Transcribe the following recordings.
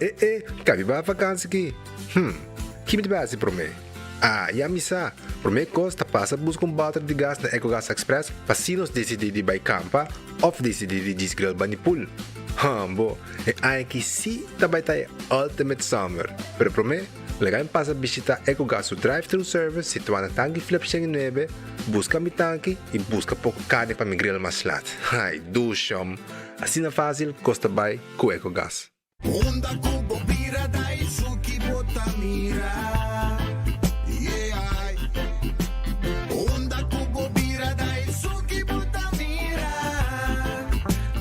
E e, kabi bai vakansi ki? Hm, ki mi ta bai hasi promé? Ah, ya mi sa! Promé kos ta pasa buska un bòter di gas na Ecogas Express pa si nos disidí di bai kampa òf disidí di djis grill bani pool. Hòmbo, e aña aki sí ta bai ta e ultimate summer! Pero promé, laga mi pasa bishitá Ecogas su drive-thru service situá na Tanki Flip 109, buska mi tanki i buska poko karni pa mi grill mas lat. Ai, dushòm! Asina fásil kos ta bai ku Ecogas. Unda ku bo bira da esun ki bo ta mira, yeah. Unda ku bo bira da esun ki bo ta mira.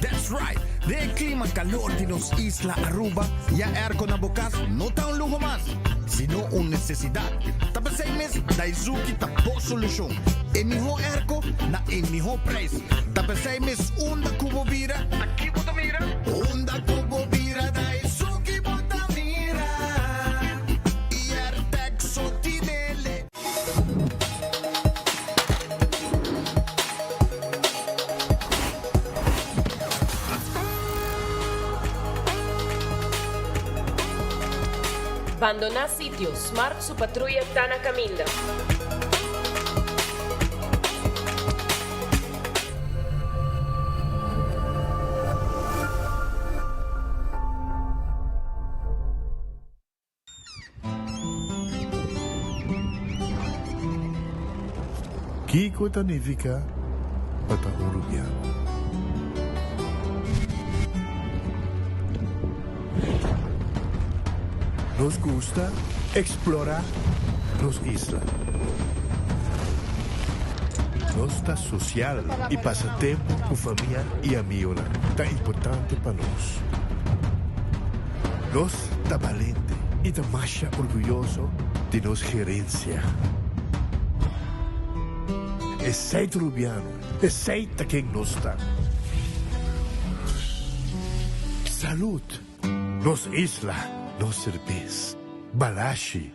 That's right! Den e klima kalor di nos isla Aruba, ya airco na bo kas no ta un luho mas, sino un nesesidat. Ta p'esei mes Daizuki ta bo solushon. E mihó airco na e mihó prijs. Ta p'esei mes unda ku bo bira, ta ki bo ta mira? Unda ku bo bira ta esun ki bo ta mira. I Airtag so tinele. Bandoná sitio, Smart su patruya ta na kaminda. Kiko ta nifiká pa ta un rubiano? Nos gusta eksplorá nos isla. Nos ta sosial i pasa tempu ku famia i amigonan ta importante pa nos. Nos ta balente i ta masha orguyoso di nos gerensia. Esei ta Rubiano, esei ta ken nos ta. Salud! Nos isla, nos serbes. Balashi.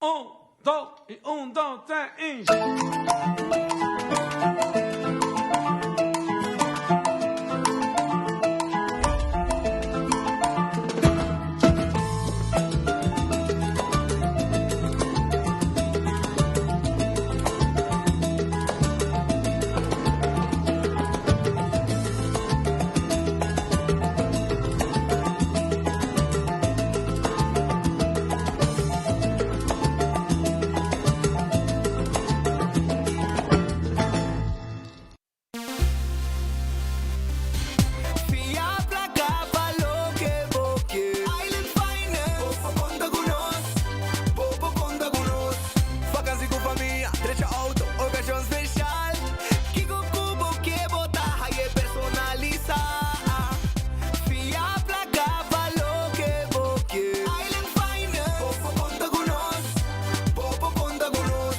Un, dos i un, dos, tres i. Fia placa pa loke bo ke. Island Finance. Bo por conta cu nos. Bo por conta cu nos. Vakantie cu famia, trecha auto, ocasion special. Kico cu bo ke bo ta haye personalisa. Fia placa pa loke bo ke. Island Finance. Bo por conta cu nos. Bo por conta cu nos.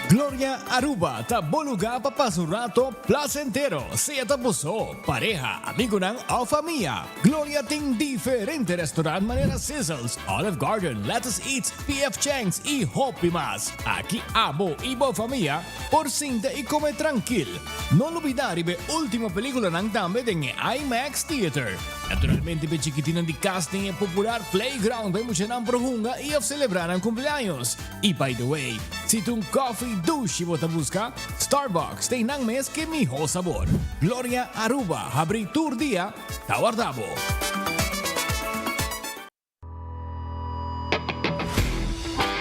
Gloria Aruba ta bo lugar pa pasa un rato placentero, sea ta bo so, pareha, amigonan of famia. Gloria tin diferente restaurant manera Sizzles, Olive Garden, Lettuce Eats, PF Chang's y hopi mas. Aki abo y bo famia por sinta y come trankil. No lubida riba e ultimo peliculanan tambe den e IMAX Theater. Naturalmente p'e chikitinnan di cas tin e popular playground pa e muchanan por hunga y of celebra nan cumpleaños. Y by the way, si ta un coffee dushi bo ta busca, Starbucks ta einan mes ke miho sabor. Gloria Aruba habri tur dia ta warda bo.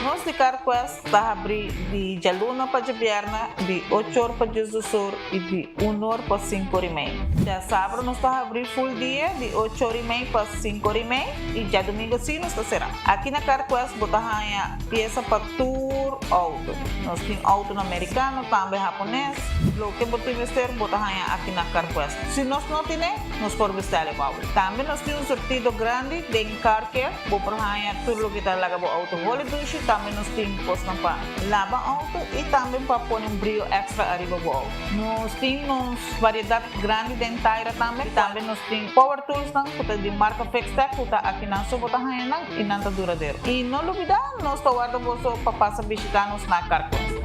Nos. di CarQuest ta habri di djaluna pa djabièrnè di ocho or pa diesdos or i di un or pa sinku or i mei. Djasabra nos ta habri full dia di ocho or i mei pa sinku or i mei i djadumingu si nos ta será. Aki na CarQuest bo ta haña piesa pa tur outo. Nos tin outonan merikano, tambe hapones. Loke bo tin mester bo ta haña aki na CarQuest. Si nos no tine, nos por bestèl e bou. Tambe nos tin un surtido grandi den Car Care. Bo por haña tur loke ta laga bo outo holi dushi. Tambe nos tin kosnan pa laba outo i tambe pa pone un brio èkstra ariba bo outo. Nos tin nos variedat grandi den taira tambe. Tambe nos tin power toolsnan ku ta di marka Fixtech ku ta akinan so bo ta haña nan i nan ta duradero. I no lubidá, nos ta warda boso pa pasa bishitá nos na Carquest.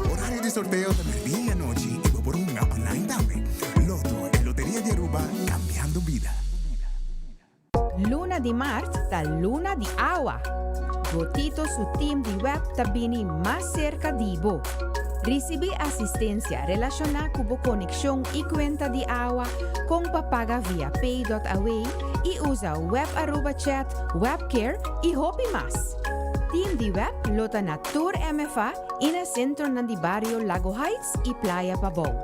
Horario di sorteo ta merdia y anochi y bo por hunga online tambe. Lotto, e loteria di Aruba, cambiando bida. Luna di mart ta luna di awa. Botito su team di web ta bini mas serka di bo. Risibí asistensia relashoná ku bo konekshon i kuenta di awa, kon pa paga via pay.aw i usa Web Aruba Chat, Webcare i hopi mas. Team di web lo ta na tur MFA i na sentronan di bario Lago Heights i Playa Pabou.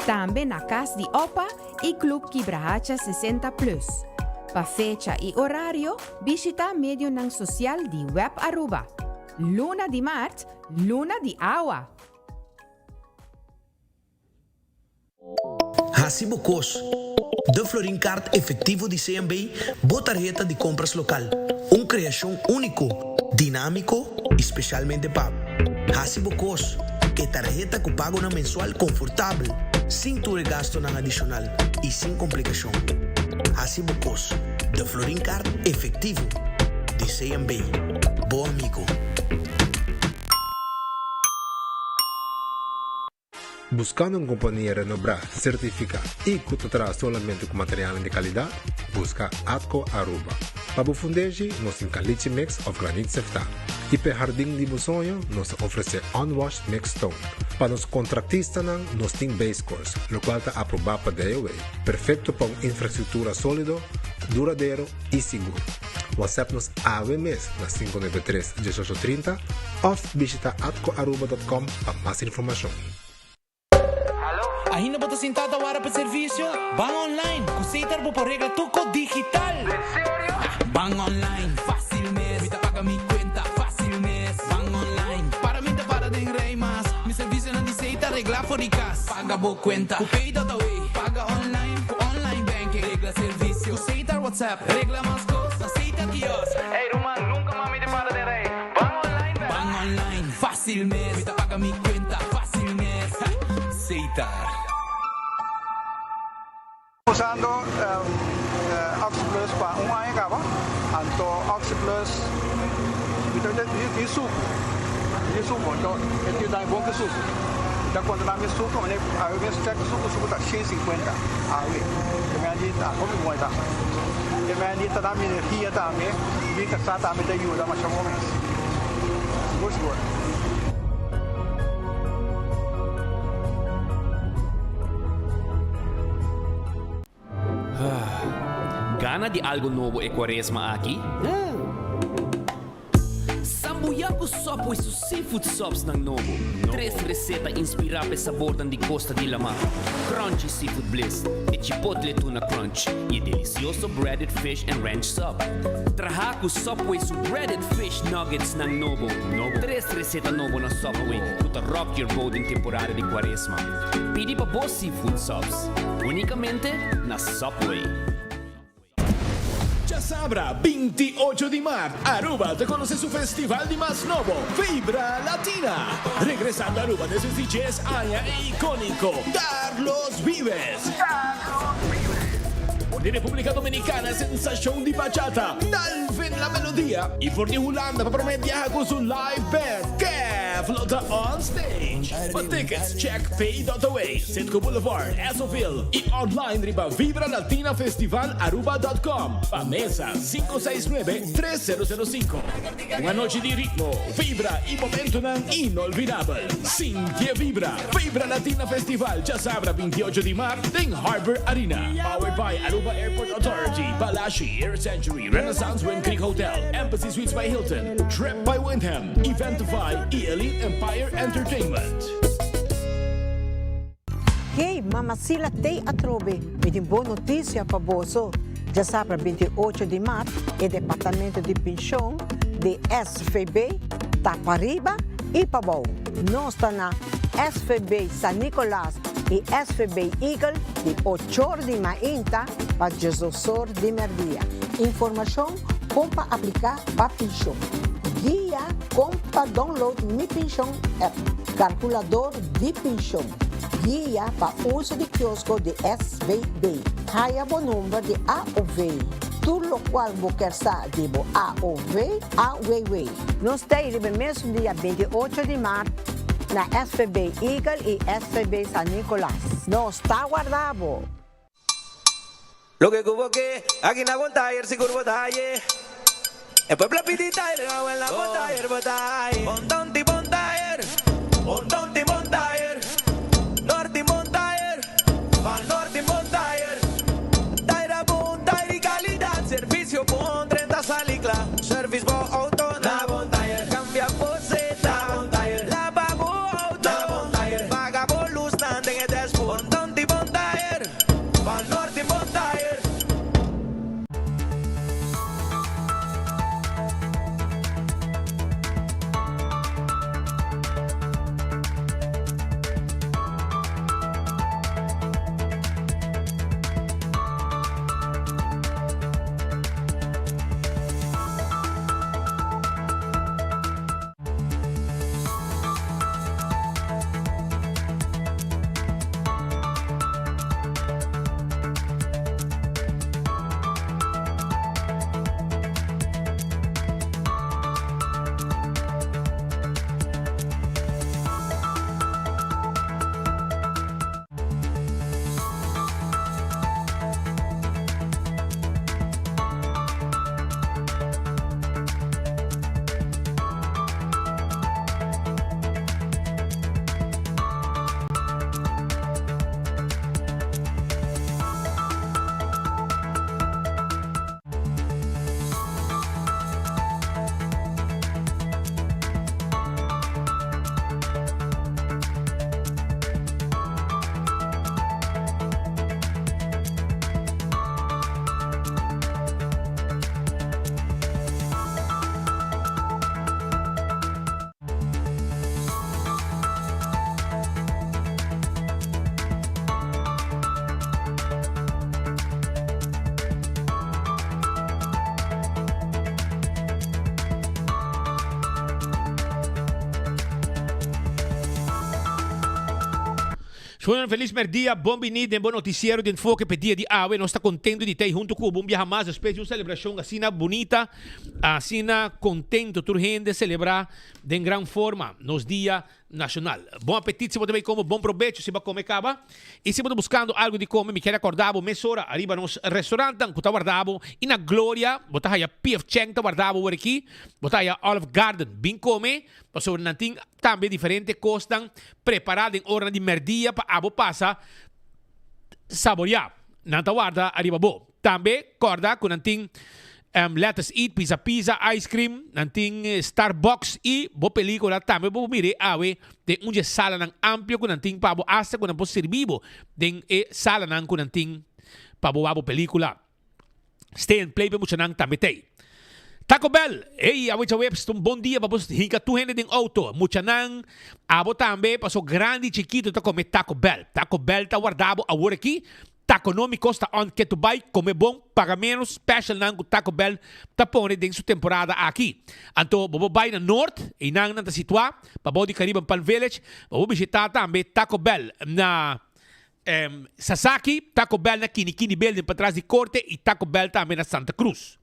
Tambe na Kas di Opa i Club Kibrahacha 60 Plus. Pa fecha i orario, bishita medionan sosial di Web Aruba. Luna di mart, Luna di awa. Hasi bo kos. De Florin Card Efectivo di CMB, bo tarheta di compras local. Un creacion unico, dinamico y specialmente pa bo. Hasi bo kos. E tarheta cu pagonan mensual confortabel, sin tur e gastonan adicional y sin complicacion. Hasi bo kos. De Florin Card Efectivo di CMB. Bo amigo. Buscando un compania renobrá, certificá y cu ta traha solamente cu materialnan di calidad? Busca Atco Aruba. Pa bo fundeshi, nos tin caliche mix of granit seftá. Y p'e hardin di bo soño, nos ta ofrece unwashed mixed stone. Pa nos contractistanan, nos tin base course, locual ta aprobá pa DOW, perfecto pa un infrastructura solido, duradero y sigur. WhatsApp nos awe mes na 593 1830 of bishita atcoaruba.com pa mas informacion. Ainda bo ta sintá ta wara pa servisio? Ban online! Ku Setar bo por regla tur kos digital! En serio? Ban online, fácil mes! Mi ta paga mi kuenta, fácil mes! Ban online, para mi ta para den rei mas! Mi servisionan di Setar regla for di kas! Paga bo kuenta ku Pay.awe! Paga online ku online banking! Regla servisio ku Setar WhatsApp! Regla mas kos na Setar Kiosk! Ey ruman, nunka mas mi ta para den rei! Ban online bek! Ban online, fácil mes! Mi ta paga mi kuenta, fácil mes! Setar. Usando Oxi Plus pa un aña caba, anto Oxi Plus mi ta di sucu, di sucu, anto e tin dami bon ki sucu, mi ta controla mi sucu, mi awe mes check sucu, sucu ta shen sinkuenta awe, e men di ta hopi bon e ta, e men di ta dami energia tambe, mi casa tambe ta yuda masha bon mes, sigur sigur. Gana di algo nobo e cuaresma aki? Sambuya cu Subway su seafood subs nan nobo. Tres receta inspira p'e sabornan di costa di lama, Crunchy Seafood Bliss, e Chipotle Tuna Crunch y e delicioso Breaded Fish and Ranch Sub. Traha cu Subway su Breaded Fish Nuggets nan nobo. Tres receta nobo na Subway cu ta rock your boat den temporada di cuaresma. Pidi pa bo seafood subs. Unicamente na Subway. Djasabra, 28 di mart, Aruba ta conoce su festival di mas nobo, Vibra Latina. Regresando Aruba despues di djes aña e iconico Carlos Vives. For di Republica Dominicana sensacion di bachata, Dalvin La Melodia y for di Hulanda pa prome biaha cu su live band, Kev lo ta on stage. Pa tickets check pay.away, Citgo Boulevard, Essoville y online riba vibralatinafestivalaruba.com. Pa mesa 569 3005. Un anochi di ritmo, vibra y momentonan inolvidabel. Sinti e vibra! Vibra Latina Festival djasabra 28 di mart den Harbor Arena. Powered by Aruba Airport Authority, Balashi, Air Century, Renaissance Wind Creek Hotel, Embassy Suites by Hilton, Trip by Wyndham, Eventify y Elite Empire Entertainment. Hey, Mama Sila tei atrobe, mi tin bon notisia pa boso. Djasabra 28 di mart e departamento di penshon di SVB ta pariba i pabou. Nos ta na SVB San Nicolas i SVB Eagle di ochor di mainta pa diesosor di merdia. Informashon kon pa apliká pa penshon. Guia kon pa download Mi Penshon app. Kalkulador di penshon. Guia pa uso di kiosko di SVB. Haya bo number di AOV. Tur lokual bo ker sa di bo AOV, AWW. Nos ta ei riba e mesun dia 28 di mart na SVB Eagle i SVB San Nicolas. Nos ta warda bo! Loke ku bo ke, aki na bon tayer sigur bo ta haye. E pueblo a pidi tayer, awel na bon tayer bo ta haye. Bon tonti bon tayer, bon tonti bon tayer, norti bon tayer, van norti bon tayer. Tayer a bon, tayer di kalidat, servisio bon, drenta sali kla. Service bo auto na bon tayer, kambia bo zeta na bon tayer, laba bo auto na bon tayer, paga bo lusnan den e dashboard. Bon tonti bon tayer. Van Norte Bon Tire. Schonan felis merdia, bon bini den bo noticiero di Enfoke p'e dia di awe. Nos ta contento di t'ei hunto cu bo un biaha mas despues di un celebracion asina bunita, asina contento tur hende celebra den gran forma nos dia nacional. Bon apetit si bo ta bay come, bon probecho si bo a come caba. Y si bo ta buscando algo di come, mi kier acorda bo mesora ariba nos restaurantnan cu ta warda bo y na Gloria bo ta haya PF Chang ta warda bo awor aki, bo ta haya Olive Garden. Bin come pasobra nan tin tambe diferente cosnan prepara den oranan di merdia pa abo pasa saboria. Nan ta warda ariba bo. Tambe corda cu nan tin Let Us Eat, Pizza Pizza, Ice Cream, nan tin Starbucks y bo pelicula tambe bo por mira e awe den un dje salanan amplio cu nan tin pa bo hasta cu nan por sirbi bo den e salanan cu nan tin pa bo wak bo pelicula. Stay and Play pa e muchanan tambe t'ey. Taco Bell, ey awe djaweps ta un bon dia pa bo hinka tur hende den auto. Muchanan, abo tambe, paso grandi y chikito ta come Taco Bell. Taco Bell ta warda bo awor aki. Taconomicos ta on ketu bai, come bon, paga menos, specialnan cu Taco Bell ta pone den su temporada aki. Anto bo por bai na Noord, einan nan ta situa, pabou di Caribbean Palm Village, bo por bishita tambe Taco Bell na Sasaki, Taco Bell na Kini Kini Building patras di Corte y Taco Bell tambe na Santa Cruz.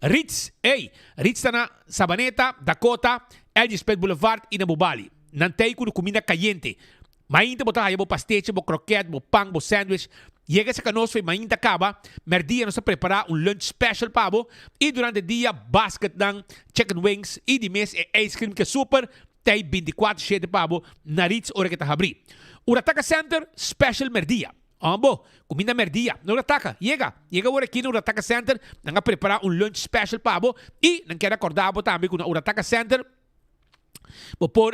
Ritz, ey, Ritz ta na Sabaneta, Dakota, LG Smith Boulevard y na Bubali. Nan ta ey cu cuminda cayente. Mainta bo ta haya bo pastechi, bo kroket, bo pan, bo sandwich. Yega esaki nos fe mainta kaba, merdia nos ta prepara un lunch special pa bo y durante dia basketnan, chicken wings y di mes e ice cream ke super ta ey binticuatro shete pa bo na Ritz ora ke ta habri. Urataka Center special merdia. Ambo, cuminda merdia na Urataka. Yega, yega ora aki na Urataka Center, nan a prepara un lunch special pa bo y nan kier acorda bo tambe cu na Urataka Center, Bo por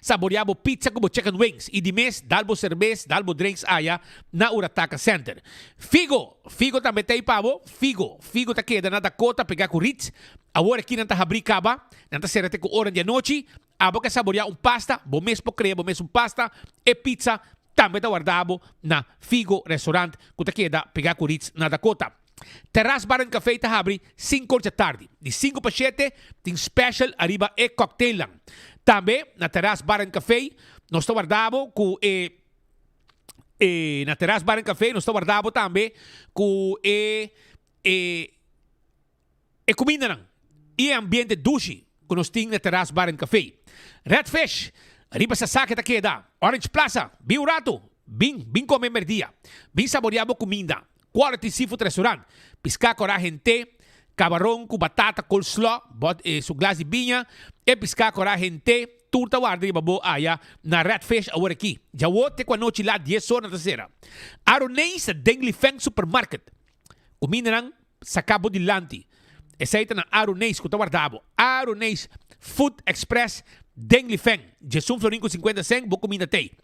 saborea bo pizza ku bo chicken wings i di mes dal bo serbes, dal bo drinks aya na Urataka Center. Figo, Figo tambe ta ei pa bo. Figo, Figo ta keda na Dakota pega ku Ritz. Awor aki nan ta habri kaba, nan ta sera te ku ora di anochi. Abo ke saborea un pasta, bo mes por krea bo mes un pasta. E pizza tambe ta warda bo na Figo Restaurant ku ta keda pega ku Ritz na Dakota. Terras Bar and Café ta habri sinku or dja tardi. Di sinku pa shete tin special ariba e cocktailnan. Tambe na Terras Bar and Café nos ta warda bo ku e e na Terras Bar and Café nos ta warda bo tambe ku e e e kumindanan i e ambiente dushi ku nos tin na Terras Bar and Café. Red Fish, riba Sasaki ta keda, Orange Plaza, bin un ratu, bin, bin kome merdia, bin saborea bo kuminda, Quality Seafood Restaurant, piská kòrá hent'é, kabaron ku batata, coleslaw, bòt e su glas di biña, e piská kòrá hent'é, tur ta warda riba bo aya na Red Fish awor aki. Djawo te ku anochi lat dies or nan ta sera. Aroneis ta den Lifeng Supermarket. Kumindanan Saca bo dilanti. Esey ta na Aruneis cu ta warda bo. Aruneis Food Express den Lifeng. Djesun florin cu 50 cent bo cuminda tey.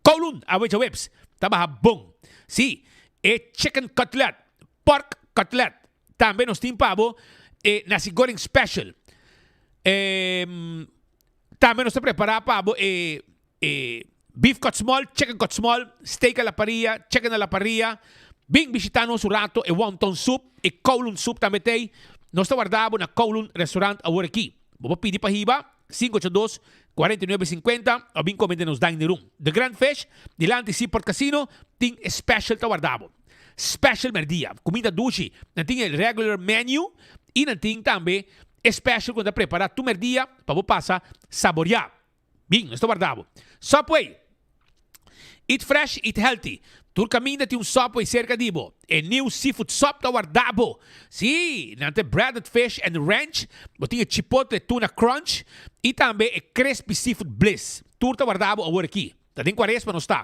Kowloon awe djaweps ta baha bon. Si, e chicken cutlet, pork cutlet. Tambe nos tin pa bo e nasi goreng special. E, tambe nos ta prepara pa bo e E beef cut small, chicken cut small, steak a la parrilla, chicken a la parrilla. Bin bishita nos un rato, e wonton soup, e kowloon soup tambe t'ei. Nos ta warda bo na Kowloon Restaurant awor aki. Bo por pidi pa hiba, 582 49 50 of bin come den nos dining room. The Grand Fish, dilanti Seaport Casino, tin e special ta warda bo. Special merdia, cuminda dushi. Nan tin e regular menu y nan tin tambe e special cu nan ta prepara tur merdia pa bo pasa saborea. Bin, nos ta warda bo. Subway! Eat fresh, eat healthy. Tur kaminda tin un Subway serka di bo. E new seafood sub ta warda bo. Sí, nan ta e breaded fish and ranch, bo tin e chipotle tuna crunch i tambe e crispy seafood bliss. Tur ta warda bo awor aki. Ta den Cuaresma nos ta.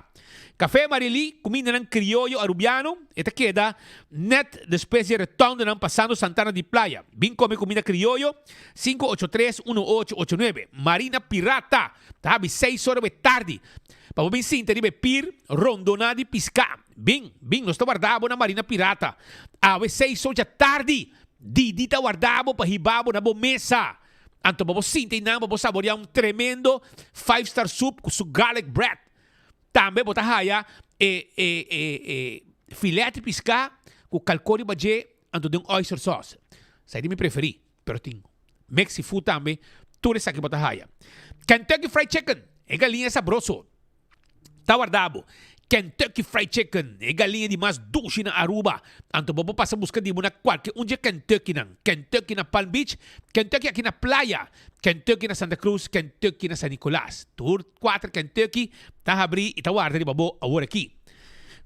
Café Marilí, cumindanan crioyo Arubiano, e ta keda net despues di e retondanan pasando Santana di Playa. Bin come cuminda crioyo, 583 1889. Marina Pirata ta habi seis ora be tardi. Pa bo bin sinta riba e pir rondona di pisca. Bin, bin, nos ta warda bo na Marina Pirata. Awe seis or dja tardi, Didi ta warda bo pa hiba bo na bo mesa. Anto bo por sinti einan pa bo saborea un tremendo five star soup ku su garlic bread. Tambe bo ta haya e e e e filet di piská ku kalkó riba dje anto den oyster sauce. Esei ta mi preferí, pero tin mix seafood tambe, tur esaki bo ta haya. Kentucky Fried Chicken, e galiña sabroso. Ta warda bo. Kentucky Fried Chicken, e galiña di mas dushi na Aruba. Anto bo por pasa buska di bo na kualke un dje Kentuckynan. Kentucky na Palm Beach, Kentucky aki na Playa, Kentucky na Santa Cruz, Kentucky na San Nicolas. Tur kuater Kentucky ta habri i ta warda riba bo awor aki.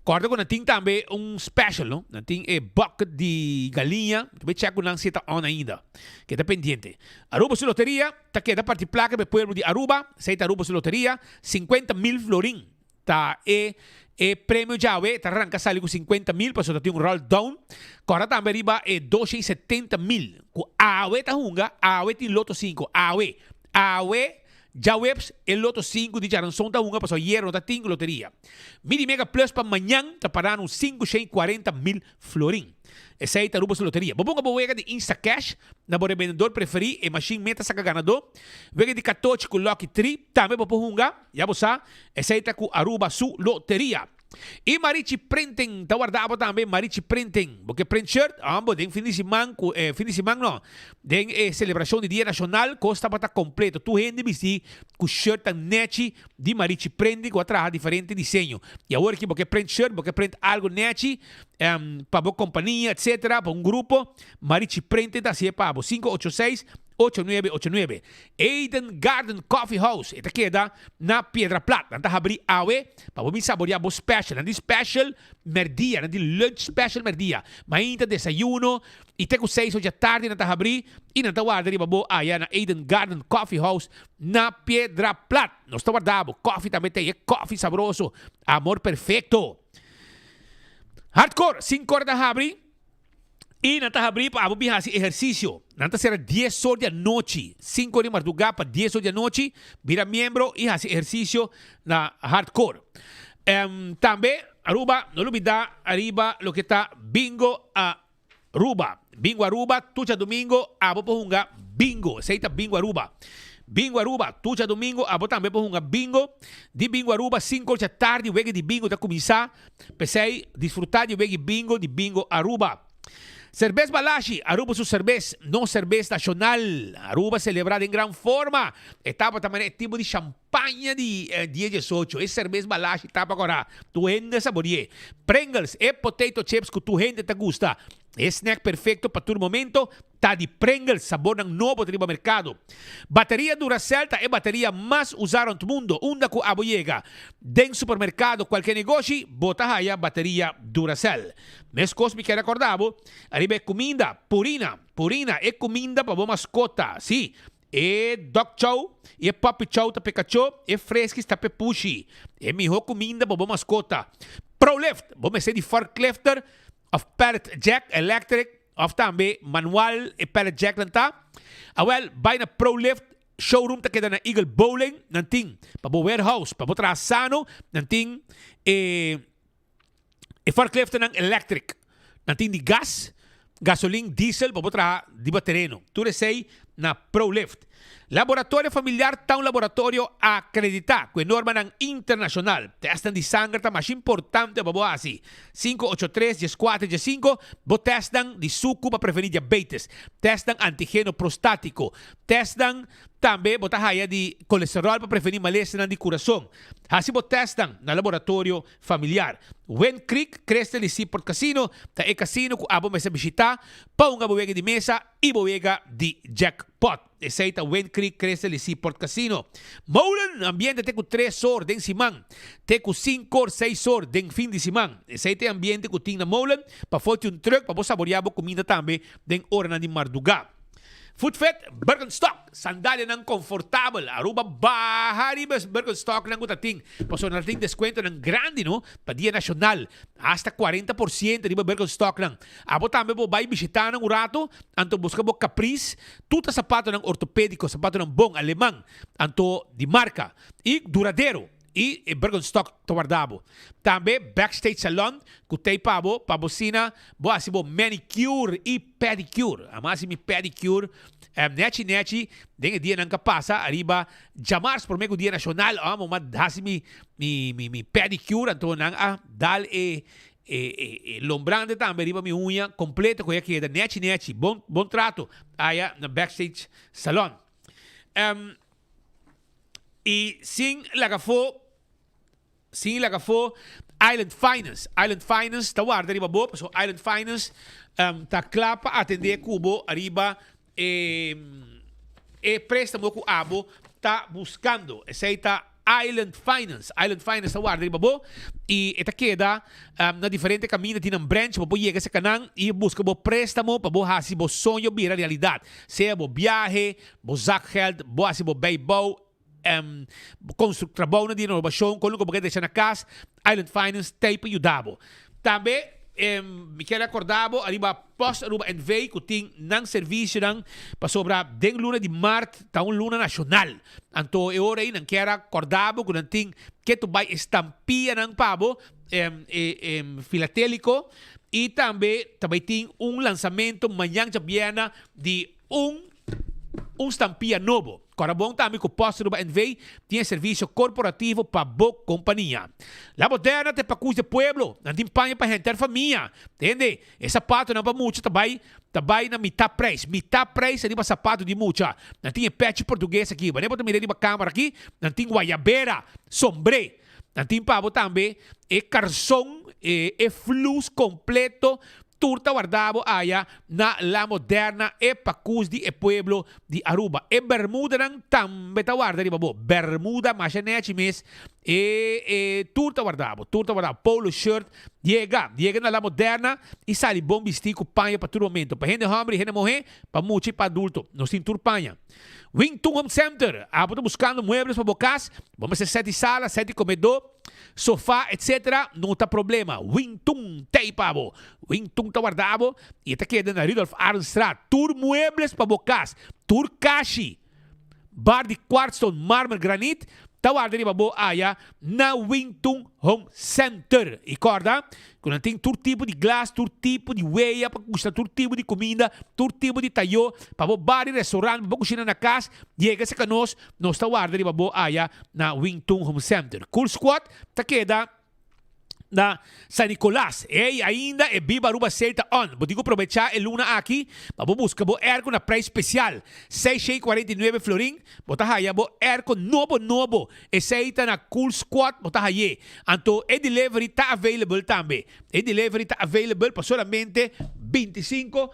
Kòrda ku nan tin tambe un special, no? Nan tin e bucket di galiña. Mi ta bai chèk ku nan si e ta on ainda. Keda pendiente. Aruba su loteria. Ta keda parti plaka pa e pueblo di Aruba, esei ta Aruba su loteria, 50 mil florin ta e e premio djawe, ta ranka sali ku 50 mil pasobra ta tin un roll down. Kòrda tambe riba e 270 mil ku awe ta hunga, awe tin loto sinku, awe, awe djaweps e loto sinku di djaranson ta hunga pasobra ayera no ta tin loteria. Midi Mega Plus pa mañan ta pará na un 540 mil Florin. Esei ta Aruba su loteria. Bo ponga bo wega di Instacash na bo rebendedor preferí, e mashin meta saka ganadó. Wega di katochi ku Lucky Tree tambe bo por hunga, ya bo sa, esei ta ku Aruba su loteria. I Marichi Printing ta warda bo tambe, Marichi Printing. Bo ke print shirt? Ambo den fin di siman ku eh, fin di siman no, den e selebrashon di Dia Nashonal kos tabata kompleto. Tur hende bisti ku shirtnan nechi di Marichi Printing ku a traha diferente diseño. I awor aki bo ke print shirt, bo ke print algu nechi pa bo kompania etcetera, pa un grupo, Marichi Printing ta hasié pa bo. 586 8989. Eden Garden Coffee House, e ta keda na Piedra Plat. Nan ta habrí awe pa bo bin saboreá bo special. Nan di special merdia, nan di lunch special merdia. Mainta, desayuno i te ku seis or djatardi nan ta habrí i nan ta warda riba bo aya na Eden Garden Coffee House na Piedra Plat. Nos ta warda bo. Koffie tambe ta ei, e koffie sabroso. Amor perfecto. Hardcore, sinkor ta habrí. I nan ta habrí pa abo bin hasi ehersisio. Nan ta sera dies or di anochi, sinku or di mardugá pa dies or di anochi, bira miembro i hasi ehersisio na Hardcore. Tambe, Aruba, no lubidá ariba loke ta Bingo Aruba. Bingo Aruba, tur djadumingo abo por hunga bingo. Esei ta Bingo Aruba. Bingo Aruba, tur djadumingo abo tambe por hunga bingo. Di Bingo Aruba, sinku or djatardi wega di bingo ta kuminsá. P'esei, disfrutá di weg'i bingo di Bingo Aruba. Serbes Balashi, Aruba su serbes, nos serbes nashonal. Aruba selebrá den gran forma. E tabata manera e tipo di shampaña di dia diesocho. E serbes Balashi taba kòrá. Tur hende sabori'é. Pringles, e potato chips ku tur hende ta gusta. E snack perfecto pa tur momento ta di Pringles, sabornan nobo ta riba mercado. Bateria Duracell ta e bateria mas usa rond mundo, unda cu abo yega. Den supermercado, cualke negoshi, bo ta haya bateria Duracell. Mescos mi kier acorda bo ariba e cuminda Purina. Purina, e cuminda pa bo mascota. Si, e dog chow y e puppy chow ta p'e cachó, e freskis ta p'e pushi. E miho cuminda pa bo mascota. Prolift, bo mester di forklifter of pallet jack electric of tambe manual e pallet jack nan ta. Awel, bai na Prolift showroom ta keda na Eagle Bowling, nan tin pa bo warehouse, pa bo traha sano, nan tin e e forklifternan electric, nan tin di gas, gasolin, diesel pa bo traha riba tereno. Tur esei na Prolift. Laboratorio Familiar ta un laboratorio akreditá ku e normanan internashonal. Tèstnan di sanger ta masha importante pa bo hasi. 583 14 15 Bo tèstnan di suku pa prevení diabetes, tèstnan antigeno prostátiko, tèstnan tambe bo ta haya di kolesteròl pa prevení malesanan di kurason. Hasi bo tèstnan na Laboratorio Familiar. Wind Creek Crystal di Seaport Casino ta e kasino ku abo mester bishitá pa hunga bo wega di mesa i bo wega di jackpot. Esei ta Wind Creek Crystal di Seaport Casino. Molen, ambiente te ku tres or den siman, te ku sinku or, seis or den fin di siman. Esei ta e ambiente ku tin na Molen pa foti un truck pa bo saboreá bo kuminda tambe den oranan di mardugá. Footfit, Birkenstock, sandalianan konfortabel. Aruba baha riba e Birkenstocknan ku ta tin, pasobra nan ta tin deskuentonan grandi no pa Dia Nashonal, hasta 40% riba Birkenstocknan. Abo tambe bo bai bishita nan un rato, anto buska bo Caprice, tur ta sapatonan ortopediko, sapatonan bon, aleman, anto di marka i duradero. I e Birkenstock ta warda bo. Tambe Backstage Salon ku t'ei pa bo, pa bo sina bo hasi bo manicure i pedicure. Amo hasi mi pedicure nechi nechi den e dianan ka pasa ariba djamars prome ku dia nashonal amo a hasi mi mi pedicure anto nan a dal e E lombrante tambe riba mi uña completo cu a keda nechi nechi. Bon bon trato aya na Backstage Salon. Um, y sin laga fo, sin laga fo Island Finance. Island Finance ta warda riba bo, pasobra Island Finance um, ta kla pa atende ku bo ariba e, e préstamo ku abo ta buskando. Esei ta Island Finance. Island Finance ta warda riba bo y e ta keda na diferente caminda tin nan branch bo por yega esaki nan y busca bo prestamo pa bo haci bo soño bira realidad. Sea bo biahe, bo zakgeld, bo haci bo bijbouw, bo constru trabounan di renovacion, con loke bo ke decha na cas, Island Finance t'ey pa yuda bo. Tambe mi kier acorda bo ariba Post Aruba NV cu tin nan servicionan pasobra den luna di maart ta un luna nacional. Anto e ora ey nan kier a corda bo cu nan tin ke tu bay estampianan pa bo e filatelico y tambe ta bay tin un lansamento mañan djabièrna di un. Un stampia nobo. Kòrda bon tambe ku Post Aruba NV tin e servisio korporativo pa bo kompania. La Moderna ta e pakus di pueblo. Nan tin paña pa henter famia. Tende, e sapatonan pa mucha ta bai ta bai na mitá preis. Mitá preis riba sapato di mucha. Nan tin e pechi portugues aki. Wanneer bo ta mira riba kamera aki, nan tin guayabera, sombré. Nan tin pa bo tambe e karson, e e flus kompleto Tur ta warda bo aya na La Moderna e pakus di e pueblo di Aruba. E bermudanan tambe ta warda riba bo. Bermuda masha nechi mes. E e tur ta warda bo. Tur ta warda bo. Polo shirt. Yega. Yega na La Moderna y sali bon bisti cu paña pa tur momento. Pa hende homber y hende muhe, pa mucha y pa adulto. Nos tin tur paña. Wing Tun Home Center. Abo ta buscando muebles pa bo cas? Bo mester set di sala, set di comedor. Sofa etc. No ta problema. Wingtun t'ei pa bo. Wingtun ta warda bo y e ta keda na Rudolf Arendstraat. Tur muebles pa bo cas, tur kashi, bar di kwartstone, marmer, granit ta warda riba bo aya na Wingtun Home Center. Y corda cu nan tin tur tipo di glas, tur tipo di weya pa cushina, tur tipo di cuminda, tur tipo di tayo pa bo bar y restaurant, pa bo cushina na cas. Yega cerca nos. Nos ta warda riba bo aya na Wing Tun Home Center. Cool Squad ta keda na San Nicolas. Ey, ainda e Biba Aruba Sale ta on. Bo tin cu probecha e luna aki pa bo busca bo airco na prijs special. 649 florin, bo ta haya bo airco nobo nobo. Esey ta na Cool Squad bo ta haye. Anto e delivery ta available tambe. E delivery ta available pa solamente 25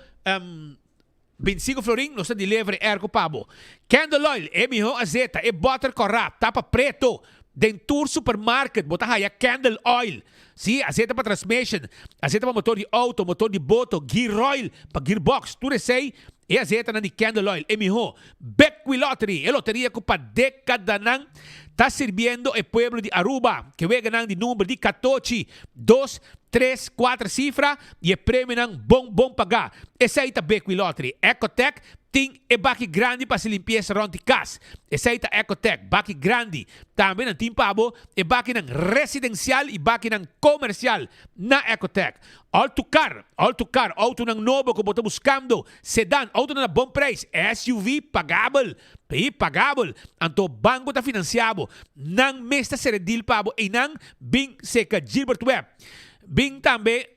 25 florin nos ta deliver e airco pa bo. Candle oil, e miho azeta, e boter corá, tapa preto. Den tur supermarket bo ta haya candle oil. Sí, azeta pa transmission, azeta pa motor di auto, motor di boto, gear oil pa gearbox, tur esey e azetanan di candle oil, e miho. Bequi Lottery, e loteria cu pa decadanan ta sirbiendo e pueblo di Aruba. Ke weganan di number di catochi, dos, Tres, kuater sifra i e premionan bon bon pagá. Esei ta Bequi Lottery. Ecotec tin e baki grandi pa hasi limpiesa rònt di kas. Esei ta Ecotec, baki grandi. Tambe nan tin pa bo e bakinan residensial i bakinan komersial na Ecotec. Alto Car, Alto Car, outonan nobo ku bo ta buskando, sedan, outonan na bon preis, SUV pagabel, i pagabel. Anto banko ta finansiá bo. Nan mes ta sere deal pa bo einan. Bin seka Gilbert Webb. Bin tambe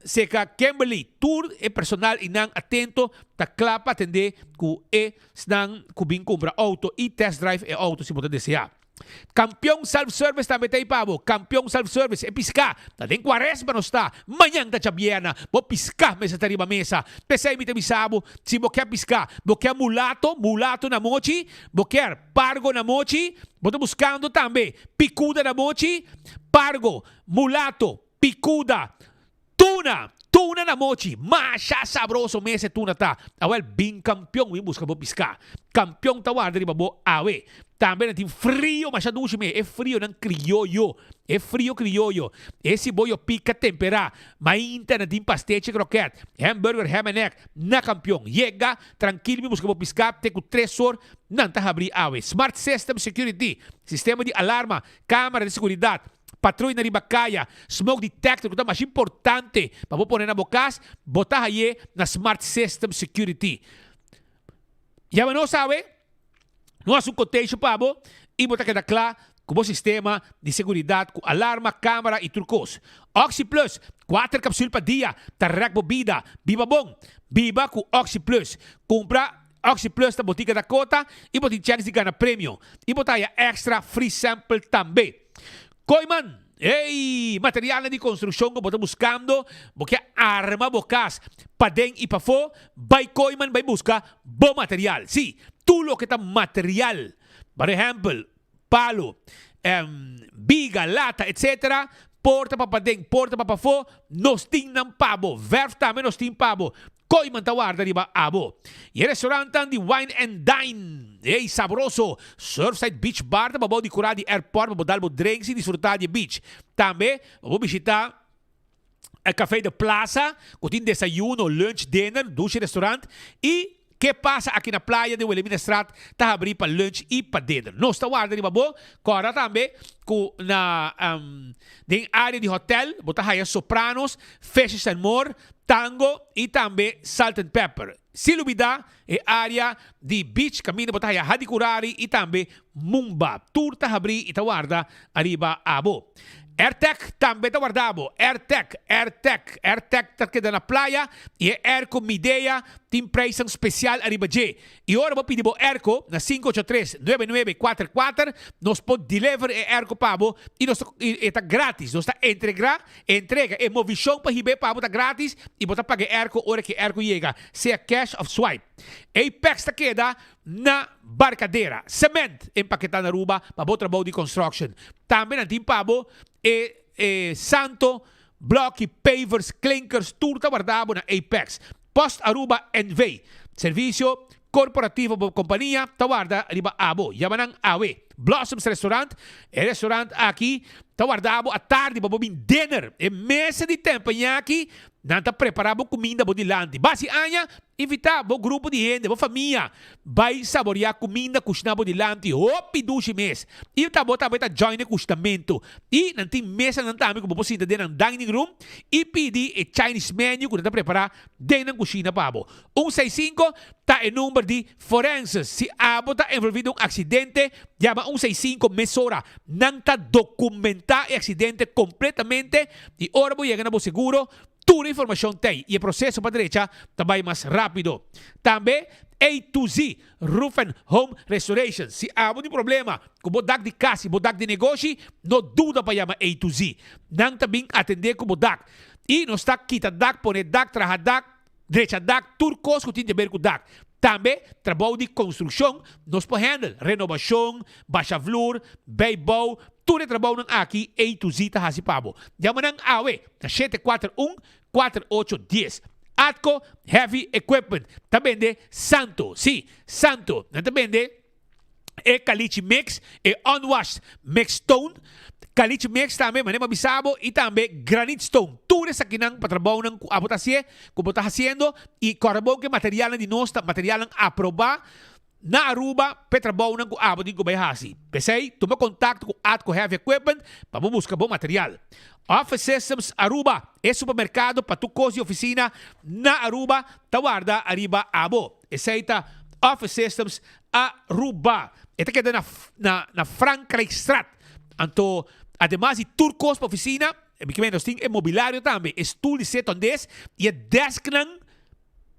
seka Kimberly. Tur e personal y nan atento ta kla pa atende ku e snan ku bin kumpra auto y test drive e auto si bo ta desea. Kampion Self Service tambe ta ei pa bo. Kampion Self Service, e piská ta den kuaresma nos ta. Mañan ta djabièrna. Bo piská mester ta riba mesa. P'esei mi ta bisa bo, si bo ke piská, bo ke mulato, mulato na mochi, bo kier pargo na mochi, bo ta buskando tambe picuda na mochi, pargo, mulato, picuda, tuna, tuna na mochi, masha sabroso mes e tuna ta. Awel, bin Kampion bin buska bo piská. Kampion ta warda riba bo awe. Tambe nan tin frio masha dushi mes, e frionan krioyo, e frio krioyo, e siboyo pika temperá, mainta nan tin pastechi kroket, hamburger ham and egg na Kampion. Yega trankil bin buska bo piská te ku tres or Nan ta habrí awe. Smart System Security, sistema di alarma, camera di seguridad, patruya na riba caya, smoke detector cu ta masha importante pa bo pone na bo cas, bo ta haye na Smart System Security. Yama nos awe, nos haci un quotation pa bo y bo ta keda cla cu bo sistema di seguridad cu alarma, camera y tur cos. Oxi Plus, cuater capsul pa dia ta rek bo bida. Biba bon, biba cu Oxi Plus. Cumpra Oxi Plus ta botica Dakota y bo tin chance di gana premio. Y bo ta haya extra free sample tambe. Kooyman, Ey! Materialnan di construccion cu bo ta buscando, bo ke arma bo cas paden y pafo, bay Kooyman bay busca bo material. Si, tur loke ta material, por ehempel, palo, biga, lata, etc. Porta pa paden, porta pa pafó, nos tin nan pa bo. Verf tambe nos tin pa bo. Kooiman ta warda riba abo. Y e restaurantnan di Wine and Dine, ey sabroso! Surfside Beach Bar ta babou di cura di airport pa bo dal bo drinks y disfruta di e beach. Tambe bo por bishita e Café de Plaza cu tin desayuno, lunch, dinner, dushi restaurant y. Ke pasa aki na playa den Wilhelminastraat ta habrí pa lunch i pa dinner. Nos ta warda riba bo. Kòrda tambe ku na den área di hòtèl bo ta haya Sopranos, Fishes and More, Tango i tambe Salt and Pepper. Sin lubidá e área di beach kaminda bo ta haya Hadikurari i tambe Mumba. Tur ta habrí i ta warda ariba abo. Airtec tambe ta warda bo. Airtec, Airtec, Airtec ta keda na playa i e airco Midea tin prijsnan special ariba dje. I ora bo pidi bo airco na 583 9944 nos por deliver e airco pa bo i nos ta i e ta gratis. Nos ta entregra entrega e movishon pa hib'é pa bo ta gratis i bo ta paga e airco ora ku e airco yega, sea cash of swipe. Apex ta keda Na Barcadera, cement empaketá na Aruba pa bo trabou di construction. Tambe nan tin pa bo e e santo, bloki, pavers, klinkers, tur ta warda bo na Apex. Post Aruba NV. Servicio corporativo pa bo compania ta warda riba abo. Yama nan awe. Blossoms Restaurant, e restaurant aki ta warda bo atardi pa bo bin dinner. E mesa di tempañaki nan ta prepara bo cuminda bo dilanti. Basi aña Invitá bo grupo di hende, bo famia, bai saboriá kuminda kushiná bo dilanti hopi dushi mes. I ta bo tambe ta join e kushinamentu. I nan tin mesanan tambe ku bo por sinta den nan dining room i pidi e Chinese menu ku nan ta prepará den nan kushina pa bo. Un seis sinku ta e number di forenses. Si abo ta envolví den un aksidente, yama un seis sinku mesora. Nan ta dokumentá e aksidente kompletamente i ora bo yega na bo seguro, Tur informashon t'ei i e proseso pa drecha ta bai mas rápido. Tambe A to Z Roof and Home Restoration. Si abo tin problema ku bo dak di kas i bo dak di negoshi, no duda pa yama A to Z. Nan ta bin atendé ku bo dak. I nos ta kita dak, pone dak, traha dak, drecha dak, tur kos ku tin di aber ku dak. Tambe trabou di konstrukshon nos por handle, renobashon, basha vloer, bijbouw, tur e trabounan aki A to Z ta hasi pa bo. Yama nan awe na 741 4810. Atco Heavy Equipment ta bende santo, si, santo. Nan ta bende e caliche mix, e unwashed mix stone, caliche mix tambe, manera mi a bisa bo, y tambe granite stone. Tur esakinan pa trabounan cu abo ta hacié, cu bo ta haciendo, y corda bon cu e materialnan di nos ta materialnan aproba na Aruba p'e trabounan cu abo tin cu bay haci. P'esey, tuma contacto cu Atco Heavy Equipment pa bo busca bo material. Office Systems Aruba, e supermercado pa tur cos di oficina na Aruba, ta warda ariba abo. Esey ta Office Systems Aruba. E ta keda na na na Frankrijkstraat. Anto ademas di tur kos pa oficina, mi ke nos tin e mobilario tambe, e stoel di setondes y e desknan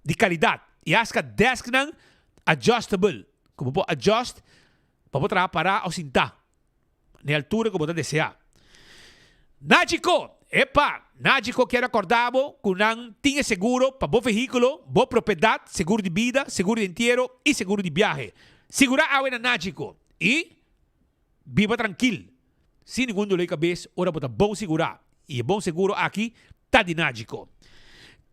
di calidad. Y haska desknan adjustable, ku bo por adjust pa bo traha pará o sintá. Na e altura ku bo ta deseá. Nagico! Epa! Nagico kier acorda bo ku nan tin e seguro pa bo vehículo, bo propiedad, seguro di bida, seguro di entiero y seguro di biahe. Sigurá awe na Nagico y biba trankil, sin ningun dolor di cabes ora bo ta bon sigurá. Y e bon seguro aki ta di Nagico.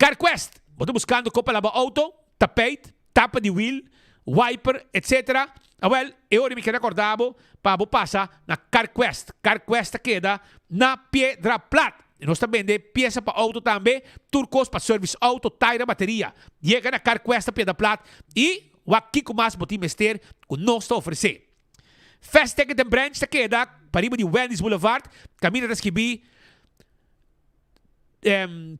CarQuest! Bo ta buscando kopa laba auto, tapijt, tapa di wiel, wiper, etc. Awel, e ora mi kere acorda bo pa bo pasa na CarQuest. CarQuest ta keda na Piedra Plat. Y nos ta bende pieza pa auto tambe, tur cos pa service auto, taira, bateria. Yega na CarQuest na Piedra Plat y wak kico mas bo tin mester cu nos ta ofrece. Fast Ticket and Branch ta keda pariba di Wendy's Boulevard, caminda ta skibi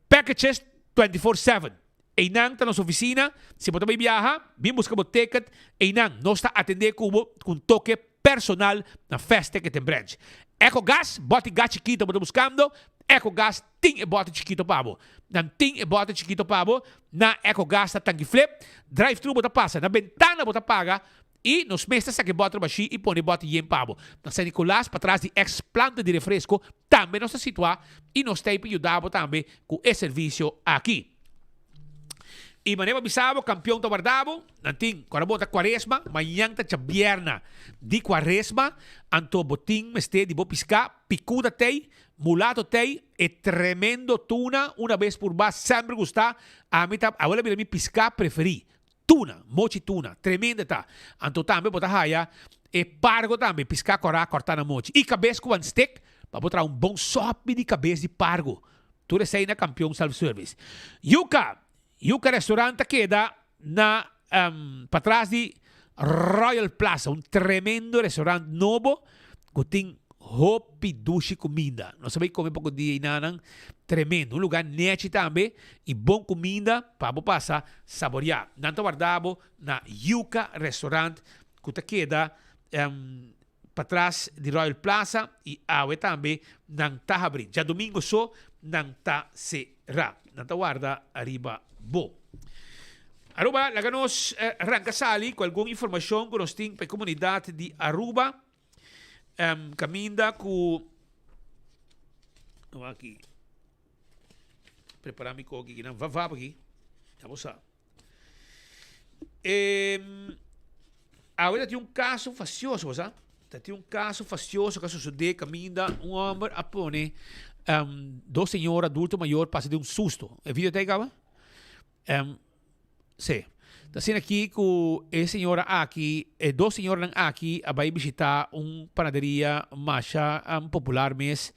Packages 24/7. Einan ta nos oficina, si bo ta bay biaha, bin busca bo ticket einan. Nos ta atende cu bo cu un toke personal na Fast Ticket and Branch. Ecogas, boti gas chikito bo ta buscando, Ecogas tin e boti chikito pa bo. Nan tin e boti chikito pa bo na Ecogas na Tanki Flip. Drive thru bo ta pasa, na bentana bo ta paga y nos mes ta saca e boti bashi y pone e boti yen pa bo. Na San Nicolas, patras di ex planta di refresco, tambe nos ta situa y nos ta ey pa yuda bo tambe cu e servicio aki. Y manera bo bisa bo, campeon ta warda bo, nan tin, cuando bo ta cuaresma, mañan ta djabierna di cuaresma, anto bo tin mester di bo pisca, picuda tey, mulato tey, e tremendo tuna, una bes purba, semper gusta, ami ta, awel a bira mi pisca preferi, Tuna, mochi tuna, tremendo ta. Anto tambe bo ta haya e pargo tambe, piská kòrá kòrtá na mochi. I kabes ku wan stek pa bo traha un bon sòpi di kabes di pargo. Tur esei na Kampion Self Service. Yuka, Yuka Restaurant ta keda na. patras di Royal Plaza, un tremendo restaurant nobo cu tin hopi dushi cuminda. Nos a bay come poco dia einanan, tremendo. Un lugar nechi tambe y bon cuminda pa bo pasa saborea. Nan ta warda bo na Yuca Restaurant cu ta keda patras di Royal Plaza y awe tambe nan ta habri. Djadomingo so nan ta cera. Nan ta warda ariba bo. Aruba, laga nos ranca sali cu algun informacion cu nos tin pa e comunidad di Aruba. Caminda cu aki prepara mi koki aki nan va va aki. Ya bo sa. Awe ta tin un kaso fastioso, bo sa. Ta tin un kaso fastioso ku a sosodé kaminda un hòmber a pone dos señor adulto mayor pasa den un susto. E video ta ei kaba? Sí. Ta asina aki ku e señora aki, e dos señoranan aki a bai bishitá un panaderia masha popular mes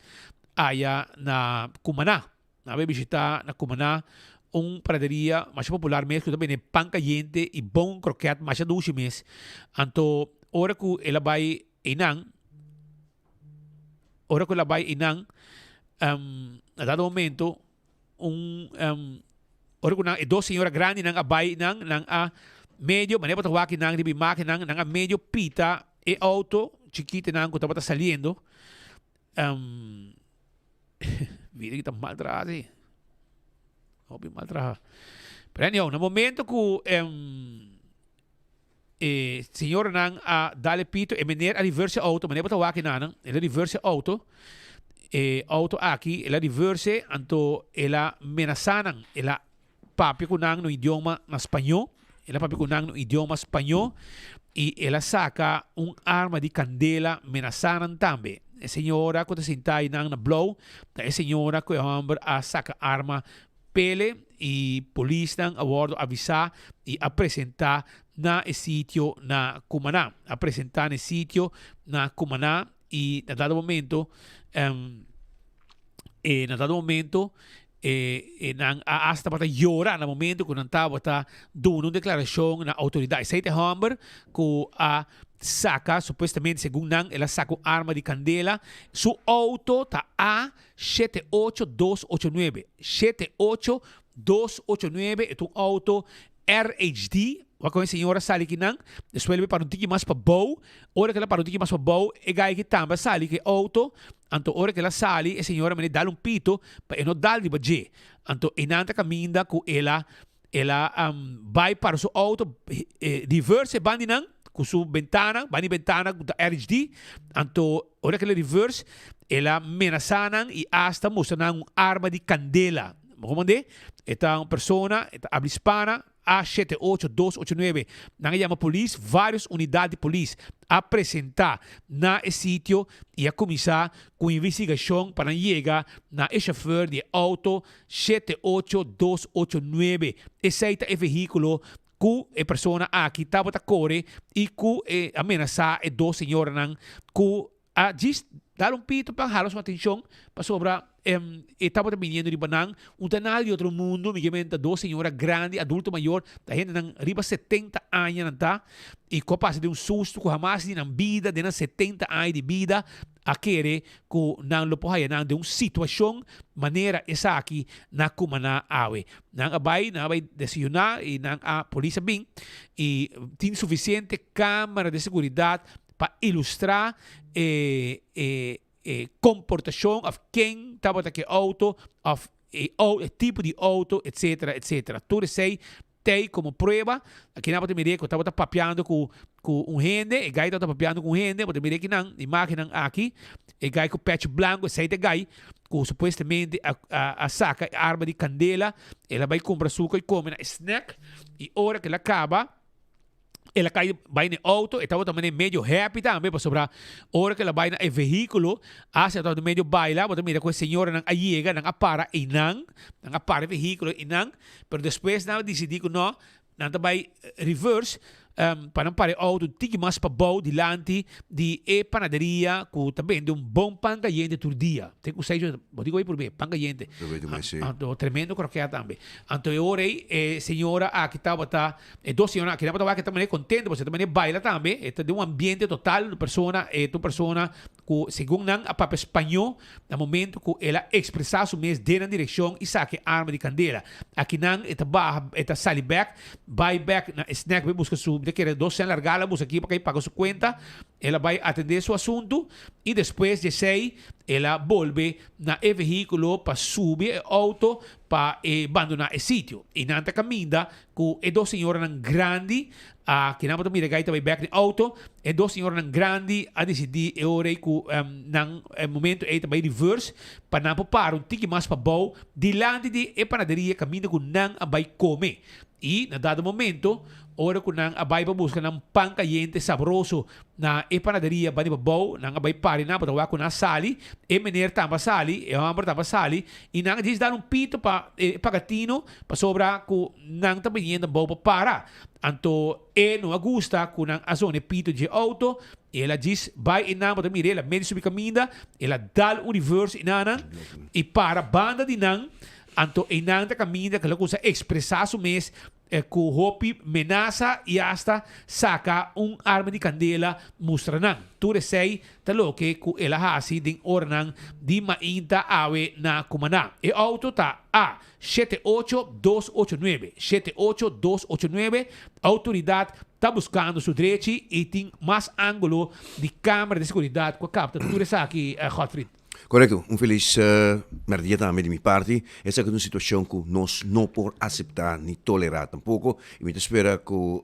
aya na Cumaná. Nan a bai bishitá na Cumaná un panaderia masha popular mes ku ta bende pan kayente i bon kroket masha dushi mes. Anto ora ku el a bai einan, ora ku el a bai einan, na dado momento un ora ku nan e dos señora grandinan a bai nan, nan a medio, manera bo ta wak nan riba imagennan, nan a medio pita e outo chikitonan ku tabata saliendo. Mira ki ta mal traha si. Hopi mal traha. Pero anyhow, na momento ku e señoranan a dal e pito, e meneer a reverse e auto, meneer bo ta wak enanan, el a reverse e auto, e auto aki, el a reverse, anto el a menasa nan, el a papia ku nan no idioma na spañó, el a papia ku nan no idioma spañó i el a saka un arma di kandela menasá nan tambe. E señora ku ta sintá einan na blou ta e señora ku e hòmber a saka arma pele i polisnan a wòrdu avisá i a presentá na e sitio na Cumaná. A presentá na e sitio na Cumaná i na dado momento e na dado momento E nan a hasta tabata yora na momento ku nan tabata duna un deklarashon na outoridat. Esei ta e hòmber ku a saka, supuestamente segun nan, el a saka un arma di kandela. Su outo ta A shete ocho dos ocho nuebe, shete ocho dos ocho nuebe, e ta un outo RHD, wak kon e señor a sali kinan, despues el a para un tiki mas pabou, ora ku el a para un tiki mas pabou, e gai aki tambe a sali ku e outo, anto ora ku el a sali e señor a mende dal un pito pa e no dal riba dje, anto einan ta kaminda ku el a el a bai para su outo, reverse e bandinan ku su bentana, bandi bentana ku ta RHD, anto ora ku el a reverse el a menasá nan i asta mustra nan un arma di kandela. Bo komand'é? E ta un persona, e ta habla hispana, A shete ocho dos ocho nuebe. Nan a yama polis, varios unidat di polis a presenta na e sitio i a kuminsá ku investigashon pa nan yega na e shofèr di e outo shete ocho dos ocho nuebe. Esei ta e vehíkulo ku e persona aki tabata kore i ku e a menasá e dos señoranan ku A djis dal un pito pa hala su atencion, pasobra e tabata biniendo riba nan, un ta nada di otro mundo, mi ke menta dos señora grandi, adulto mayor, ta hendenan riba setenta aña nan ta, y cu a pasa den un susto cu hamas di nan bida, den nan setenta aña di bida, a kere cu nan lo por haya nan den un situacion manera esaki na Cumaná awe. Nan a bay, nan a bay desayuna y nan a, polis a bin y tin suficiente camera de seguridad pa ilustrá e e e komportashon òf ken tabata ku e outo òf e e tipo di outo etsetera etsetera. Tur esei t'ei komo prueba. Aki nan bo ta mir'é ku tabata papiando ku ku un hende, e gai tabata papiando ku un hende, bo ta mir'é kinan imágennan aki, e gai ku pèchi blanku, esei ta e gai ku supuestamente a a a saka e arma di kandela, el a bai kumpra suka i kome na e snèk i ora ku el a kaba, El a kai bai na e auto, e tabata manera medio happy tambe pasobra ora ku el a bai na e vehíkulo, hasta e tabata medio baila, bo ta mira ku e señoranan a yega, nan a para einan, nan a para e vehíkulo einan, pero despues nan a disidí ku no, nan ta bai reverse. pa nan para e auto un tiki mas pabou dilanti di e panaderia ku ta bende un bon pan kayente tur dia. Te ku seis ora, bo dico ei por be, pan kayente. Anto tremendo kroket tambe. Anto e ora ei e señora aki tabata, e dos señora aki tabata wak e ta manera kontento pasobra e ta manera baila tambe, e ta den un ambiente total, un persona, e ta un persona ku segun nan a papia spañó na momento ku el a ekspresá su mes den nan direkshon i saka e arma di kandela. Akinan e ta baha, e ta sali bèk, bai bèk na e snack bai buska su, mi ta kere dos sèn largá el a buska aki pa kai paga su kuenta, el a bai atendé su asuntu i despues di esei el a bolbe na e vehíkulo pa subi e outo pa e bandoná e sitio. I nan ta kaminda Ku e dos señoranan grandi a kinan bo ta mira gai ta bai bek den auto, e dos señoranan grandi a disidí e ora ei ku nan e momento ei ta bai reverse pa nan por para un tiki mas pabou dilanti di e panaderia kaminda ku nan a bai kome. I na dado momento ora ku nan a bai pa buska nan pan kayente sabroso na e panaderia bani pabou, nan a bai para i nan bo ta wak ku nan a sali, e meneer tambe a sali, e hòmber tambe a sali i nan a djis dal un pito pa e pagatino Pasobra ku nan ta biniendo bou pa para. Anto e no a gusta ku nan a zona e pito dje outo, el a djis bai einan, bo ta mira el a mete subi kaminda, el a dal un reverse einanan i para banda di nan, anto einan ta kaminda ku el a kuminsá ekspresá su mes ku hopi menasa i asta saka un arma di kandela mustra nan. Tur esei ta loke ku el a hasi den oranan di mainta awe na Cumaná. E outo ta A 78289, 78289, Outoridat ta buskando su drechi i tin mas ángulo di kámara di seguridat ku a kapta tur esaki, Godfried. Korekto, un felis mèrdia tambe di mi parti. Esaki ta un situashon ku nos no por aseptá ni tolerá tampoko i mi ta spera ku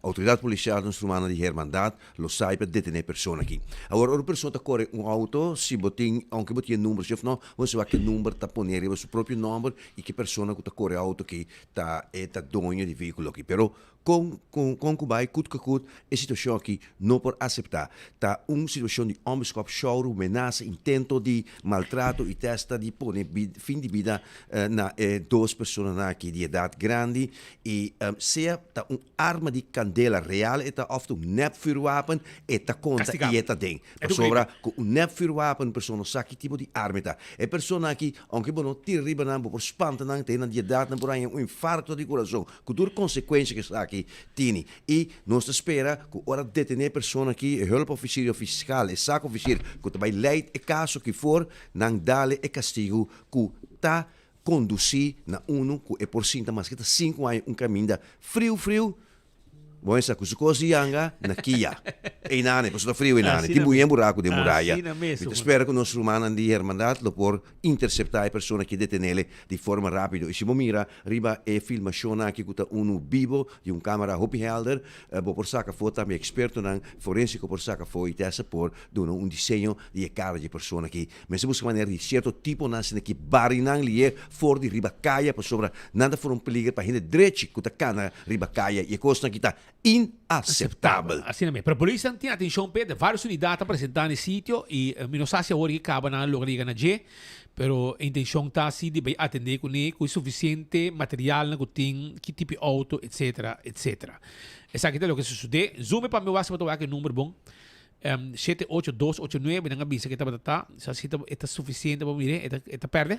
Autoridad policial nos rumannan di hermandad lo sai pa detene e persona aki. Awor ora un persona ta core un auto, si bo tin, aunke bo tin e number si of no, bo mester wak ke number ta pone riba su propio nomber y ke persona cu ta core auto aki ta e ta doño di vehiculo aki. Pero con con con cu bay cut cu cut e situacion aki no por acepta. Ta un situacion di onbeskop shouru, menasa, intento di maltrato y testa di pone fin di bida na e dos personanan aki di edad grandi Y sea ta un arma di candela real e ta of ta un nepvuurwapen, e ta conta y e ta den. Pasobra cu un nepvuurwapen un persona no sa ki tipo di arma e ta. E persona aki, aunke bo no tira riba nan, bo por spanta nan, te nan di edad nan por haña un infarto di curason, cu tur consecuencia cu esaki tini. Y nos ta spera cu ora detene e persona aki, e hulpofficier of fiscal, e zaakofficier cu ta bay leid e caso aki for, nan dale e castigo cu ta Kondusí na unu ku e por sinta maske ta sinku aña un kaminda friu friu, bo mester sa ku su kos di yanga na kia einane, pasobra ta friu einane, tin buñe buraku den muraya. Mi ta spera ku nos rumannan di hermandat lo por interseptá e persona ki detenele di forma rápido. I si bo mira riba e filmashonnan aki ku ta unu bibo di un kamera hopi hèlder, bo por saka afó tambe ekspertonan forensiko por saka afó i tèsta por duna un diseño di e kara di e persona aki. Mester buska manera di sierto tiponan asina ki barinan lié for di riba kaya pasobra nan ta forma un peliger pa hende drechi ku ta kana riba kaya i e kosnan aki ta inaseptabel. Asina mes. Pero polisnan tin atenshon p'e, den varios unidat ta presentá na e sitio i mi no sa si awor ki kaba nan a logra yega na dje, pero e intenshon ta si di bai atendé kuné ku e sufisiente materialnan ku tin, ki tipo di outo, etsetera, etsetera. Esaki ta loke a sosodé. Zoom e pa mi wak si bo ta wak e number bon. Shete ocho dos ocho nuebe nan a bisa ke tabata ta sa si e ta sufisiente pa mire e ta e ta perde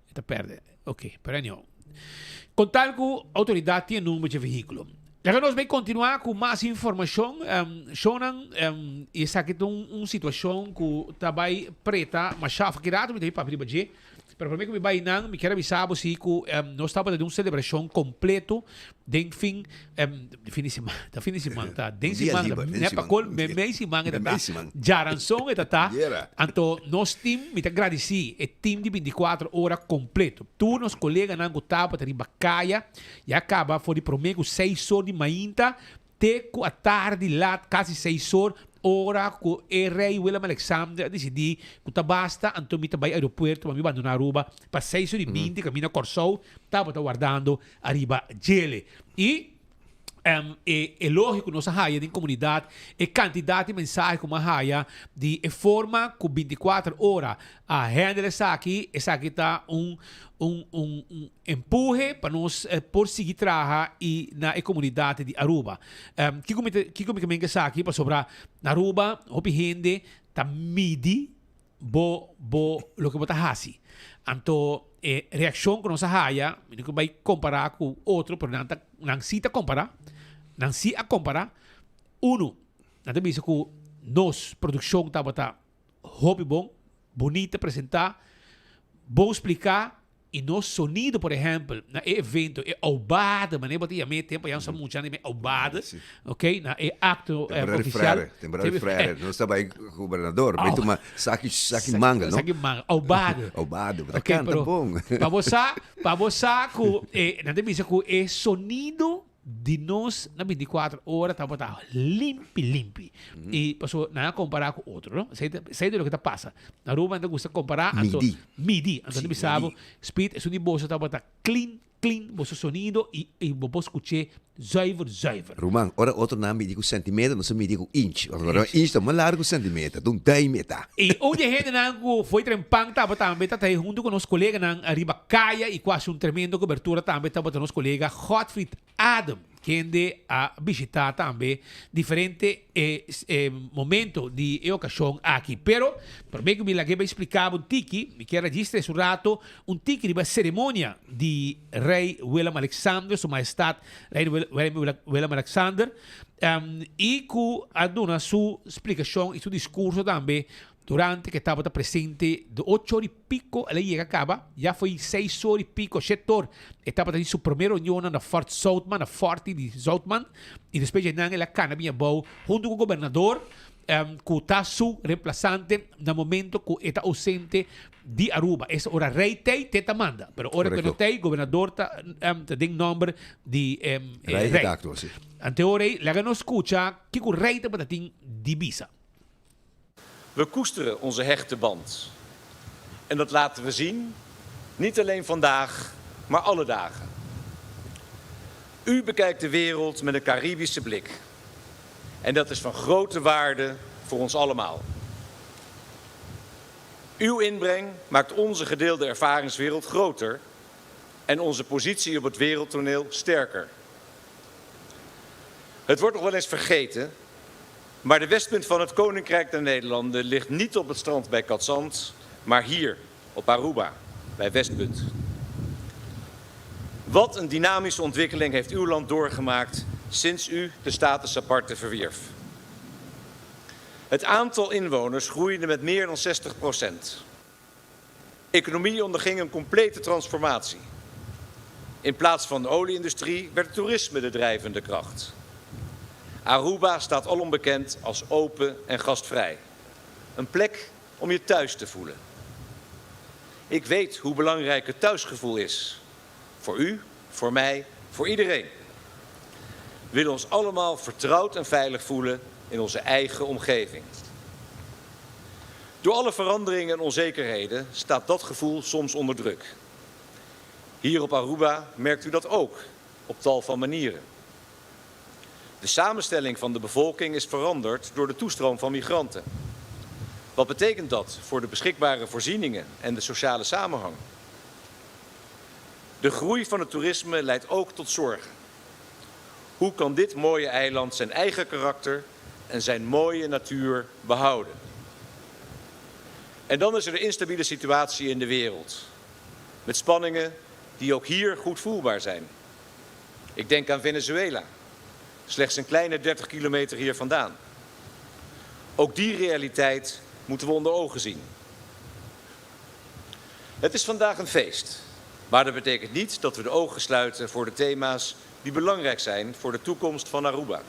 e ta perde ok pero anyhow kon tal ku outoridat tin e number dje vehíkulo laga nos bai kontinuá ku mas informashon shownan i esaki ta un un situashon ku ta bai preta masha afaki rato mi ta bai papia riba dje. Pero prome ku mi bai nan, mi kier avisa bo si ku nos tabata den un selebrashon kompleto den fin fin di siman, ta fin di siman ta den siman ta ne pa kol mei siman e ta ta djaranson e ta ta anto nos team mi ta gradisi e team di bintikuater ora kompleto tur nos koleganan ku tabata riba kaya ya kaba for di prome ku seis or di mainta Te ku atardi lat, kasi seis or, ora ku e rei Willem Alexander a disidí ku ta basta, anto mi ta bai aeropuerto pa mi bandoná Aruba pa seis or i binti kaminda Kòrsou tabata wardando ariba djele. I. E elogio ku nos a haya den komunidat, e kantidat di mensahe ku mi a haya di e forma ku bintikuater ora a handle esaki, esaki ta un un un un empuhe pa nos por sigui traha i na e komunidat di Aruba. Kiko mi ta kiko mi ta menga esaki? Pasobra na Aruba hopi hende ta midi bo bo loke bo ta hasi. Anto e reakshon ku nos a haya, mi no ke bai kompará ku otro, pero nan ta nan si ta kompará, nan si a kompará. Unu, nan ta bisa ku nos produkshon tabata hopi bon, bunita presentá, bon spliká I nos sonido, por ehempel, na e evento, e aubade, manera bo ta yam'é, tempo ya nos ta mucha nan yam'é aubade, ok, na e acto Temporada di oficial. frere, temporada di frere. Nos ta bai gobernador, bai tuma saki, saki manga, no? Saki manga, aubade. Aubade, bo ta Ok, canta pero bon. pa bo sa, pa bo sa cu e, nan ta bisa cu e sonido Di nos na binticuater ora tabata limpi limpi. Y paso nan a compara cu otro, no? Esey ta, esey ta loke ta pasa. Na Aruba nan ta gusta compara, anto Midi. midi. Anto Sí, nan bisa bo, midi. Speed, esun di boso tabata clean, clean boso sonido y, y bo por scuché zuiver, zuiver. Ruman, ora otronan midi cu centimeter, nos a midi cu inch. Pasobra inch ta mas largo cu centimeter, ta un duim e ta. Y un di e hendenan cu foi trempan tabata tambe ta traha hunto cu nos coleganan riba caya y cu haci un tremendo cobertura tambe tabata nos colega Godfried Adam, kende a bishita tambe diferente momento di e ocasion aki. Pero prome cu mi lag'e bay splica bo un tiki, mi kier a djis tres un rato un tiki riba e ceremonia di Rey Willem Alexander, Su Majestad Rey Willem Alexander, y cu a duna su splicacion y su discurso tambe durante cu e tabata presente di ocho ora y pico el a yega caba, ya foi seis ora y pico, shete or, e tabata tin su prome reunionnan na Fort Zoutman, na Forti di Zoutman, y despues dje nan el a cana bin abao hunto cu gobernador cu ta su reemplazante na momento cu e ta ausente di Aruba. Esta ora rey tey, te ta manda. Pero ora cu e no tey, gobernador ta ta den nomber di Rey. Rey. Exacto, si. Ante ora ey, laga nos scucha kico rey tabata tin di bisa. We koesteren onze hechte band. En dat laten we zien, niet alleen vandaag, maar alle dagen. U bekijkt de wereld met een Caribische blik. En dat is van grote waarde voor ons allemaal. Uw inbreng maakt onze gedeelde ervaringswereld groter en onze positie op het wereldtoneel sterker. Het wordt nog wel eens vergeten, maar de westpunt van het Koninkrijk der Nederlanden ligt niet op het strand bij Cadzand, maar hier op Aruba, bij Westpunt. Wat een dynamische ontwikkeling heeft uw land doorgemaakt sinds u de status aparte verwierf. Het aantal inwoners groeide met meer dan 60 procent. Economie onderging een complete transformatie. In plaats van de olieindustrie werd het toerisme de drijvende kracht. Aruba staat alom bekend als open en gastvrij. Een plek om je thuis te voelen. Ik weet hoe belangrijk het thuisgevoel is. Voor u, voor mij, voor iedereen. We willen ons allemaal vertrouwd en veilig voelen in onze eigen omgeving. Door alle veranderingen en onzekerheden staat dat gevoel soms onder druk. Hier op Aruba merkt u dat ook, op tal van manieren. De samenstelling van de bevolking is veranderd door de toestroom van migranten. Wat betekent dat voor de beschikbare voorzieningen en de sociale samenhang? De groei van het toerisme leidt ook tot zorgen. Hoe kan dit mooie eiland zijn eigen karakter en zijn mooie natuur behouden? En dan is er de instabiele situatie in de wereld. Met spanningen die ook hier goed voelbaar zijn. Ik denk aan Venezuela, slechts een kleine 30 kilometer hier vandaan. Ook die realiteit moeten we onder ogen zien. Het is vandaag een feest, maar dat betekent niet dat we de ogen sluiten voor de thema's die belangrijk zijn voor de toekomst van Aruba.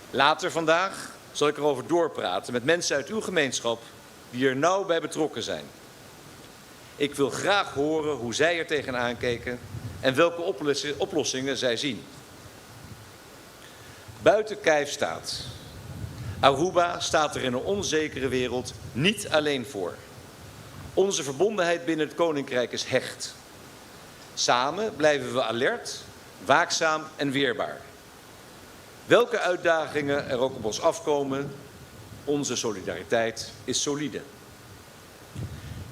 Later vandaag zal ik erover doorpraten met mensen uit uw gemeenschap die er nauw bij betrokken zijn. Ik wil graag horen hoe zij er tegenaan keken en welke oplossingen zij zien. Buiten kijf staat. Aruba staat er in een onzekere wereld niet alleen voor. Onze verbondenheid binnen het Koninkrijk is hecht. Samen blijven we alert Waakzaam en weerbaar. Welke uitdagingen er ook op ons afkomen, onze solidariteit is solide.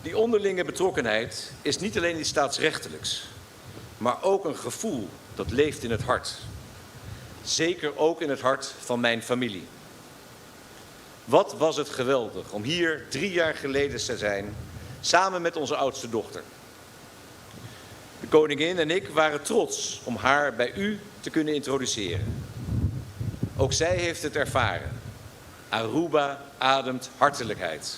Die onderlinge betrokkenheid is niet alleen iets staatsrechtelijks, maar ook een gevoel dat leeft in het hart. Zeker ook in het hart van mijn familie. Wat was het geweldig om hier drie jaar geleden te zijn, samen met onze oudste dochter. De koningin en ik waren trots om haar bij u te kunnen introduceren. Ook zij heeft het ervaren. Aruba ademt hartelijkheid.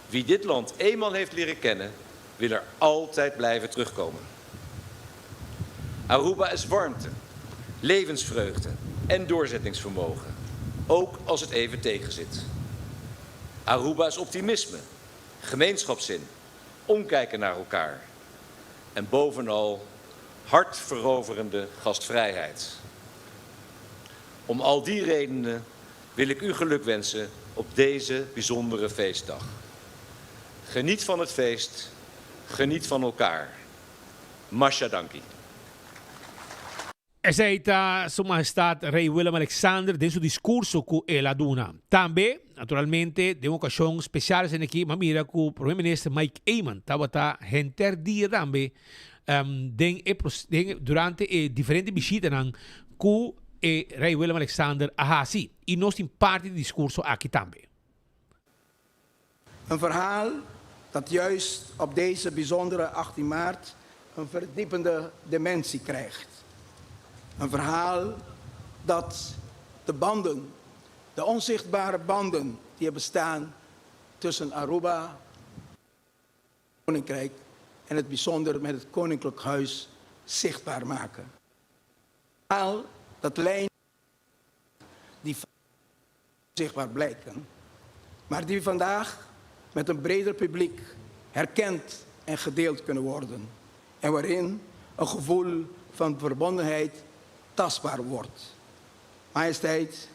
Wie dit land eenmaal heeft leren kennen, wil er altijd blijven terugkomen. Aruba is warmte, levensvreugde en doorzettingsvermogen, ook als het even tegenzit. Aruba is optimisme, gemeenschapszin, omkijken naar elkaar en bovenal hartveroverende gastvrijheid. Om al die redenen wil ik u gelukwensen op deze bijzondere feestdag. Geniet van het feest, geniet van elkaar. Masha danki. Esei ta Su Mahestad Rey Willem Alexander den su discurso cu el a duna. Tambe, naturalmente, den un ocasion special esaki aki, m'a mira cu Prome Minister Mike Eman tabata henter dia tambe den e den durante e diferente bishitanan cu e Rey Willem Alexander a haci. Y nos tin parti di discurso aki tambe. Een verhaal dat juist op deze bijzondere 18 maart een verdiepende dimensie krijgt. Een verhaal dat de banden, de onzichtbare banden die er bestaan tussen Aruba, Koninkrijk en het bijzonder met het Koninklijk Huis zichtbaar maken. Verhaal dat lijn die zichtbaar blijken, maar die vandaag met een breder publiek herkend en gedeeld kunnen worden. En waarin een gevoel van verbondenheid tastbaar wordt. Majesteit,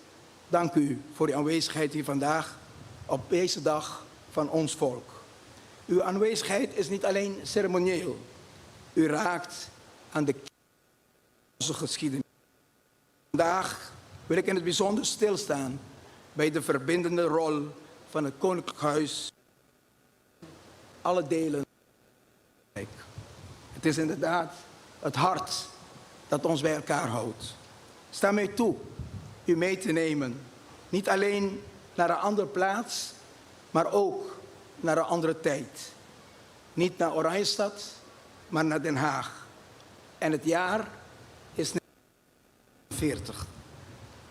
dank u voor uw aanwezigheid hier vandaag op deze dag van ons volk. Uw aanwezigheid is niet alleen ceremonieel. U raakt aan de onze geschiedenis. Vandaag wil ik in het bijzonder stilstaan bij de verbindende rol van het Koninklijk Huis. Alle delen. Het is inderdaad het hart dat ons bij elkaar houdt. Sta mij toe u mee te nemen. Niet alleen naar een andere plaats, maar ook naar een andere tijd. Niet naar Oranjestad, maar naar Den Haag. En het jaar is 1940.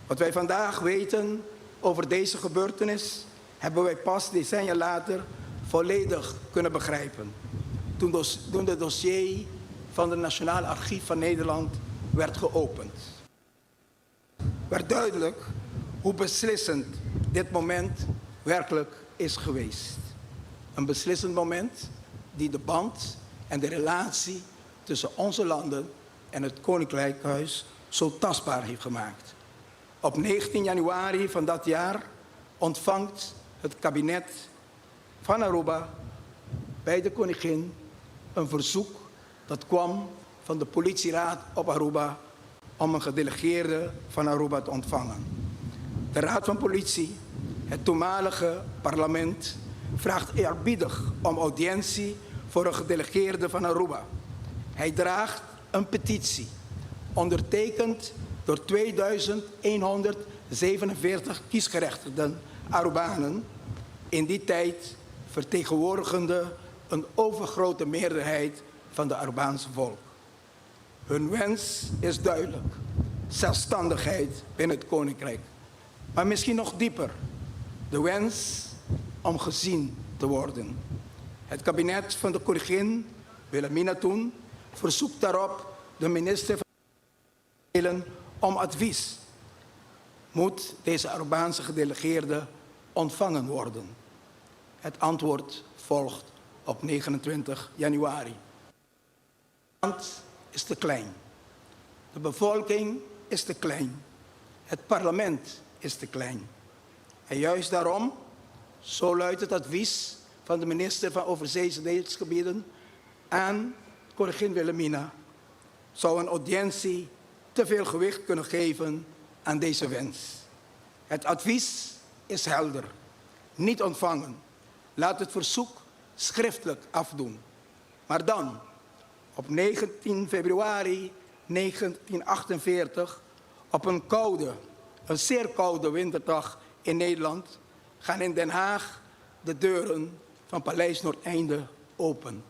Wat wij vandaag weten over deze gebeurtenis, hebben wij pas decennia later volledig kunnen begrijpen. Toen, toen de dossier van het Nationaal Archief van Nederland werd geopend. Werd duidelijk hoe beslissend dit moment werkelijk is geweest. Een beslissend moment die de band en de relatie tussen onze landen en het Koninklijk Huis zo tastbaar heeft gemaakt. Op 19 januari van dat jaar ontvangt het kabinet van Aruba bij de koningin een verzoek dat kwam van de politieraad op Aruba om een gedelegeerde van Aruba te ontvangen. De Raad van Politie, het toenmalige parlement, vraagt eerbiedig om audiëntie voor een gedelegeerde van Aruba. Hij draagt een petitie, ondertekend door 2147 kiesgerechtigden Arubanen, in die tijd vertegenwoordigende een overgrote meerderheid van de Arubaanse volk. Hun wens is duidelijk: zelfstandigheid binnen het koninkrijk. Maar misschien nog dieper, de wens om gezien te worden. Het kabinet van de koningin Wilhelmina toen verzoekt daarop de minister van om advies. Moet deze Arubaanse gedelegeerde ontvangen worden? Het antwoord volgt op 29 januari. Het land is te klein. De bevolking is te klein. Het parlement is te klein. En juist daarom, zo luidt het advies van de minister van Overzeese Deelsgebieden aan koningin Wilhelmina. Zou een audiëntie te veel gewicht kunnen geven aan deze wens? Het advies is helder. Niet ontvangen. Laat het verzoek schriftelijk afdoen. Maar dan, op 19 februari 1948, op een koude, een zeer koude winterdag in Nederland, gaan in Den Haag de deuren van Paleis Noordeinde open.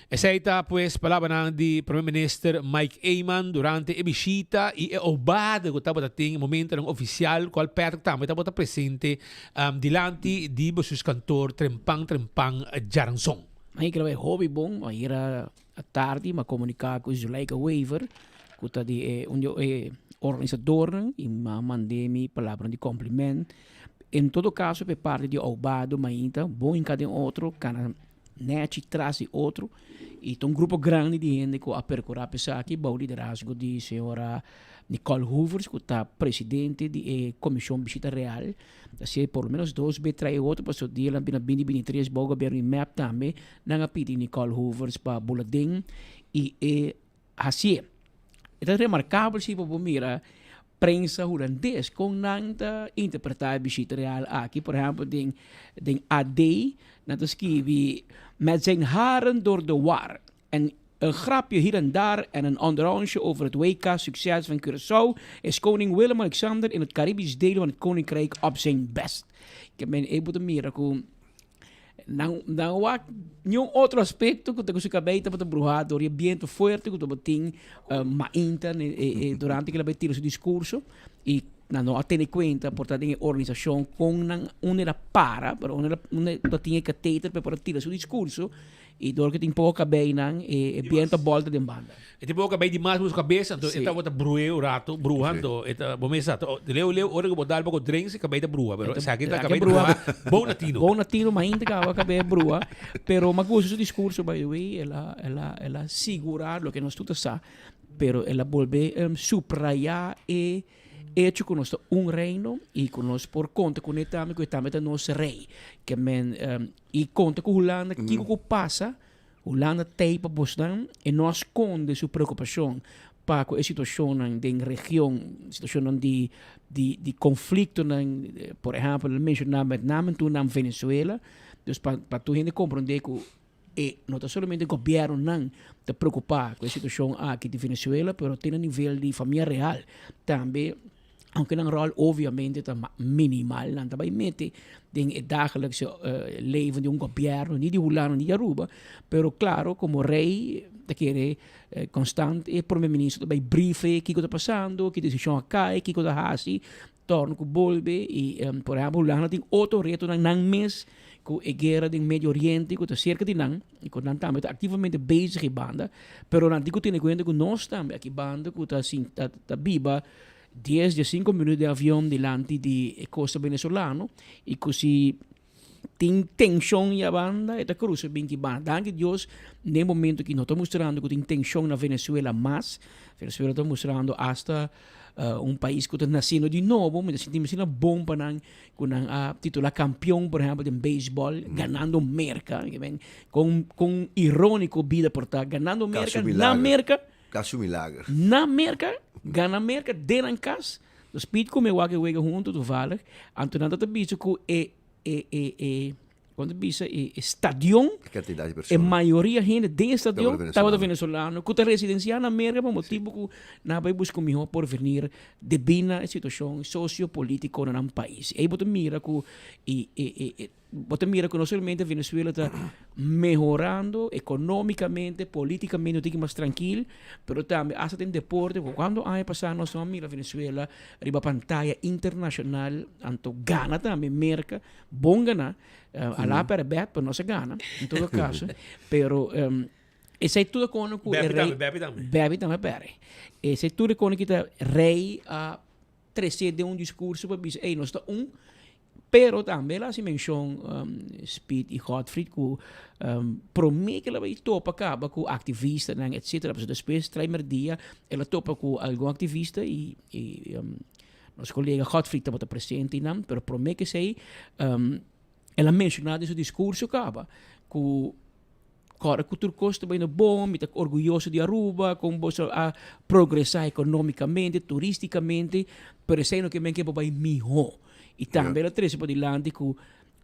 Esei ta pues palabranan di Prome Minister Mike Eman durante e bishita y e obada cu tabata tin e momentonan oficial cual Patrick tambe tabata presente dilanti di bestuurskantoor trempan trempan djaranson. Mi kere bai hopi bon, ayera tardi mi a comunica cu Zuleika Wever cu ta di e un di e organisadornan y mi a mande mi palabranan di compliment. En todo caso pa e parti di Aubado mainta bon hinca den otro cana Nechi tras di otro y ta un grupo grandi di hende cu a percura pa esaki bao liderazgo di señora Nicole Hoevers cu ta presidente di e Comision Bishita Real. Así por lo menos dos be trae otro pasobra dia nan bina binti binti tres bao gobierno di mep tambe nan a pidi Nicole Hoevers pa bula den y e hacié. E ta remarcabel si pa bo mira prensa hulandes kon nan ta interpretá e bishita real aki. Por ehèmpel den den AD nan ta skibi, Met zijn haren door de war en een grapje hier en daar en een onderonsje over het WK-succes van Curaçao is koning Willem-Alexander in het Caribisch deel van het koninkrijk op zijn best. Ke men e bo ta mira ku Nan nan wak niun otro aspecto cu ta cu su cabey tabata bruha door e biento fuerte cu tabatin mainta durante cu el a bay tira su discurso y nan no a tene cuenta por ta den e organisacion con nan unda el a para pero unda el tabatin e cateter pa e por a tira su discurso y door cu tin poco cabeynan e biento a bolta den banda. E tin poco cabey di mas bo su cabes anto e tabata bruhe un rato bruha anto e ta bo mes sa leu leu ora cu bo dal poco drinks e cabey ta bruha pero esaki ta cabey ta bruha bon na tino. Bon na tino mainta caba cabey a bruha pero mi a gusta su discurso by the way el a el a el a sigura loke nos tur ta sa pero el a bolbe subraya e hecho cu nos ta un reino y cu nos por conta cune tambe cu e tambe ta nos rey ke men y conta cu Hulanda kico cu pasa Hulanda t'ei pa bosnan e no a skonde su preokupashon pa ku e situashonnan den region, situashonnan di di di konfliktonan, por ehèmpel el a menshoná met name tur nan Venezuela, dus pa pa tur hende komprondé ku e no ta solamente gobièrnunan ta preokupá ku e situashon aki di Venezuela, pero te na nivel di famia real tambe. Aunke nan rol obviamente ta minimal, nan ta bai mete den e dagelijkse leven di un gobierno, ni di Hulanda ni di Aruba, pero claro como rey ta kere constant e prome minister ta bai brief e kiko ta pasando, ki decision a cay, kiko ta haci, torno cu bolbe y por ehempel Hulanda tin otro retonan nan mes cu e guera den Medio Oriente cu ta cerca di nan y cu nan tambe ta activamente bezig e banda, pero nan tin cu tene cuenta cu nos tambe aki banda cu ta ta biba Dies di cinco minuut den avion dilanti di e costa venezolano y cu si tin tension ya banda e ta cruza bin ki banda. Danki Dios den momento ki no ta mustrando cu tin tension na Venezuela mas. Venezuela ta mustrando hasta un pais cu ta naciendo di nobo. Mi ta sinti mi asina bon pa nan cu nan a titula campeon por ehempel den baseball ganando Merca. Con con ironico bida por ta ganando Merca na Merca. Casi un milager. Na Merca, gana Merca den nan cas. Nos Piet cu mi wak e wega hunto toevallig. Anto nan ta bisa cu e e e e con ta bisa e e stadion, E cantidad di e persona. mayoria hende den e stadion Tabata tabata venezolano. venezolano cu ta residencia na Merca pa motibo cu nan a bay busca un miho porvenir debi na e situacion socio-politico na nan pais. Ey bo ta mira cu e e e e Bo ta mira ku no solamente Venezuela ta mehorando economicamente, politicamente no tin mas trankil, pero tambe hasta den deporte, ku kuantu aña pasá nos no a mira Venezuela riba pantaya internashonal, anto gana tambe Merka, bon ganá, a la pèrdè bèt, pero nos a gana en todo kaso, pero esei tur kono ku e rei, Bèpi tambe, bèpi tambe. Bèpi tambe a pèrdè. Esei tur e kono kita rei a trese den un diskurso pa bisa, ey nos ta un, Pero tambe el a hasi menshon Speed i Godfried ku promé ku el a bai topa kaba ku aktivistanan etsetera pasobra despues trai merdia el a topa ku algun aktivista i nos kolega Godfried tabata presente einan pero promé ku esei el a menshoná den su diskurso kaba ku. Kòrda ku tur kos ta bayendo bon, mi ta orguyoso di Aruba, kon boso a progresá ekonómikamente, turístikamente, pero esei no ke men ke bo bai mihó. I tambe el a trese padilanti ku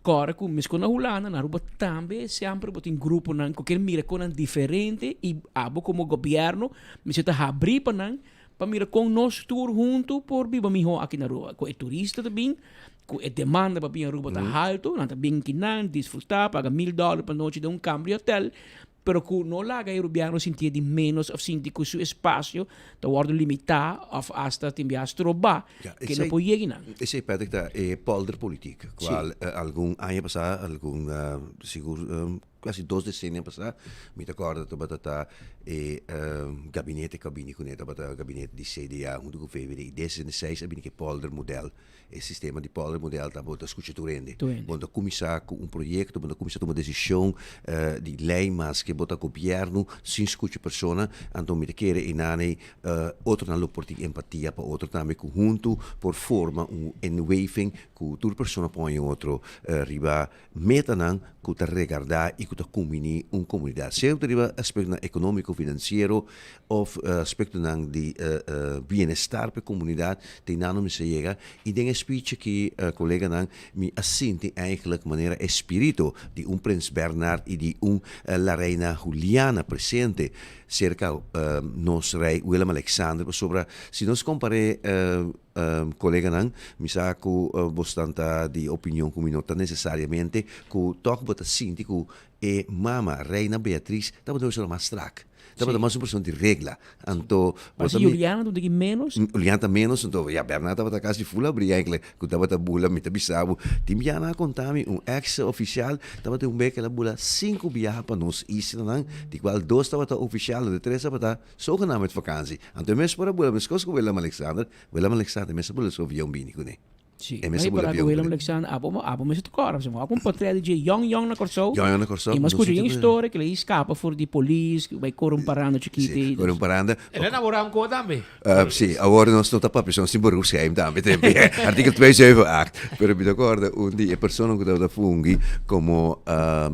kòrda ku meskos na Hulanda, na Aruba tambe semper bo tin gruponan ku ker mira konan diferente i abo komo gobièrnu mester ta habrí pa nan pa mira kon nos tur huntu por biba mihó aki na Aruba. Ku e turista ta bin, Ku e demanda pa bin Aruba ta halto, nan ta bin kinan, disfrutá, paga mil dòler pa nochi den un kamber di hotel, pero ku no laga e rubiano sintié di ménos òf sinti ku su espasio ta wòrdu limitá òf asta tin biaha strobá ku e no por yega einan. Esei, Patrick, ta e polderpolitiek, kual algun aña pasá, algun sigur Casi dos decennia pasá, mi ta corda tabata ta e gabinete cu a bini cune, tabata gabinete di CDA hunto cu VVD y den 66 a bini cu e poldermodel. E sistema di poldermodel ta bo ta scucha tur hende. Tur hende. Bo no ta cuminsa cu un proyecto, bo no ta cuminsa tuma decision di ley maske bo ta gobierno sin scucha persona. Anto mi ta kere eynan otronan lo por tin empatia pa otro tambe cu hunto por forma un enweving cu tur persona por haña otro riba Metanan ku ta regardá i ku ta kumbiní un komunidat, sea ku ta riba aspektonan ekonómiko, finansiero òf aspektonan di bienestar pa e komunidat, te nan no mester yega. I den e speech aki, koleganan, mi a sinti eigenlijk manera e spirito di un Prins Bernhard i di un La Reina Juliana presente serka nos Rei Willem Alexander, pasobra si nos kompar'é Koleganan, mi sa ku bosnan ta di opinion ku mi no ta nesesariamente ku tòg bo ta sinti ku e mama, Reina Beatriz, tabata un persona mas strak. Tabata mas un persona di regla. Anto bo ta. Juliana ta un tiki ménos. Juliana ta ménos, anto ya Bernard tabata kasi ful abrí eigenlijk ku tabata bula. Mi ta bisa bo, tin biaha nan a konta mi un eks ofisial tabata un bek el a bula sinku biaha pa nos islanan, di kual dos tabata ofisial, anto tres tabata Zogenaamd met vakantie. Anto e mes por a bula meskos ku Willem Alexander. Willem Alexander mes a bula su avion bini kuné. Sí. E mes a Ai, bula para ku avion Willem kuné. Alexander, abo, abo mes a kòrda, pasobra mi a un portret di dje yòn yòn na Kòrsou. Yòn yòn na Kòrsou. I mi a Nos skucha tin yen storia ku el a skapa for di polis, ku bai kore un paranda chikito. Sí, kore un paranda. El a namorá un ko tambe. Sí, awor nos no ta papia, nos tin beroepsgeheim tambe tempo. Artikel 278. Pero mi ta kòrda un di e persona ku tabata fungi komo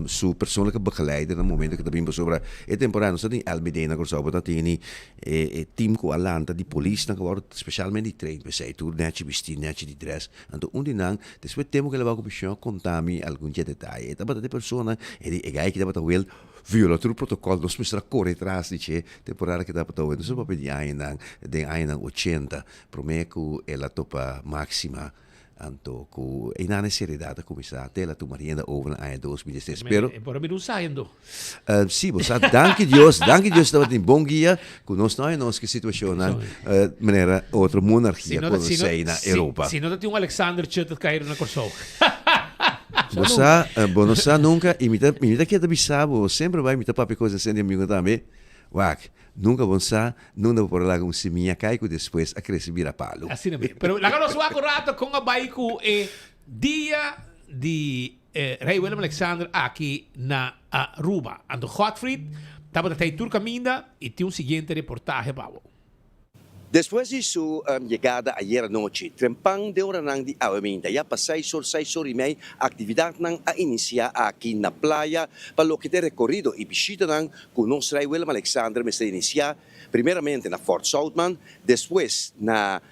su persoonlijke begeleider na momento ku ta bin pasobra e temporada nos ta tin LBD na Kòrsou, bo ta tini e team ku a lanta di polisnan ku a wòrdu spesialmente di train p'esei, tur nèchi bistí, nèchi di drès. Anto un di nan, despues tempu ku el a bai ku penshon a konta mi algun dje detaye. E tabata di persona, e di e gai ki tabata wèl viola tur protokòl, nos mester a kore tras di dje temporada ku tabata wèl. Nos a papia di añanan, den añanan ochenta, promé ku el a topa Máxima. Anto ku einan e seriedat a kuminsá te el a tuma rienda over na aña 2016. Pero. E por a bira un sayendo. Sí, bo sa, danki Dios, danki Dios tabatin bon guia ku nos no haña nos ki situashonnan manera otro monarkia konosé na Europa. Si no ta tin un Alexander Chut ta kai na Kòrsou. Bo sa, bo no sa nunka i mi ta mi ta keda bisa bo, semper bai mi ta papia kos asina di amigo tambe, wak, nunka bo sa Nunda bo por a laga un simia kai ku despues a krese bira palu. Asina mi. Pero laga nos wak un rato kon a bai ku e dia di Rei Willem Alexander aki na Aruba. Anto Godfried tabata tei tur kaminda i tin un siguiente reportahe pa bo. Despues di su yegada ayer anochi, trempan den oranan di awe minta ya pa seis or, seis or i mei, aktividatnan a inisiá aki na playa pa loke ta e rekorido i bishitanan Ku nos Rei Willem Alexander mester inisiá primeramente na Fort Zoutman, despues na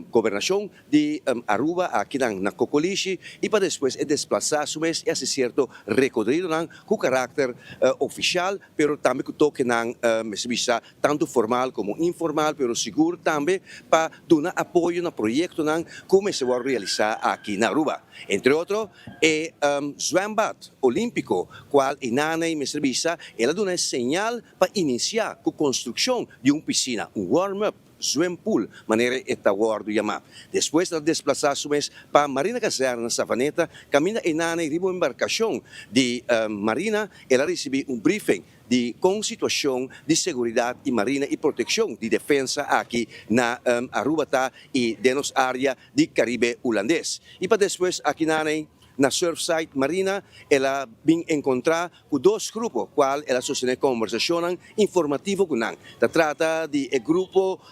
Gobernashon di Aruba akinan na Kokolishi i pa despues e desplasá su mes i hasi sierto rekodridonan ku karakter ofishal pero tambe ku tokenan mester bisa tantu formal komo informal pero sigur tambe pa duna apoyo na proyektonan ku mester wòrdu realisá aki na Aruba. Entre otro e zwembad olímpiko, kual e naney mester bisa el a duna e señal pa inisiá ku konstrukshon di un pisina, un warm-up zwempool, manera e ta wòrdu yamá. Despues el a desplasá su mes pa Marina Kazèrna na Savaneta, kaminda e naney riba un embarkashon di Marina el a risibí un briefing di kon situashon di seguridat i marina i protekshon di defensa aki na Aruba ta i den nos área di Karibe Hulandes. I pa despues aki naney Na Surfside Marina el a bin encontra cu dos grupo cual el a sostene conversacionnan informativo cu nan. Ta trata di e grupo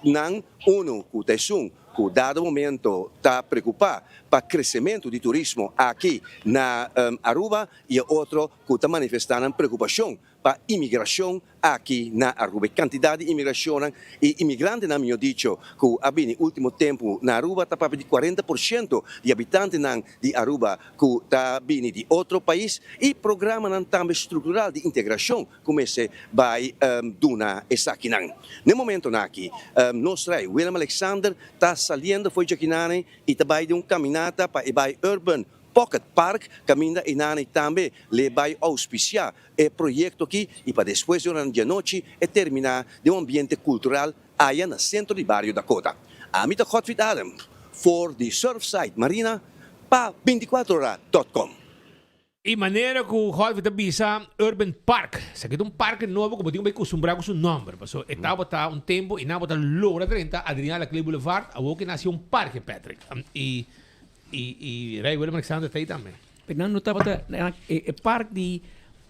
nan uno cu ta esun ku dado momento ta preokupá pa kresementu di turismo aki na Aruba i e otro ku ta manifestá nan preokupashon pa imigrashon aki na Aruba. E kantidat di imigrashonnan i imigrantenan, mihó dicho, ku a bini último tempu na Aruba ta papia di kuarenta por shento di habitantenan di Aruba ku ta bini di otro pais i programanan tambe struktural di integrashon ku mester bai duna esakinan. Na e momentonan aki nos rei Willem Alexander ta saliendo fo'i djakinane i ta bai den un kaminata pa e bai Urban Pocket Park kaminda einane tambe le bai ouspisiá e proyekto aki i pa despues di oranan di anochi e terminá den un ambiente kultural aya na sentro di bario Dakota. Ami ta Godfried Adem for di Surfside Marina pa bintikuater ora dot com. E manera ku Godfried ta bisa Urban Park, esaki ta un parke nobo ku bo tin ku bai kustumbrá ku su nòmber, pasobra e tabata un tempu i nan bo ta logra drenta Adriaan Laclé Boulevard, awor ku e nasi un parke Patrick. I i Rey Willem Alexander ta ei tambe. Pero nan no tabata e park di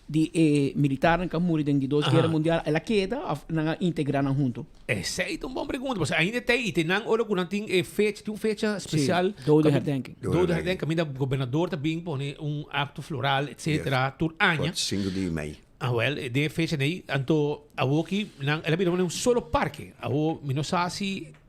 di e militarnan ku a muri den di dos guera mundial el a keda of nan a integra nan huntu? Esei ta un bon pregunta pasobra ainda ta ei i te nan ora ku nan tin e fecha tin un fecha spesial Sí, dodenherdenking. Dodenherdenking kaminda gobernador ta bin pone un akto floral etcetera tur aña. Por sinku di mei. Awel den e fecha nei anto awoki nan el a bira un solo parke awo mi no sa si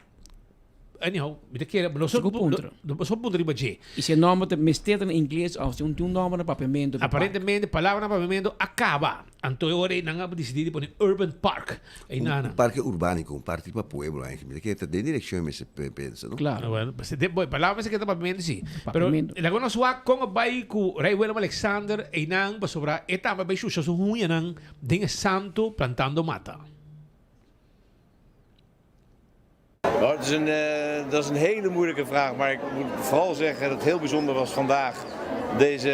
Anyhow, mi ta kere, nos Sigur puntra. nos por puntra riba dje. Y si e nomber ta mester ta na ingles of si un tin un nomber na papiamento di park. Aparentemente palabra na papiamento a caba. Anto e ora ei nan a dicidi di pone Urban Park. Ei Un nana. un parke urbanico, un parke pa pueblo eigenlijk. Mi ta kere ta den direccion e mester pensa, no? Claro. Bueno, pues de, boy, palabra mester keda papiamento si. Pero Papiamento. laga nos wak con a bai cu Rey Willem Alexander einan pasobra e tambe a bai shusha su huñanan den e santo plantando mata. Nou, het is een, eh, dat is een hele moeilijke vraag, maar ik moet vooral zeggen dat het heel bijzonder was vandaag deze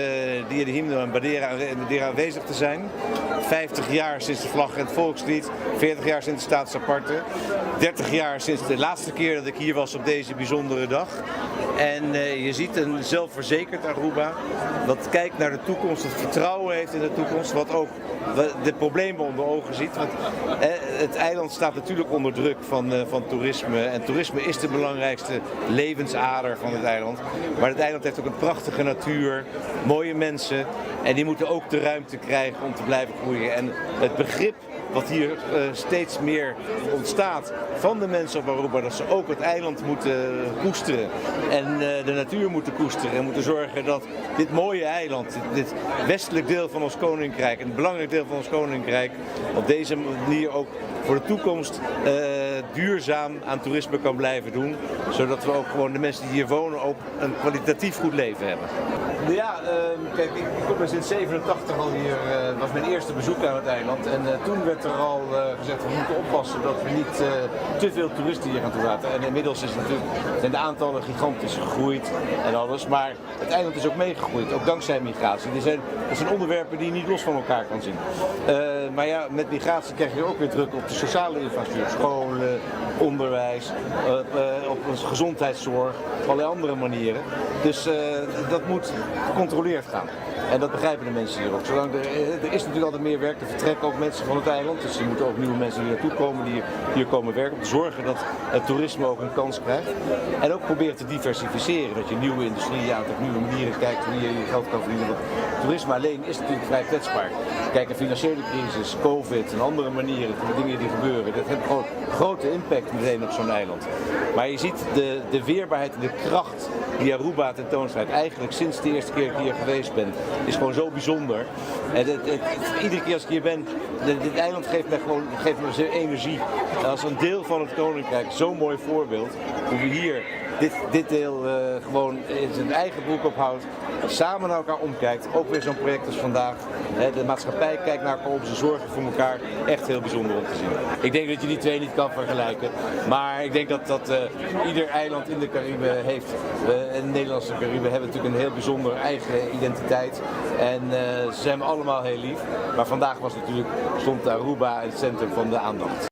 Dia de Himno en Badera, Badera aanwezig te zijn. 50 jaar sinds de vlag en het volkslied, 40 jaar sinds de staats aparte, 30 jaar sinds de laatste keer dat ik hier was op deze bijzondere dag. En eh, je ziet een zelfverzekerd Aruba dat kijkt naar de toekomst, dat vertrouwen heeft in de toekomst, wat ook de problemen onder ogen ziet. Want eh, het eiland staat natuurlijk onder druk van, eh, van toerisme. En toerisme is de belangrijkste levensader van het eiland. Maar het eiland heeft ook een prachtige natuur, mooie mensen. En die moeten ook de ruimte krijgen om te blijven groeien. En het begrip wat hier eh, steeds meer ontstaat van de mensen op Aruba. Dat ze ook het eiland moeten koesteren en eh, de natuur moeten koesteren. En moeten zorgen dat dit mooie eiland, dit, dit westelijk deel van ons koninkrijk, een belangrijk deel van ons koninkrijk, op deze manier ook voor de toekomst eh, duurzaam aan toerisme kan blijven doen. Zodat we ook gewoon de mensen die hier wonen ook een kwalitatief goed leven hebben. Ja, ehm, kijk, ik, ik kom sinds 87 al hier. Het was mijn eerste bezoek aan het eiland. En eh, toen werd er al eh, gezegd, we moeten oppassen dat we niet te veel toeristen hier gaan toelaten. En inmiddels is natuurlijk, zijn de aantallen gigantisch gegroeid en alles. Maar het eiland is ook meegegroeid, ook dankzij migratie. Die zijn, dat zijn onderwerpen die je niet los van elkaar kan zien. maar ja, met migratie krijg je ook weer druk op de sociale infrastructuur. Scholen, onderwijs, op gezondheidszorg, op allerlei andere manieren. Dus dat moet gecontroleerd gaan. En dat begrijpen de mensen hier ook. Zolang er, er is natuurlijk altijd meer werk, er vertrekken ook mensen van het eiland. Dus er moeten ook nieuwe mensen hier naartoe komen die hier komen werken. Om te zorgen dat het toerisme ook een kans krijgt. En ook proberen te diversificeren. Dat je nieuwe industrieën aantrekt, nieuwe manieren kijkt hoe je je geld kan verdienen. Want toerisme alleen is natuurlijk vrij kwetsbaar. Kijk, een financiële crisis, covid en andere manieren, de dingen die gebeuren. Dat heeft gewoon grote impact meteen op zo'n eiland. Maar je ziet de, de weerbaarheid en de kracht die Aruba tentoonstelt. Eigenlijk sinds de eerste keer dat ik hier geweest ben, is gewoon zo bijzonder. En het, het, iedere keer als ik hier ben, dit eiland geeft mij gewoon geeft me energie. Als een deel van het koninkrijk, zo'n mooi voorbeeld. Hoe we hier dit, dit deel uh, gewoon in zijn eigen broek ophoudt. Samen naar elkaar omkijkt. Ook weer zo'n project als vandaag. De maatschappij kijkt naar elkaar om, ze zorgen voor elkaar. Echt heel bijzonder om te zien. Ik denk dat je die twee niet kan vergelijken. Maar ik denk dat, dat uh, ieder eiland in de Cariben heeft. Uh, en de Nederlandse Cariben hebben natuurlijk een heel bijzonder eigen identiteit. En uh, ze zijn allemaal heel lief. Maar vandaag was natuurlijk, stond Aruba in het centrum van de aandacht.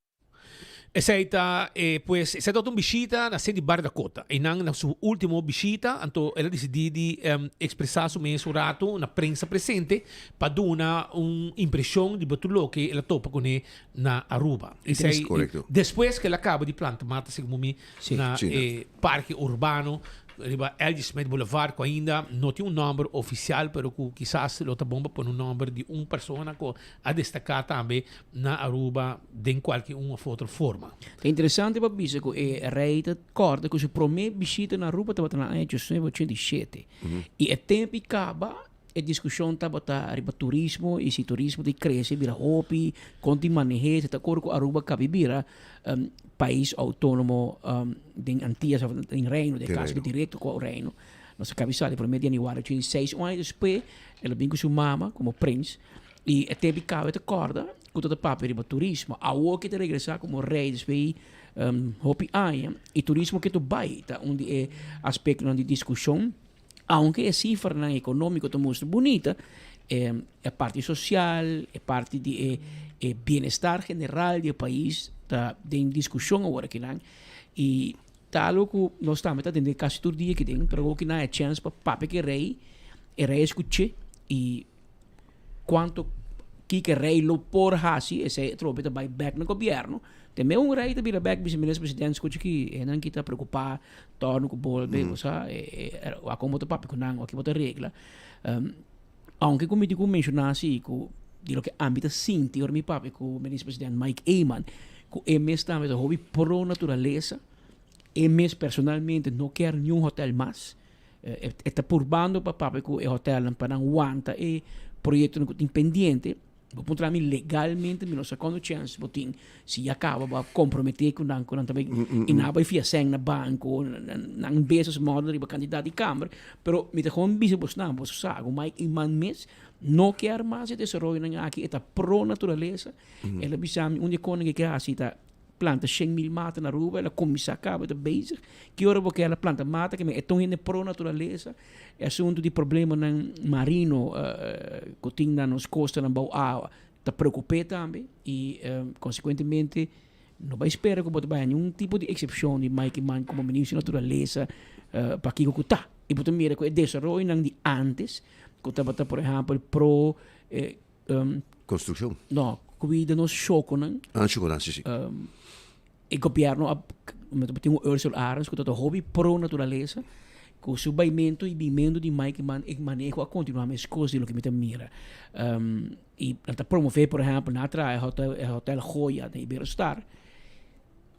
Esei ta e pues esei tabata un bishita na Cindy Bar Dakota. Einan na su ultimo bishita anto el a disidí di ekspresá su mes un ratu na prensa presente pa duna un impreshon riba tur loke el a topa kuné na Aruba. Esei despues ku el a kaba di planta mata segun mi na e parke urbano riba LG. Smith Boulevard ku ainda no tin un nòmber ofisial pero ku kisas lo ta bon pa pone un nòmber di un persona ku a destaká tambe na Aruba den kualke un òf otro forma. Ta interesante pa bisa ku e rei ta kòrda ku su promé bishita na Aruba tabata na aña ochocientos ochenta i shete i e tempu i kaba e diskushon tabata riba turismo i si turismo ta krese bira hopi kon tin maneh'é si ta kor ku Aruba kabi bira pais outónomo den Antias òf den Reino den kaso direkto ku Reino nos a kabi sali promé di yanüari ochenta i seis un aña despues el a bin ku su mama komo prins. I e tempu kawe ta kòrda ku ta ta papia riba turismo. Awor ke ta regresá komo rei despues di hopi aña i turismo ke ta bai ta un di e aspektonan di diskushon. Aunke e sifranan ekonómiko ta mustra bunita, e parti sosial, e parti di e bienestar general di e pais ta den diskushon awor akinan. I ta algu ku nos tambe ta tende kasi tur dia akiden, pero awor kinan e chèns pa papia ku e rei, e rei a skuch'é i. Cuanto kiko e rey lo por haci, esey atrobe ta bay bek na gobierno. Te me un rey ta bira bek bisa minister president scucha aki, hendenan ki ta preocupa torno cu bolbe, bo sa, wak como bo ta papia cu nan, wak bo ta regla. Aunke cu mi tin cu menciona si cu di loke ami ta sinti ora mi papia cu minister president Mike Eman, cu e mes tambe ta hopi pro naturalesa, e mes personalmente no kier niun hotel mas. E ta purbando pa papia ku e hotelnan pa nan wanta e proyektonan ku tin pendiente. Bo puntra mi legalmente mi no sa kuantu chèns bo tin si ya kaba bo a komprometé ku nan ku nan ta bai i nan a bai fia sèn na banko nan business model riba kantidat di kamber pero mi ta gewoon bisa bosnan boso sa ku Mike Eman mes no kier mas e desaroyonan aki e ta pro naturalesa el a bisa mi un di e konan ke ke hasi ta planta 100.000 mata na Aruba, el a cuminsa caba, e ta bezig. Ki ora bo kier a planta mata, ke e ta un hende pro naturalesa. E asunto di problemanan marino cu tin na nos costanan bou awa ta preocup'e tambe y consecuentemente no bay spera cu bo ta bay ningun tipo di excepcion di Mike Eman como ministro di naturalesa pa kico cu ta. Y bo ta mira cu e desaroyonan di antes cu tabata por ehempel pro Construccion. No, cuida nos shoconan. Ah, shoconan, si, si. E gobierno a, tin un Ursel Arends cu ta hopi pro naturalesa, cu su baimento y bimento di Mike Eman, e maneho a continua mescos di loke mi ta mira. Y nan ta promove, por ehempel, nan a traha e hotel, e hotel Joya den Iberostar,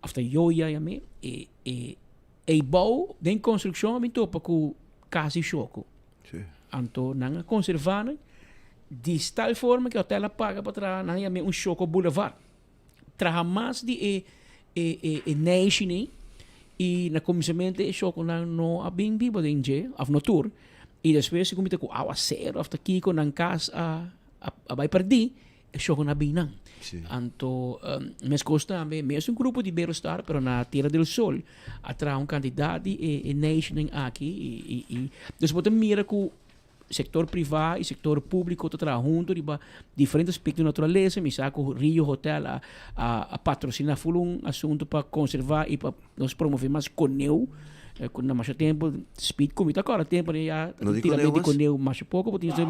of ta Joya yam'e, e, e, e bou den construccion a bin topa cu casi shoco. Anto nan a konservá nan di tal forma ku e hotel a paga pa traha nan yam'é un Shoko Boulevard. Traha mas di e e e e neishi i na kuminsamentu e shokonan no a bin biba den dje òf no tur i despues ku mi ta ku awaseru òf ta kiko nan kas a a bai pèrdí E shokonan a bin nan. Anto meskos tambe mes un grupo di Berostar pero na Tierra del Sol a traha un kantidat di e neishinan aki i i dus bo ta mira ku sektor privá i sektor públiko ta traha huntu riba diferente aspekto di naturalesa. Mi sa ku Rio Hotel a a patrosiná ful un asuntu pa konservá i pa nos promové mas koneu ku na masha tempu speed ku mi ta kòrda tempu ne ya No di tiramentu koneu di mas? koneu masha poko bo tin Ah,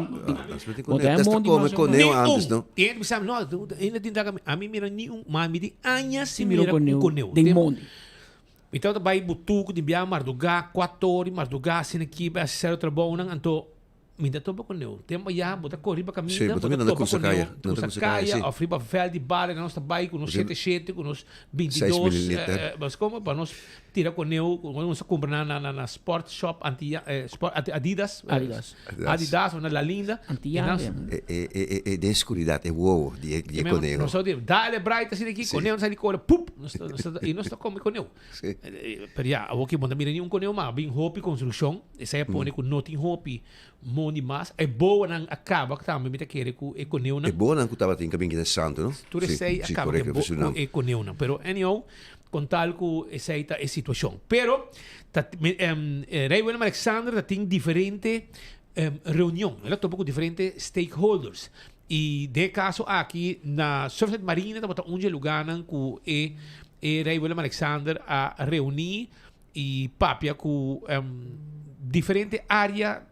nos no tin bo koneu. ta Testa mondi kome mas o koneu menos. antes, no? Tin hende bisa mi, no, ainda tin daga ami mira ni un, ma mi di aña Si sin mira un mira un koneu koneu. den Tem- mondi. Mi tabata bai butuku di bia mardugá, kuator di mardugá asina aki bai hasi sero trabounan, anto Mi ta topa ku neu. Tempu ayá bo ta kore riba kaminda, Sí, bo bo ta ta mira na topa krusa ku neu, kaya, na krusa krusa kaya, kaya sí. òf riba vèlt di bala nos ta bai ku nos Bo tin shete shete, ku nos seis bintidos, mililiter. bas komo pa nos tira ku neu, ku nos a kumpra na na na sport shop anti sport Adidas, Adidas. Adidas òf na La Linda. Antiano. E e e e den skuridat e wowo di e di e koneho. Nos ta di dale bright asina aki, koneho ta sali kore pup, nos ta nos ta i nos ta kome koneho. Sí. Pero ya, awor ki bo no ta mira ni un koneu mas, bin hopi konstrukshon, esei a pone ku no tin hopi mondi mas. E boanan a kaba tambe, mi ta kere ku e koneunan. E boanan ku tabatin ka bin keda santu, no? Tur esei a kaba ku e koneunan. Pero anyhow, kon tal ku esei ta e situashon. Pero ta Rei Willem Alexander ta tin diferente reunion, el a topa ku diferente stakeholders. I den e kaso aki na Surfside Marina tabata un dje lugánan ku e. E Rei Willem Alexander a reuní i papia ku diferente área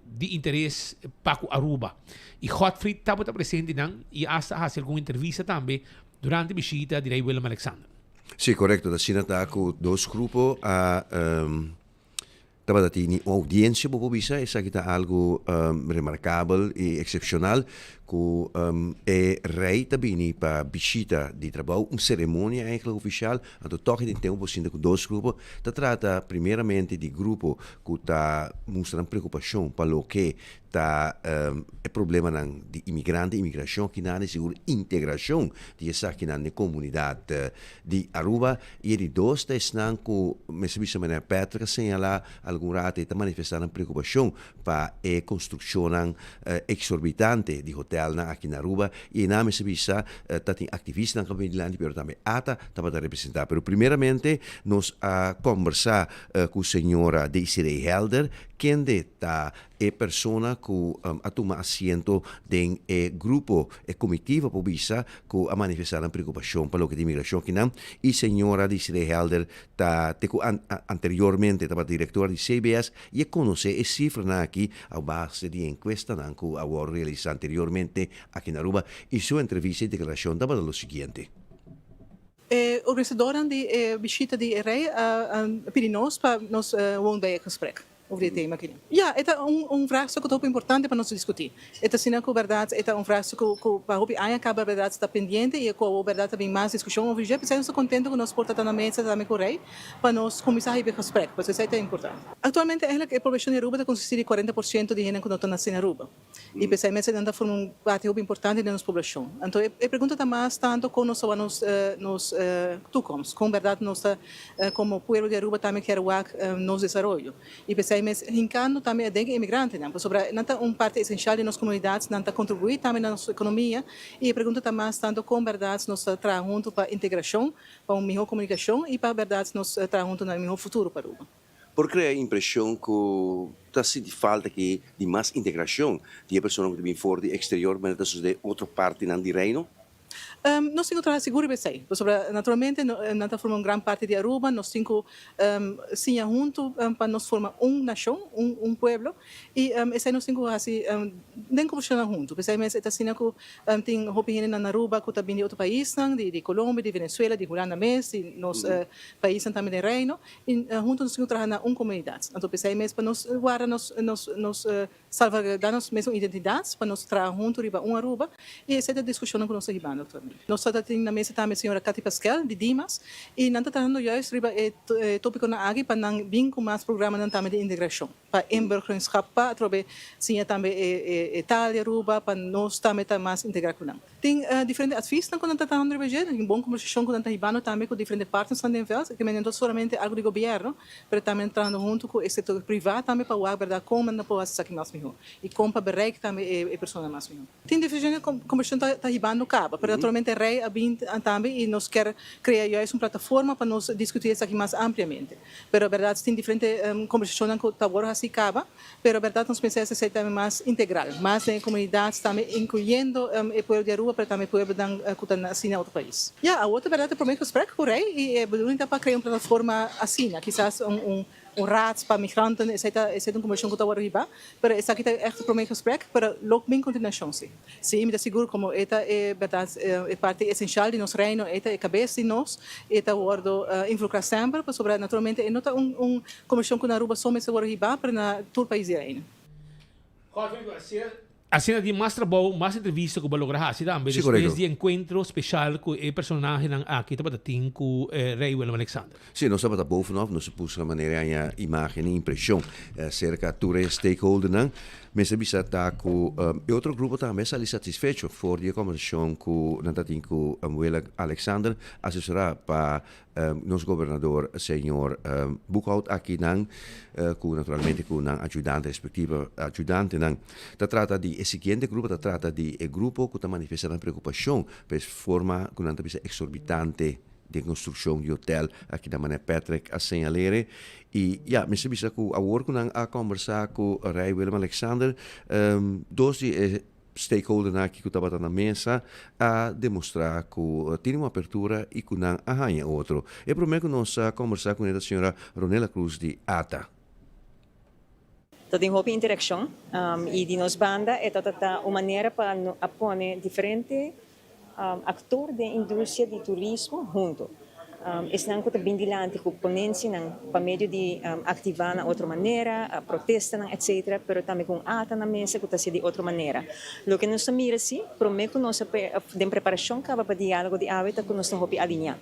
di interes pa ku Aruba. I Godfried tabata presente nan i asta a hasi algun entrevista tambe durante bishita di Rei Willem Alexander. Sí, korekto. Ta asina ta ku dos grupo a Tabata tini un audiencia bo por bisa, esaki ta algo remarcabel y excepcional cu e rey ta bini pa bishita di trabao, un ceremonia eigenlijk oficial, anto toch e tin tempo por sinta cu dos grupo, ta trata primeramente di grupo cu ta mustra nan preocupacion pa loke ta e problemanan di imigrante, imigracion akinan y sigur integracion di esakinan den comunidad di Aruba. Y e di dos ta esnan cu mester bisa manera Patrick a señala algun rato e ta manifesta nan preocupacion pa e construccionnan exorbitante di hotelnan aki na Aruba y eynan mester bisa ta tin activistanan cu a bini dilanti pero tambe ata tabata representa. Pero primeramente nos a combersa cu señora Desiree Helder kende ta E persona ku a tuma asiento den e grupo, e comitiva por bisa ku a manifestá nan preokupashon pa loke ta imigrashon akinan i señora Desiree Helder ta te ku anteriormente tabata direktora di CBS i e konosé e sifranan aki a base di enkuestanan ku a wòrdu realisá anteriormente aki na Aruba i su entrevista i deklarashon tabata lo siguiente. E organisadornan di e bishita di e rei a pidi nos pa nos won bij e gesprek over di e tema akí. Ya, e ta un vraagstuk ku ta hopi importante pa nos diskutí. E ta asina ku bèrdat e ta un vraagstuk ku pa hopi aña kaba bèrdat ta pendiente i ku awor bèrdat ta bin mas diskushon over dje. P'esei nos ta kontento ku nos por ta ta na mesa tambe ku rei pa nos kuminsá hiba e gesprek, pasobra esei ta importante. Aktualmente eigenlijk e poblashon di Aruba ta konsistí di 40% di hendenan ku no ta nasí na Aruba. I p'esei mes nan ta forma un parti hopi importante den nos poblashon. Anto e pregunta ta mas tanto kon nos ta wak nos nos toekomst, kon bèrdat nos ta komo pueblo di Aruba tambe kier wak nos desaroyo. I p'esei mes hinkando tambe aden e emigrantenan, pasobra nan ta un parti esenshal di nos komunidat, nan ta kontribuí tambe na nos ekonomia i e pregunta ta mas tanto kon bèrdat nos ta traha huntu pa integrashon, pa un mihó komunikashon i pa bèrdat nos traha huntu na un mihó futuro pa Aruba. Por crea e impresion cu ta sinti falta aki di mas integracion di e persona cu ta bin for di exterior manera ta sucede otro partinan di Reino? Nos tin cu traha sigur riba esey, pasobra naturalmente nan ta forma un gran parti di Aruba, nos tin cu siña hunto pa nos forma un nacion, un pueblo, y esey nos tin cu haci den conversacionnan hunto. P'esey mes e ta asina cu tin hopi hendenan na Aruba cu ta bin di otro paisnan, di Colombia, di Venezuela, di Hulanda mes, di nos paisnan tambe den Reino, I huntu nos tin ku traha na un komunidat. Anto p'esei mes pa nos warda nos nos nos salvaguardá nos mesun identidat, pa nos traha huntu riba un Aruba. I esei ta diskushonnan ku nos ta hibando aktualmente. Nos ta tin na mesa tambe señora Cathy Paskel di Dimas i nan ta trahando juist riba e topikonan aki pa nan bin ku mas programanan tambe di integrashon. Pa inburgeringschap pa atrobe siña tambe e taal di Aruba pa nos tambe ta mas integrá ku nan. Tin diferente adviesnan ku nan ta dando riba dje, tin bon kombersashon ku nan ta hibando tambe ku diferente partnersnan den veld, ke men no ta solamente algu di gobièrnu, pero tambe nan trahando huntu ku e sektor privá tambe pa wak bèrdat kon nan por hasi esaki mas mihó i kon pa bereik tambe e personanan mas mihó. Tin diferente kombersashon ta hibando kaba, pero naturalmente Rei a bin tambe i nos kier krea juist un plataforma pa nos diskutí esaki mas ampliamente. Pero bèrdat tin diferente kombersashonnan ku ta wòrdu hasi kaba. Pero berdad nos mester haci esey tambe mas integral, mas den e comunidad tambe incluyendo e pueblo di Aruba pero tambe e pueblonan cu ta naci na otro pais. Ya, awor ta berdad e prome gesprek cu Rey y e bedoeling ta pa crea un plataforma asina, kisas un un raad pa migranten, esey ta esey ta un conversacion cu ta worde hiba, pero esaki ta echt e prome gesprek, pero lo bin continuacion si. Sí, mi ta sigur como e ta e berdad e parti esencial di nos reino, e ta e cabes di nos, e ta wordo involucra semper, pasobra naturalmente e no ta un un comision cu na Aruba so mester wordo hiba, pero na tur pais di reino. Asina tin mas trabou, mas entrevista cu bo a logra haci tambe Sí, despues correcto. di encuentro special cu e personahenan aki tabata tin cu Rey Willem Alexander. Sí, nos tabata bovenop, nos a busca manera di haña imagen i impresion cerca tur e stakeholdernan. Mester bisa ta cu e otro grupo tambe a sali satisfecho for di e conversacion cu nan ta tin cu Willem Alexander, asesora pa nos gobernador señor Boekhoudt aki nan cu naturalmente cu nan ayudante respectivo ayudantenan. Ta trata di e siguiente grupo, ta trata di e grupo cu ta manifesta nan preocupacion pa e forma cu nan ta bisa exorbitante den construccion di hotel aki na manera Patrick a señalere. Y ya, mester bisa cu awor cu nan a conversa cu Rey Willem Alexander, dos di e. stakeholdernan aki ku tabata na mesa a demostrá ku tin un apertura i ku nan a haña otro. E promé ku nos a kombersá kuné ta señora Ronela Cruz di ata. Ta tin hopi interakshon i di nos banda e ta ta un manera pa a pone diferente Aktor den industria di turismo hunto. Esnan ku ta bin dilanti ku ponensianan pa medio di aktivá na otro manera, protestanan etcetera, pero tambe ku un ata na mesa ku ta hasi di otro manera. Loke nos ta mira si, promé ku nos a den preparashon kaba pa diálogo di awe ta ku nos ta hopi aliñá.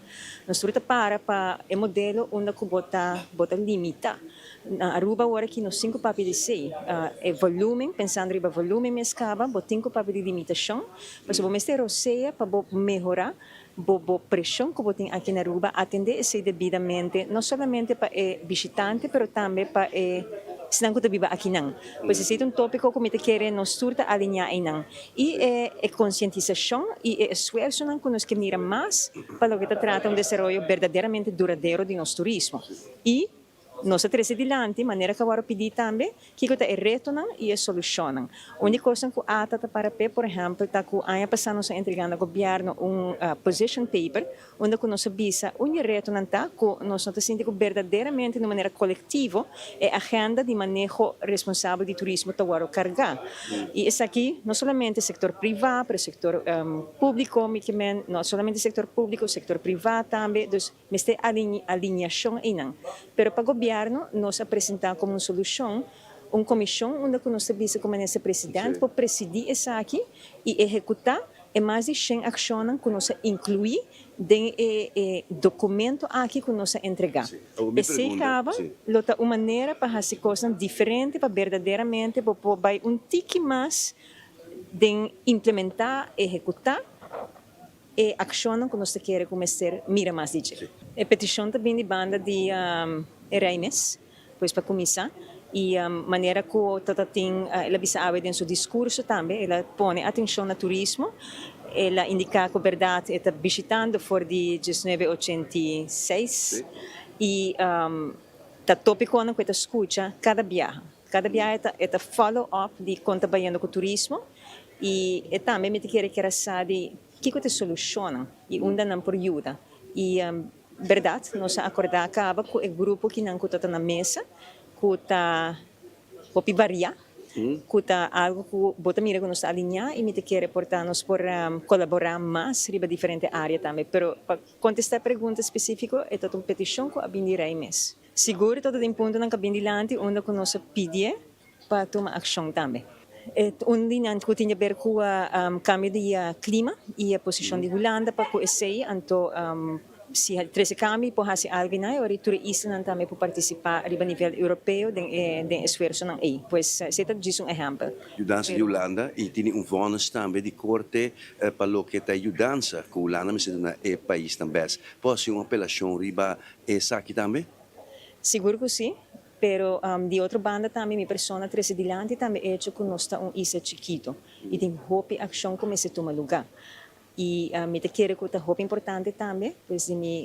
Nos tur ta para pa e modelo unda ku bo ta bo ta limitá. Na Aruba awor aki nos tin ku papia di esei. E volumen, pensando riba volumen mes kaba, bo tin ku papia di limitashon. Pasobra bo mester rosea pa bo mehora bo bo preshon ku bo tin aki na Aruba, atende esei debidamente, no solamente pa e bishitante pero tambe pa e esnan ku ta biba akinan. Pues esei ta un topiko ku mi ta kere nos tur ta aliña einan. I e e konsientisashon i e esfuersonan ku nos ke mira mas pa loke ta trata un desaroyo berdaderamente duradero di nos turismo. I Nos a trese dilanti, manera ku a wòrdu pidí tambe, kiko ta e retonan i e solushonnan. Un di kosnan ku ata ta para p'e, por ehèmpel, ta ku aña pasá nos a entregá na gobièrnu un position paper unda ku nos a bisa un di e retonan ta ku nos no ta sinti ku berdaderamente di un manera kolektivo e agenda di maneho responsabel di turismo ta wòrdu kargá. I esaki no solamente sektor privá, pero sektor públiko, mi ke men, no solamente sektor públiko, sektor privá tambe. Dus Mester alineashon einan. Pero pa gobièrnu nos a presentá komo un solushon un komishon unda ku nos ta bisa ku Minister President por presidí esaki i ehekutá e mas di shen akshonnan ku nos a inkluí den e dokumento aki ku nos a entregá. Esei kaba lo ta un manera pa hasi kosnan diferente pa berdaderamente bo por bai un tiki mas den implementá, ehekutá. E akshonnan ku nos ta kere ku mester mira mas di dje. E petishon ta bin di banda di e rei mes, pues pa kuminsá. I manera ku ta ta tin, el a bisa awe den su diskurso tambe, el a pone atenshon na turismo. El a indiká ku bèrdat e ta bishitando for di diesnuebe ochenta i seis i ta topikonan ku e ta skucha kada biaha. Kada biaha e ta e ta follow up di kon ta bayendo ku turismo i e tambe mi ta kere kere sa di kiko ta e solushonnan i unda nan por yuda. I bèrdat nos a akordá kaba ku e grupo kinan ku ta ta na mesa ku ta hopi variá ku ta algu ku bo ta mira ku nos ta aliñá i mi ta kere por ta nos por kolaborá mas riba diferente área tambe. Pero pa kontestá e pregunta spesífiko e ta ta un petishon ku a bini di Rei mes. Sigur ta den puntonan ku a bin dilanti unda ku nos a pidié pa tuma akshon tambe. E un di nan ku tin di aber ku kambio di klima i e posishon di Hulanda pa ku esei, anto si trese kambio i por hasi algu einan e ora tur e islanan tambe por partisipá riba nivel europeo den e den esfuersonan ei. Pues esei ta djis un ehèmpel. Yudansa di Hulanda i tini un vònis tambe di korte pa loke ta e yudansa ku Hulanda mester duna e paisnan bes. Por hasi un apelashon riba Esaki tambe? Sigur ku si, pero di otro banda tambe mi persona trese dilanti tambe echo ku nos ta un isla chikito i tin hopi akshon ku mester tuma lugá. I mi ta kere ku ta hopi importante tambe, pues di mi,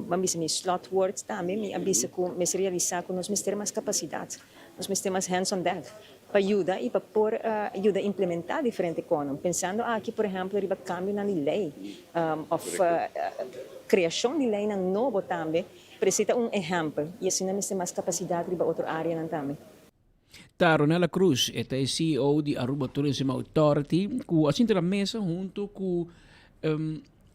ban bisa mi slotwoord tambe, mi a bisa ku mester realisá ku nos mester mas kapasidat, nos mester mas hands on deck pa yuda i pa por yuda implementá diferente konan. Pensando aki por ehèmpel riba kambionan di lei òf kreashon di leinan nobo tambe, pero esei ta un ehèmpel i asina mester mas kapasidat riba otro áreanan tambe. Ta Ronella Cruz, e ta e CEO di Aruba Tourism Authority, ku a sinta na mesa hunto ku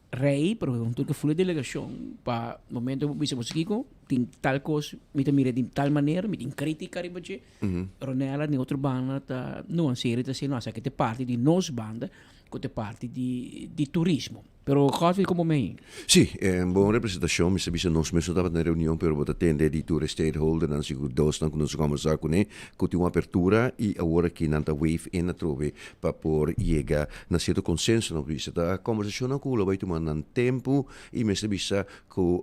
Rey, pero hunto ku full e delegacion, pa momento bo bisa bo kiko, tin tal kos, mi ta mira di tal manera, mi tin kritika riba dje. Ronella den otro banda ta nuansera y ta si no, esaki ta parti di nos banda ku ta parti di di turismo. Pero Godfrey como mei? Sí, un bon representacion. Mi sa bisa nos mes no tabata na reunion pero bo ta tende di tur e stakeholdernan sigur dosnan ku nos a kombersa kuné ku tin un apertura i awor aki nan ta wave in atrobe pa por yega na sierto konsenso. Nan por bisa ta kombersashonnan ku lo bai tuma nan tempu i mester bisa ku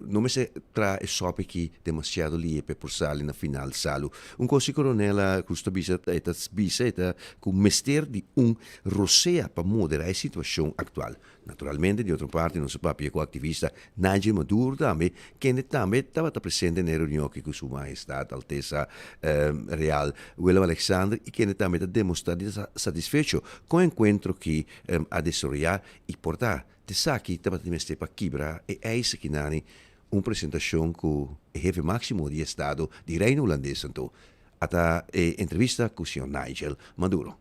no mester traha e sòpi aki demasiado lihe pa e por sali na final salu. Un kos si Coronela Cruz ta bisa e ta bisa e ta ku mester di un rosea pa moderá e situashon aktual. Naturalmente, di otro parti nos a papia ku aktivista Nigel Maduro tambe, kende tambe tabata presente na e reunion aki ku Su Mahestad Altesa Real Willem Alexander i kende tambe ta demostrá di ta satisfecho kon e enkuentro aki a desaroyá i por ta t'esaki tabata di mester pa kibra e ijs akinani un presentashon ku e hefe máksimo di estado di Reino Hulandes anto a ta e entrevista ku señor Nigel Maduro.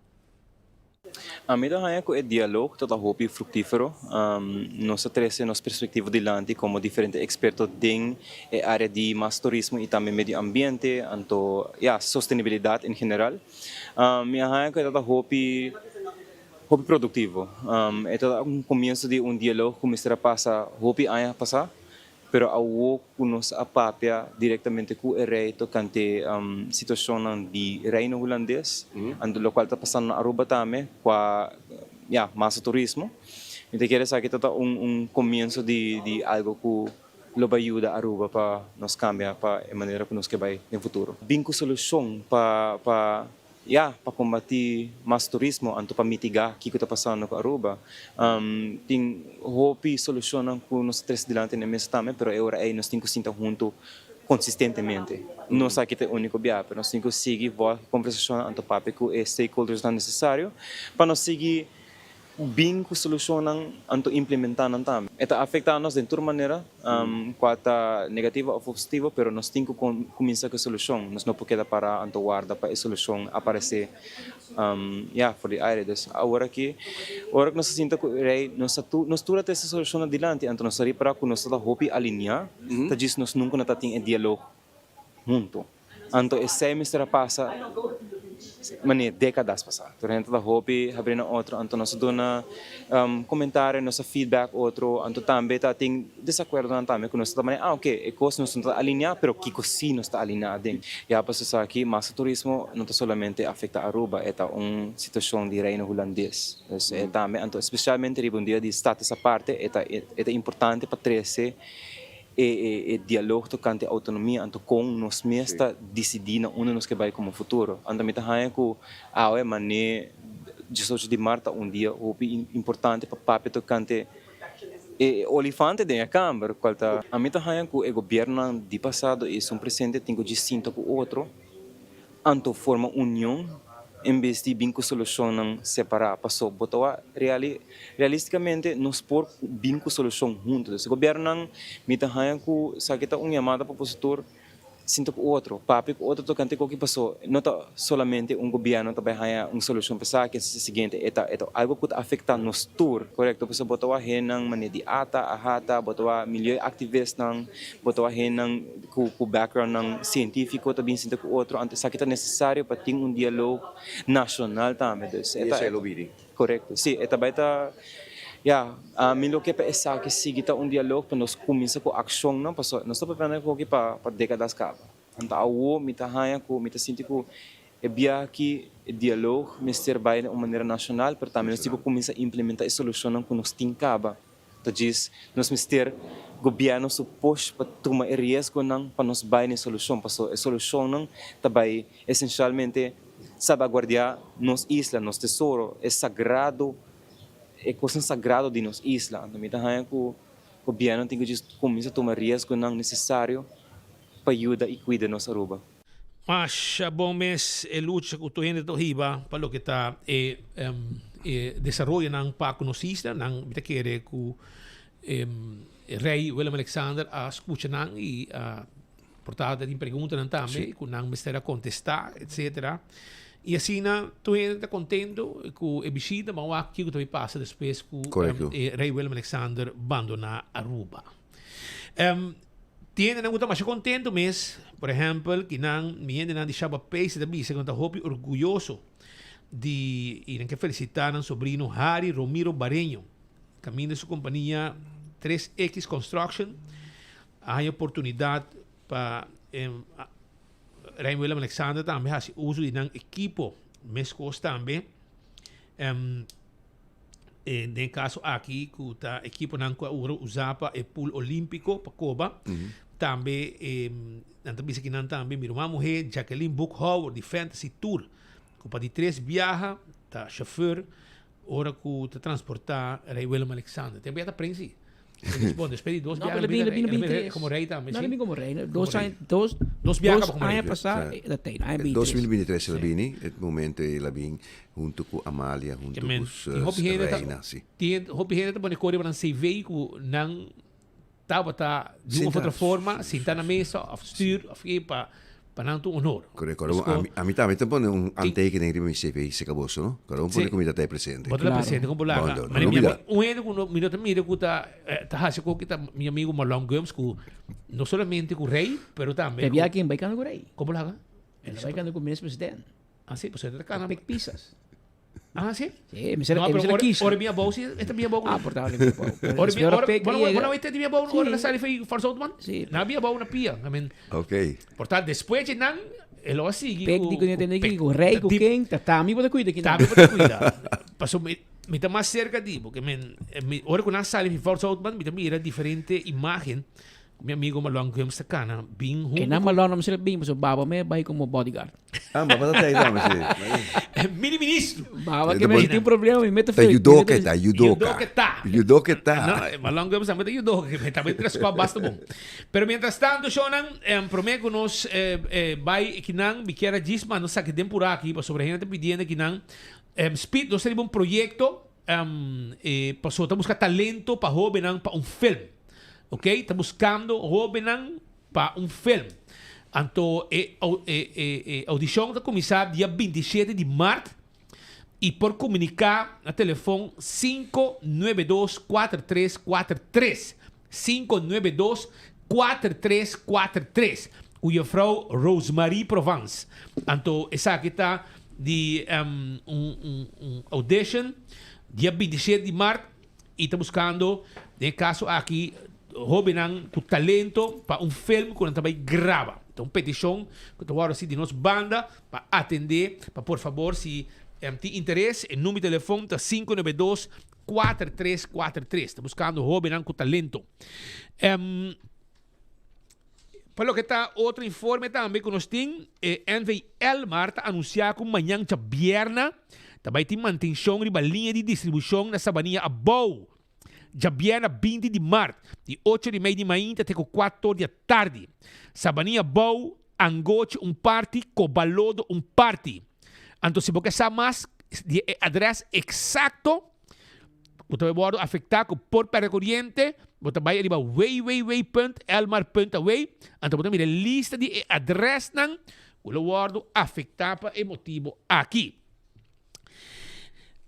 Ami ta haña ku e dialog ta ta hopi fruktífero. Nos a trese nos perspektiva dilanti komo diferente eksperto den e área di mas turismo i tambe medio ambiente, anto ya, sostenibilidat en general. Mi a haña ku e ta ta hopi hopi produktivo. E ta un komienso di un dialog ku mester a pasa hopi aña pasá. Pero awo ku nos a papia direktamente ku e rei tokante situashonnan di Reino Hulandes, anto lokual ta pasando na Aruba tambe, kua ya, masa turismo. Mi ta kere esaki ta ta un un komienso di di algo ku lo bai yuda Aruba pa nos kambia pa e manera ku nos ke bai den futuro. Bin ku solushon pa pa Ya, pa kombatí mas turismo anto pa mitigá kiko ta pasando ku Aruba. Tin hopi solushonnan ku nos ta trese dilanti na e mesa tambe, pero e ora ei nos tin ku sinta huntu konsistentemente. No sa ki ta e úniko bia, pero nos tin ku sigui vòlg e kombersashonnan anto papia ku e stakeholdersnan nesesario pa nos sigui Bin ku solushonnan anto implementá nan tambe. E ta afektá nos den tur manera, kua ta negativo òf positivo, pero nos tin ku kuminsá ku e solushon. Nos no por keda pará anto warda pa e solushon aparesé, ya, for di aire. Dus awor aki, ora ku nos ta sinta ku e rei, nos ta tur, nos tur a trese solushonnan dilanti, anto nos ta ripará ku nos ta ta hopi aliniá, ta djis nos nunka no ta tin e dialog huntu. Anto esei mester a pasa manera décadas pasá. Tur hende ta hopi habrí na otro, anto nos a duna comentario, nos a feedback otro, anto tambe ta tin desacuerdonan tambe cu nos ta manera, ah ok, e cos nos no ta alinea, pero kico si nos ta alinea aden. Ya pasobra esaki masa turismo no ta solamente afecta Aruba, e ta un situacion di Reino Hulandes. Dus e tambe, anto especialmente riba un dia di status aparte, e ta e ta importante pa trece E e dialog tokante outonomia anto kon nos mes ta disidí na unda nos ke bai komo futuro. Anto mi ta haña ku awe mané diesocho di mart ta un dia hopi importante pa papia tokante e olifante den e kamber kual ta. Ami ta haña ku e gobièrnunan di pasado i esun presente tin ku djis sinta ku otro. Anto forma union en bes di bin ku solushonnan separá. Paso bo ta wak reali realistikamente nos por bin ku solushon huntu. Dus gobièrnunan mi ta haña ku esaki ta un yamada pa boso tur sinta ku otro, papia ku otro tokante koki paso no ta solamente un gobièrnu ta bai haña un solushon pa esaki esei siguiente e ta e ta algu ku ta afektá nos tur. Korekto paso bo ta wak hendenan manera di ata, ahata, bo ta wak milieu aktivistnan, bo ta wak hendenan. Ku ku backgroundnan sientífiko ta bin sinta ku otro, anto esaki ta nesesario pa tin un dialog nashonal tambe. Dus e I ta esei lo bini. Korekto, si, e ta bai ta, ya, ami lo ke pa esaki sigui ta un dialog pa nos kuminsá ku akshonnan, pasobra nos ta papia hoki pa pa dékadas kaba. Anto awo mi ta haña ku mi ta sinti ku e biaha aki e dialog mester bai na un manera nashonal, pero tambe nos tin ku kuminsá implementá e solushonnan ku nos tin kaba. Ta djis nos mester gobierno su push pa tuma e riesgonan pa nos bai na e solucion, paso e solucionnan ta bai esencialmente salbaguardia nos isla, nos tesoro, e sagrado, e cosnan sagrado di nos isla. Anto mi ta haña cu gobierno tin cu djis cuminsa tuma riesgonan necesario pa yuda y cuida nos Aruba. Masha bon mes e lucha ku tur hende ta hiba pa loke ta e e desaroyonan pa ku nos isla. Nan mi ta kere ku e rei Willem Alexander a skucha nan i a por ta tin preguntanan tambe ku nan mester a kontestá etsetera. I asina tur hende ta kontento ku e bishita. Ban wak kiko ta bai pasa despues ku e rei Willem Alexander bandoná Aruba. Tin hendenan ku ta masha kontentu mes, por ehèmpel, kinan mi hendenan di Shaba Pace ta bisa ku nan ta hopi orguyoso di i nan ke felisitá nan sobrino Harry Romiro Bareño, kaminda su kompania Tres X Construction a haña oportunidat pa Rei Willem Alexander tambe hasi uso di nan ekipo, meskos tambe. Den e kaso aki ku ta ekiponan ku a ora usá pa e pool olímpiko pa koba. Tambe nan ta bisa kinan tambe mi ruman muhé Jacqueline Boekhouwer di Fantasy Tour ku pa di tres biaha ta shofùr. ora ku ta transportá Rei Willem Alexander. Tempu ya ta prins sí. Bon, despues di dos No, biaha pero bira bin, bin, rei, bin bira tres. komo rei tambe, No, sí. bin komo rei. Komo Dos rei. aña, dos, Dos biaha dos komo rei. aña pasá, e ta tei, aña Dos 23. mil bintitres el a bini, e momento el a bin hunto ku Amalia, hunto Ke men, ku su tin hopi hende ta, reina, sí. tin hopi hende ta pone kori pa nan CV ku nan tabata di un of Sinta. otro forma sinta na mesa of stuur of ke pa pa nan ta un honor. Correcto. Pasko Ami, ami tambe ta pone un tin aantekening riba mi CV si kaboso, no? Kada un pone Sí. ku mi ta ta presente. Bo ta presente kon bo laga. Bon, no, no Mane mi lubida. ami, un hende ku no mi no ta mira ku ta ta hasi ku ta mi amigo Marlon Gumbs ku no solamente ku rey pero tambe Te ku bia ken bai kanda ku rey. Kon bo laga? El a bai kanda ku minister president. Ah si, pasobra ta kana. Pik pisas. Ah si? Sí, mi sera, No, mi pero sera ora, kis. ora mi abou si, esta mi abou. Ah, por tawag mi abou. Pero Ora mi, señora ora, Pek bueno, llega. bueno, esta mi abou, ora Sí. sali foi Forza Outman. Sí. Na mi abou na pia. I mean, Ok. por tanto, después de nan, el lo sigui Pek ku di ku ku ku Pek. ku rei ku Di- ken, ta tami bo ta cuida ki Tami bo ta cuida. Paso mi, mi ta mas cerca di, porque men, mi, ora ku nan sali fi Forza Outman, mi ta mira diferente imagen. Mi amigo Marlon Gumbs ta cana bin hunto E nan cu. Marlon no mester bin pasobra Baba me bay como bodyguard. Ah, Baba ta tey tambe, si. Mini ministro. Baba ke me si tin problema mi mete Ta fe. judoka ta, judoka. Judoka ta. Judoka ta. No, Marlon Gumbs tambe ta judoka, me tambe ta squat basta bon. Pero mientras tanto, shownan, prome cu nos bay kinan, mi kier a djis manda un saki den pura aki pasobra hende ta pidiendo kinan. Speed, nos ta riba un proyecto pasobra ta busca talento pa hobennan pa un film. Ok, ta buscando hobennan pa un film. Anto e e audicion ta cuminsa dia 27 di maart y por comunica na telefon 592 4343, 592 4343, cu juffrouw Rosemarie Provence. Anto esaki ta di un un audition dia 27 di maart. Y ta buscando, den e caso aki, hobennan cu talento pa un film cu nan ta bay graba. Ta un peticion cu ta worde haci di nos banda pa atende, pa por fabor si tin interes, e numero di telefon ta 592 4343. Ta buscando hobennan cu talento. Pa loke ta otro informe tambe ku nos tin, e NV Elmar ta anunsiá ku mañan djabièrna ta bai tin mantenshon riba liña di distribushon na Sabanilla Abou. Djabièrna 20 di mart, di ocho di mei di mainta te ku kuator di atardi. Sabanilla Abou, Angochi un parti, Kobalodo un parti. Anto si bo ke sa mas di e adrès eksakto, Bo ta bai wòrdu afektá ku por pèrdè koriente, bo ta bai riba www.elmar.aw, anto bo ta mira e lista di e adrèsnan ku lo wòrdu afektá pa e motibu aki.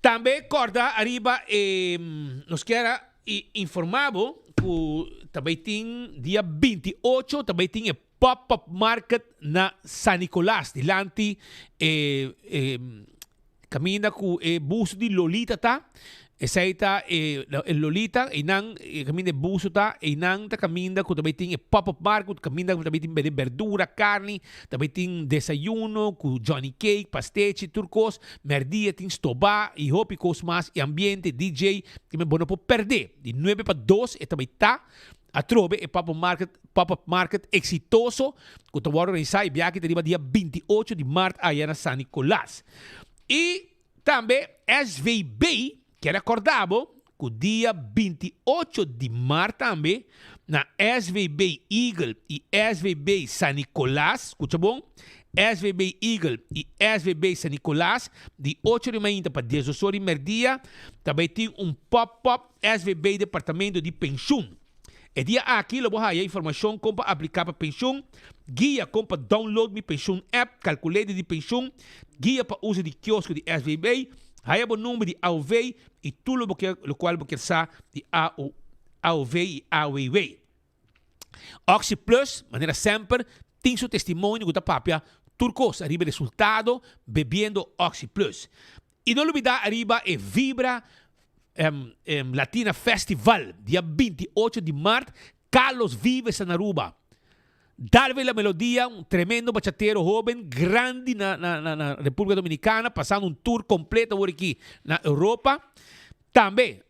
Tambe kòrda ariba e nos kier a informá bo ku ta bai tin dia 28 ta bai tin e pop-up market na San Nicolas dilanti e Caminda cu e busto di Lolita ta, esey ta e Lolita, eynan e caminda e busto ta, eynan ta caminda cu ta bay tin e pop-up market, caminda cu ta bay tin bende berdura, carni, ta bay tin desayuno cu Johnny cake, pastechi, tur cos, merdia tin stoba y hopi cos mas y ambiente, DJ, bo no por perde. Di nuebe pa dos e ta bay ta. Atrobe e pop-up market, pop-up market exitoso cu ta worde organisa e biaha aki ta riba dia 28 di maart aya na San Nicolas. Y tambe SVB kier acorda bo cu dia 28 di maart tambe na SVB Eagle y SVB San Nicolas, scucha bon, SVB Eagle y SVB San Nicolas di ocho di mainta pa diesdos or di merdia ta bay tin un pop-up SVB Departamento di Penshun. E dia aki lo bo haya informashon kon pa apliká pa penshun, guia kon pa download Mi Penshun app, kalkuleder di penshun, guia pa uso di kiosko di SVB, haya bo number di AOV i tur lo bo kier lokual bo kier sa di AOV i AWW. Oxi Plus, manera semper, tin su testimonio ku ta papia tur kos ariba e resultado bebiendo Oxi Plus. Y no lubida ariba e Vibra Latina Festival, dia 28 di maart, Carlos Vives ta na Aruba. Darwin La Melodia, un tremendo bachatero hoben, grandi na na Republica Dominicana, pasando un tour completo awor aki na Europa. Tambe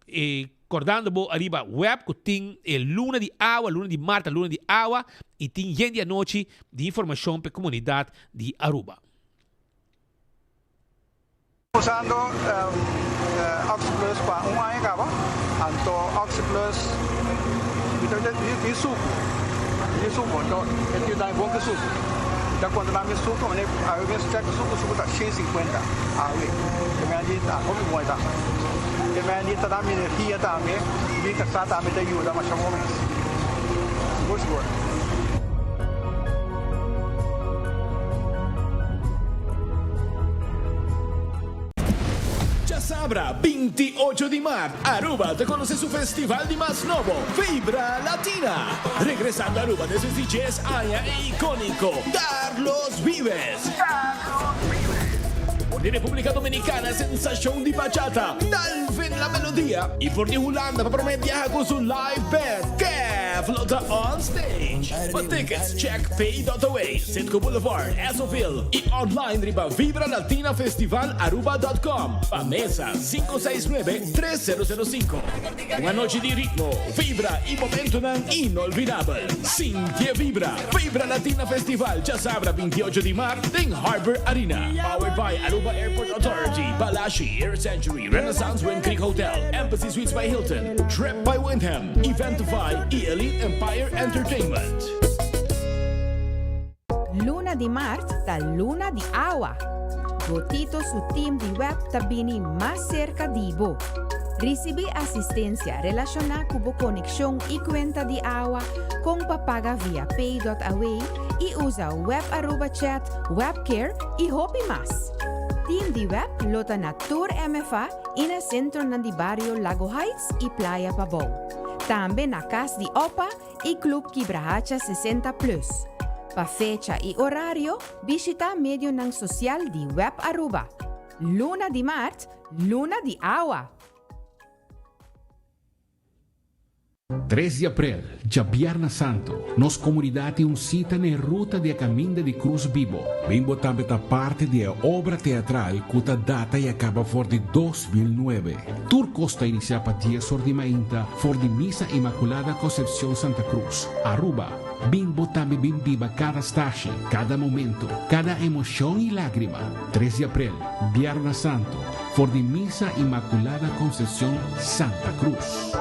e cordando bo ariba web cu tin e luna di awa, luna di maart ta luna di awa, y tin yen di anochi di informacion pa e comunidad di Aruba. Usando Oxi Plus pa un aña caba, anto Oxi Plus mi ta di sucu, di sucu, anto e tin dai bon cu sucu. Mi ta controla mi sucu, mane awe mes check sucu, sucu ta 150 awe. Te mea di ta hopi bon e ta. Te mea di ta da mi energia tambe, mi casa tambe ta yuda masha bon mes. Sigur sigur. Djasabra 28 di mart Aruba ta conoce su festival di mas nobo, Vibra Latina. Regresando Aruba despues di djes aña e iconico Carlos Vives. For di Republica Dominicana sensacion di bachata, Dalvin La Melodia y for di Hulanda pa prome biaha cu su live band, Kev lo ta on stage. Pa tickets check pay.away, Citgo Boulevard, Essoville y online riba vibralatinafestivalaruba.com. Pa mesa 569 3005. Un anochi di ritmo, vibra y momentonan inolvidabel. Sinti e vibra! Vibra Latina Festival djasabra 28 di mart den Harbor Arena. Powered by Aruba Airport Authority, Balashi, Air Century, Renaissance Wind Creek Hotel, Embassy Suites by Hilton, Trip by Wyndham, Eventify y Elite Empire Entertainment. Luna di mart ta luna di awa. Botito su team di web ta bini mas serka di bo. Risibí asistensia relashoná ku bo konekshon i kuenta di awa kon pa paga via pay.away i usa Web Aruba Chat, Webcare i hopi mas. Team di web lo ta na tur MFA i na sentronan di bario Lago Heights i Playa Pabou. Tambe na Kas di Opa i Club Kibrahacha 60 Plus. Pa fecha i orario, bishita medionan sosial di Web Aruba. Luna di maart, luna di awa! Tres di aprel, djabièrnè santu, nos komunidat tin un sita na e ruta di e Kaminda di Krus Bibo. Bimbo tambe ta parti di e obra teatral ku ta data i a kaba for di 2009. Tur kos ta inisiá pa dies or di mainta for di Misa Inmaculada Concepcion Santa Cruz, Aruba. Bin bo tambe bin biba kada stashi, kada momento, kada emocion y lagrima. Tres di aprel, Bierna Santo, for di Misa Inmaculada Concepcion Santa Cruz.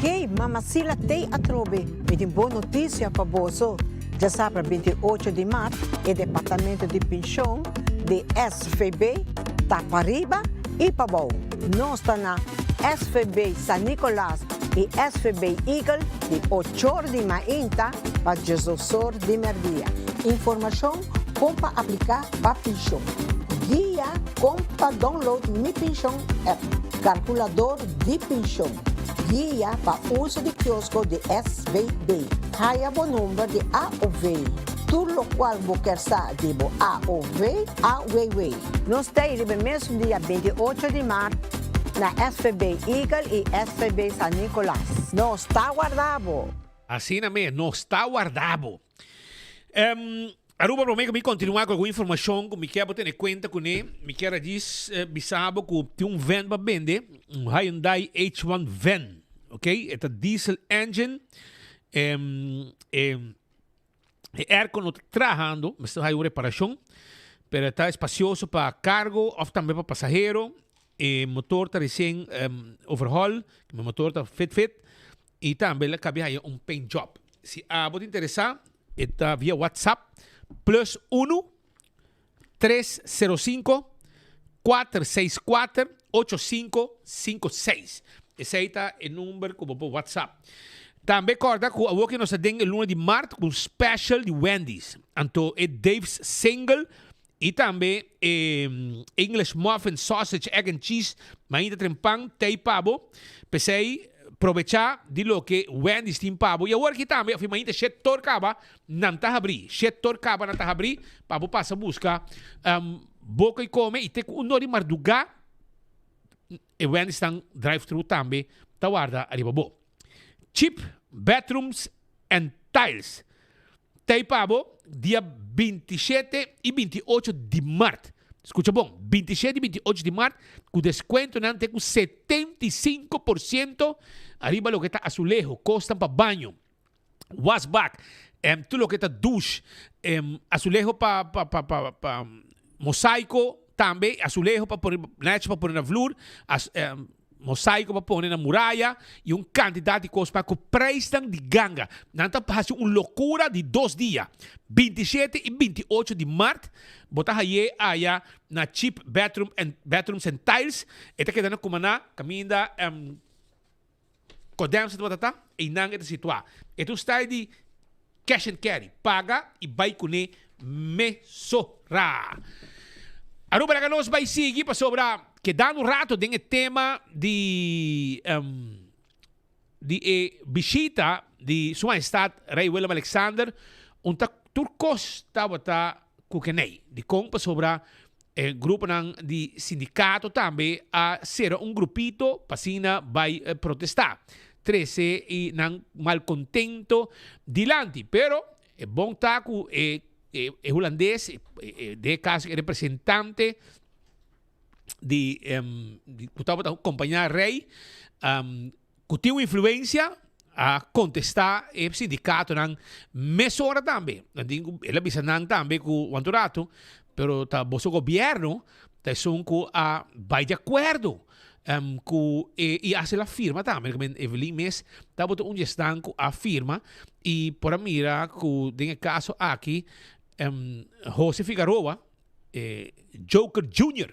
Hey, Mama Sila tei atrobe, mi tin bon noticia pa boso. Djasabra 28 di mart e departamento di pension di SVB ta pariba y pabou. Nos ta na SVB San Nicolas y SVB Eagle di ochor di mainta pa diesosor di merdia. Informacion con pa aplica pa pension. Guia con pa download Mi Pension app. Calculador di pension. Guia pa uso di kiosco di SVB. Haya bo number di AOV. Tur locual bo kier sa di bo AOV, AWW. Nos ta ei riba e mesun dia 28 di mart na SVB Eagle y SVB San Nicolas. Nos ta warda bo! Asina mes, nos ta warda bo. Um, Aruba prome ku mi kontinua ku algun informashon ku mi kier bo tene kuenta kuné, mi kier a djis bisa bo ku tin un van pa bende, un Hyundai H1 van, ok, e ta diesel engine, e e airco no ta trahando, mester haña un reparashon, pero e ta espacioso pa cargo of tambe pa pasahero, e motor ta resien overhaul, e motor ta fit fit, Y tambe la cabe haya un paint job. Si abo ta interesa, e ta via WhatsApp plus uno 305 464 8556. Esey ta e number cu bo por WhatsApp. Tambe corda cu awor cu nos ta den e luna di maart cu un special di Wendy's. Anto e Dave's Single y tambe e English Muffin, Sausage, Egg and Cheese, mainta tren pan, tei pa bo. P'esei, probecha di loke Wendy's tin pa bo. Y awor aki tambe, afi mainta shet tor caba, nan ta habri. Shet tor caba nan ta habri pa bo pasa busca boca y come. Y te cu un or di marduga, e Wendy's nan drive-thru tambe ta warda ariba bo. Cheap Bathrooms and Tiles. Tei pa bo dia 27 y 28 di maart. Scucha bon, 27 y 28 di maart cu descuentonan te cu 75% ariba loke ta azulejo, cosnan pa baño, wasbak, em, tur loke ta douche, em, azulejo pa, pa, pa, pa, pa mosaico. tambe azuleho pa pone nechi pa pone na vloer, as, mosaico pa pone na muraya y un cantidad di cos pa cu prijsnan di ganga. Nan ta haci un locura di dos dia, 27 y 28 di maart, bo ta haye aya na Cheap Bathroom and Bathrooms and Tiles, e ta keda na Cumaná, caminda Codemsa tabata ta, einan e ta situá. E ta un style di cash and carry, paga y bai kuné mesora. Aruba laga nos bai sigui pasobra kedando un rato den e tema di di e bishita di Su Majestad Rey Willem Alexander un ta tur kos tabata ku kenei. Dikon? Pasobra E gruponan di sindikato tambe a sera un grupito pa asina bai protestá, trese i nan malkontento dilanti. Pero e bon ta ku e e hulandes, den e kaso e representante di ku tabata kompañá rei, ku tin un influensia a kontestá e sindikatonan mesora tambe. Nan tin ku, el a bisa nan tambe ku wantu ratu, pero ta boso gobièrnu ta esun ku a bai di akuerdo ku e i hasi la firma tambe. Evelyn mes tabata un di esnan ku a firma i por a mira ku den e kaso aki Jose Figaroa, e Joker Junior,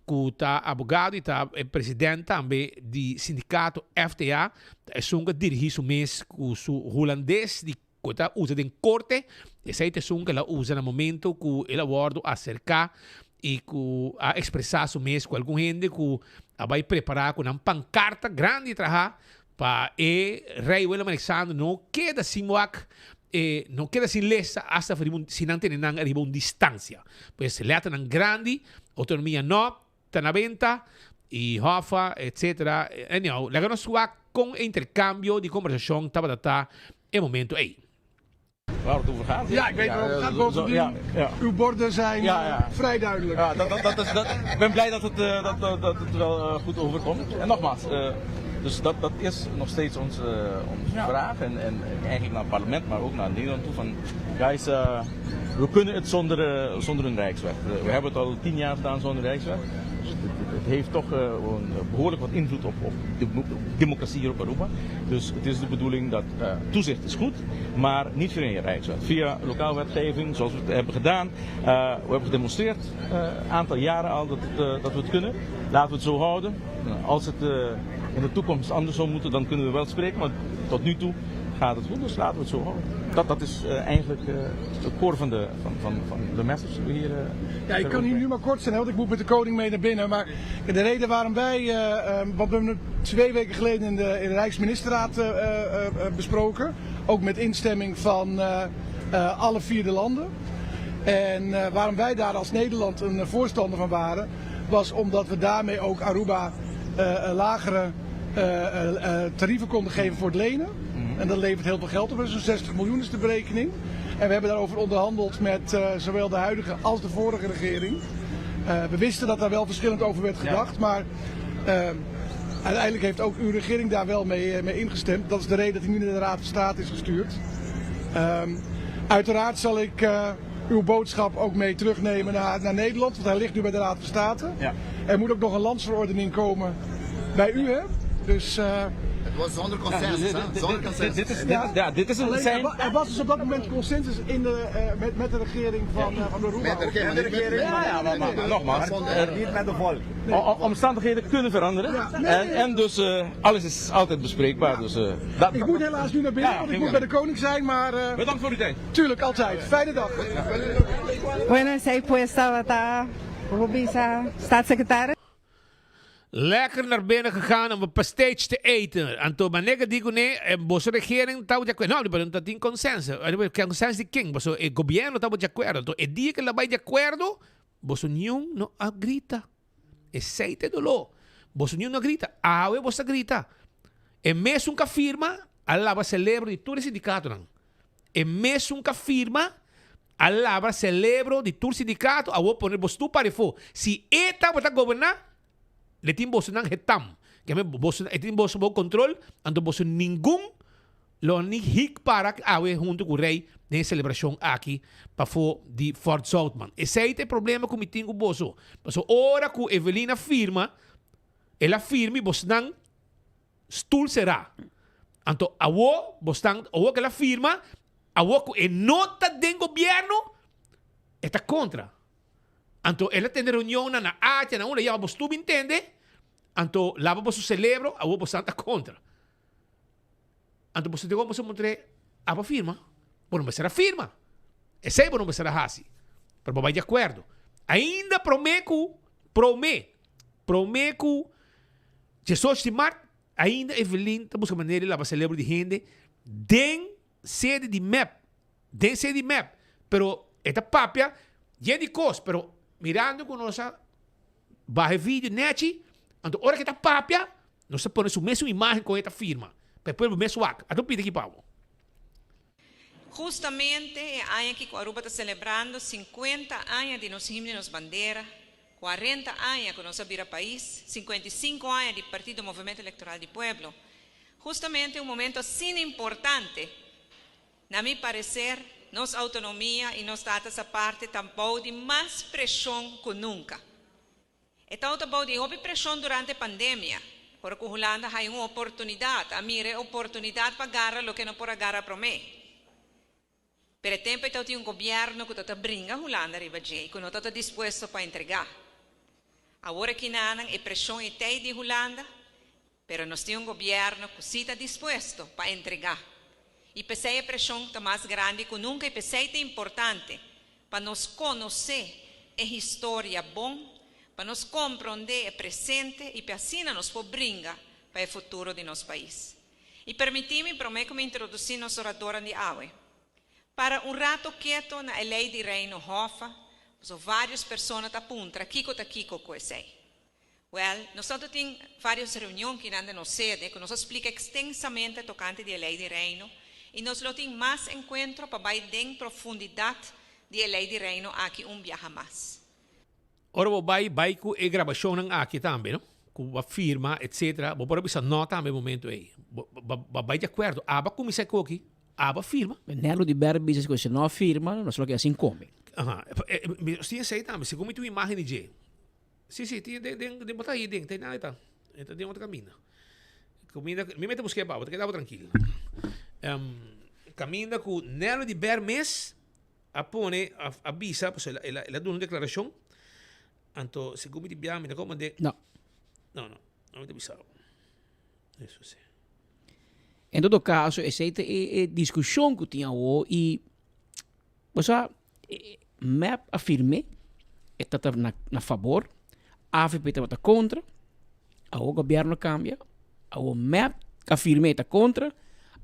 ku ta abogado i ta e president tambe di sindikato FTA, ta esun ku a dirigí su mes ku su hulandes di ku e ta usa den korte. Esei ta esun ku el a usa na momento ku el a wòrdu aserká i ku a ekspresá su mes ku algun hende ku a bai prepará ku nan pankarta grandi traha Pa e Rei Willem Alexander no keda sin wak, e no keda sin lesa hasta riba un, si nan tene nan riba un distancia. Pues letternan grandi, autonomia no ta na benta y Hoffa etc. Anyhow, laga nos wak con e intercambio di conversacion tabata ta e momento ey. Waar het over gaat. Ja, ik weet waar het gaat. Bovendien, ja, ja. uw borden zijn ja, ja. vrij duidelijk. Ja, dat, dat, dat is, dat, ik ben blij dat het, dat, dat, dat het wel goed overkomt. En nogmaals, uh, dus dat, dat is nog steeds onze, onze ja. vraag. En, en eigenlijk naar het parlement, maar ook naar Nederland toe. Van, guys, uh, we kunnen het zonder, uh, zonder een rijkswet. we hebben het al tien jaar gedaan zonder rijkswet. Dus het, het, het heeft toch uh, behoorlijk wat invloed op, op de democratie hier op Aruba. Dus het is de bedoeling dat uh, toezicht is goed, maar niet via een rijkswet. Via lokaal wetgeving, zoals we het hebben gedaan. Uh, we hebben gedemonstreerd een aantal jaren al dat, het, dat we het kunnen. Laten we het zo houden. Als het in de toekomst anders zou moeten, dan kunnen we wel spreken. Maar tot nu toe gaat het goed, dus laten we het zo houden. Dat, dat is uh, eigenlijk uh, het core van de, van, van, van de message die we hier. Uh, ja, ik kan hier nu maar kort zijn, hè, want ik moet met de koning mee naar binnen. Maar de reden waarom wij, wat we hebben twee weken geleden in de, in de Rijksministerraad besproken, ook met instemming van alle vier de landen. En waarom wij daar als Nederland een voorstander van waren, was omdat we daarmee ook Aruba lagere tarieven konden geven voor het lenen. En dat levert heel veel geld op. Zo'n 60 miljoen is de berekening. En we hebben daarover onderhandeld met uh, zowel de huidige als de vorige regering. Uh, we wisten dat daar wel verschillend over werd gedacht. Ja. Maar uh, uiteindelijk heeft ook uw regering daar wel mee, mee ingestemd. Dat is de reden dat hij nu naar de Raad van State is gestuurd. Um, uiteraard zal ik uw boodschap ook mee terugnemen naar, naar Nederland. Want hij ligt nu bij de Raad van State. Ja. Er moet ook nog een landsverordening komen bij u, hè? Dus... Uh, het was zonder consensus, ja, dit, Zonder consensus. Dit, is, dit, ja, dit is een Alleen, zijn... er, was dus op dat moment consensus in de, uh, met, met de regering van, ja. uh, van de Aruba. Met de regering. Met de regering. Ja, ja, maar, maar, maar nogmaals. Uh, niet met de volk. Nee. Omstandigheden kunnen veranderen. Ja, nee, en, en dus uh, alles is altijd bespreekbaar. Ja. Dus, uh, dat, ik moet helaas nu naar binnen, ja, want ik moet bij de koning zijn. Maar, uh, Bedankt voor uw tijd. Tuurlijk, altijd. Fijne dag. Bueno, esey pues tabata Rubisa, staatssecretaris. Lekker naar binnen gegaan om een pasteetje te eten. Anto manera di kuné e boso regering tabata di akuerdo. No, pero no ta tin consenso. Consenso di ken? Boso e gobierno tabata di akuerdo. Anto e dia ku el a bai di akuerdo, boso niun no a grita. Esei ta e doló. Boso niun no a grita. Awe boso ta grita. E mesun ku a firma a laba selebro di tur e sindikatonan. E mesun ku a firma a labra selebro di tur sindikato, awor pone boso tur parefó. Si e tabata goberná, le tin bosonan hetam. Ke men boso, e tin boso bou kontrol, anto boso ningun. Lo ni hik para awe hunto ku Rey den e selebrashon aki pafó di Fort Zoutman. Esei ta e problema ku mi tin ku boso. Pasobra ora ku Evelyn a firma, el a firma i bosnan stul será. Anto awo bosnan, awo ku el a firma, awo ku e no ta den gobièrnu, e ta kontra. Anto el a tende reunionnan na Atia, na unda, yama bos tur bin tende, anto laba boso selebro, awo bosnan ta kontra. Anto boso tin como boso montr'é abo firma? Bo no mester a firma. Esei bo no mester a hasi. Pero bo bai di akuerdo. Ainda promé ku, promé, promé ku diesocho di mart, ainda Evelyn ta buska manera di laba selebro di hende den sede di mep. Den sede di mep. Pero e ta papia yen di kos, pero mirando ku nos a baha e video nechi, anto ora ku e ta papia, Nos ta pone su mesun imagen con e ta firma, pa e pueblo mes wak. Ata un pidi aki pa bo. Hustamente e aña aki cu Aruba ta celebrando 50 aña di nos himno y nos bandera, 40 aña cu nos a bira pais, 55 aña di Partido Movemento Electoral di Pueblo. Hustamente un momento asina importante, na mi parecer, nos autonomia y nos status aparte ta bou di mas presion cu nunca. E tabata bou di hopi preshon durante e pandemia, ora ku Hulanda haña un oportunidat, a mira e oportunidat pa gara loke no por a gara promé. Pero e tempu ei tabatin un gobièrnu ku tabata bringa Hulanda riba dje i ku no tabata dispuesto pa entregá. Awor e kinanan e preshon ei tei di Hulanda, Pero nos tin un gobierno cu si ta dispuesto pa entrega. Y p'esey e presion ta mas grandi cu nunca y p'esey ta importante pa nos conoce e historia bon, pa nos compronde e presente y pe asina nos por bringa pa e futuro di nos pais. Y permiti mi prome cu mi introduci nos oradornan di awe, para un rato keto na e ley di Reino Hoffa, pasobra varios persona ta puntra kico ta kico cu esey. Wèl, nos tantu tin vários reunion kinan den nos sede ku nos a splika ekstensamente tokante di e Lei di Reino i nos lo tin mas enkuentro pa bai den profundidat di e Lei di Reino aki un biaha mas. Ora bo bai, bai ku e grabashonnan aki tambe, no? Ku bo a firma, etcetera. Bo por a bisa no tambe e momento ei. Bo, bo, bo bai di akuerdo. Aba kuminsá e koki, aba firma. Nelo di Ber bisa ku si no a firma, nos lo keda sin kome. Aha. Mi tin esei tambe. Segun mi tin un imagen di dje. Sí, sí, tin den, den, den, bo ta ahí den, ta ahí ta. E ta den otro camina. Caminda, mi mete busqué pa, bo ta queda bo tranquilo. Um, caminda cu Nelo di Ber mes a pone, a, a bisa, pues el, el, el a duna un declaración. Anto, segun mi di bia, mi ta como de... No. No, no, no mi ta bisa. Eso sí. En todo caso, esei ta e, e discusion cu tin awo y Bo sa, mep a firm'é, e ta ta na fabor, avp tabata kontra, awor gobièrnu a kambia, awor mep a firm'é e ta kontra,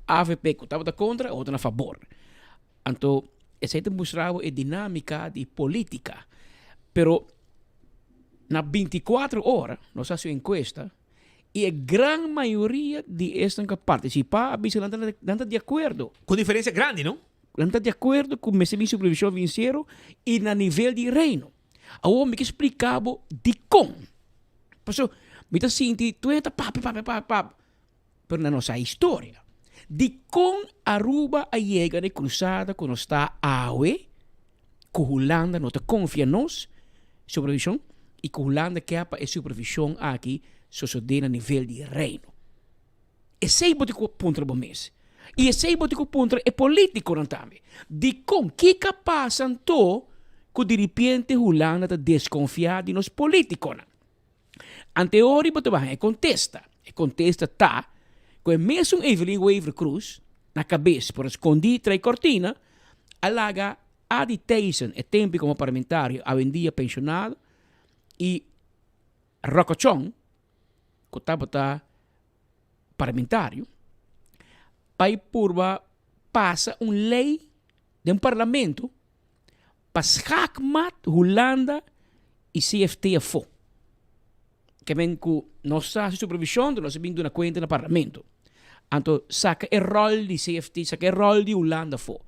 avp ku tabata kontra awor ta na fabor. Anto esei ta mustra bo e dinámika di polítika. Pero na binti kuater ora nos a hasi un enkuesta i e gran mayoria di esnan ku a partisipá a bisa nan ta nan ta di akuerdo. Ku diferensia grandi, no? Nan ta di akuerdo ku mester bin supervishon finansiero i na nivel di Reino. Awor mi ke splika bo dikon. Pasobra mi ta sinti tur hende ta papia, papia, papia, papia, pero nan no sa historia. Dikon Aruba a yega na e krusada ku nos ta awe, ku Hulanda no ta konfia nos supervishon i ku Hulanda ke pa e supervishon aki sosodé na nivel di Reino. Esei bo tin ku puntra bo mes. I esei bo tin ku puntra e polítikonan tambe. Dikon? Kiko a pasa anto ku diripiente Hulanda ta deskonfiá di nos polítikonan? Anteori bo ta baha e kontesta. E kontesta ta ku e mesun Evelyn Wever-Croes, na kabes por a skondí trai kortina, a laga Adi Thijssen, e tempu komo parlamentario, awendia penshonado, i Rocco Chong, ku tabata parlamentario bai purba pasa un lei den parlamento pa schaakmat Hulanda y CFT afo. Ke men ku nos ta hasi supervision nos a bin duna kuenta na parlamento. Anto saka e rol di CFT, saka e rol di Hulanda afo.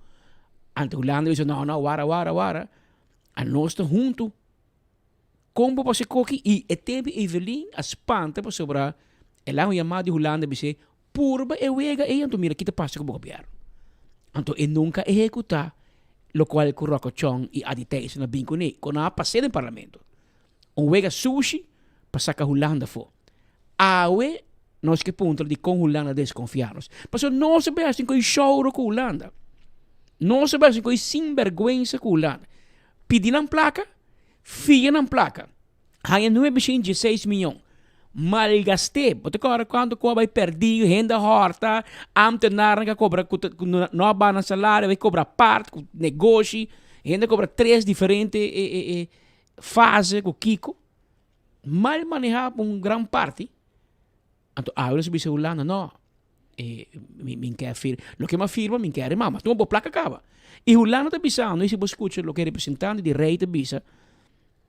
Anto Hulanda bisa no no wara wara wara anos ta huntu. Kon bo pasa e koki? I e tempu Evelyn a spanta pasobra el a un yamada di Hulanda bis'é, Purba e wega ei anto mira ki ta pasa ku bo gobièrnu. Anto e nunka ehekutá lokual ku Rocco Chong i Adi Thijssen a bin kuné, ku nan a pas'é den parlamento. Un wega sushi pa saka Hulanda afó. Awe nos ke puntra dikon Hulanda deskonfiá nos. Pasobra nos a bai hasi un koi shouro ku Hulanda. Nos a bai hasi un koi sinbèrgwensa ku Hulanda. Pidi nan plaka, fia nan plaka. Haña nuebe shin dieseis miyon. Malgast'é. Bo ta kòrda kuantu ku a bai pèrdí, hende a hòrta, ámtenarnan ku a kobra ku ta ku no a baha nan salario a bai kobra apart ku negoshi. Hende a kobra tres diferente e e e fase ku kiko. Mal manehá pa un gran parti. Anto awe nos a bisa Hulanda, no, e mi mi ke fir loke mi a firma mi ke remama, tuma bo plaka kaba. I Hulanda ta bisando, i si bo skucha loke representante di rei ta bisa,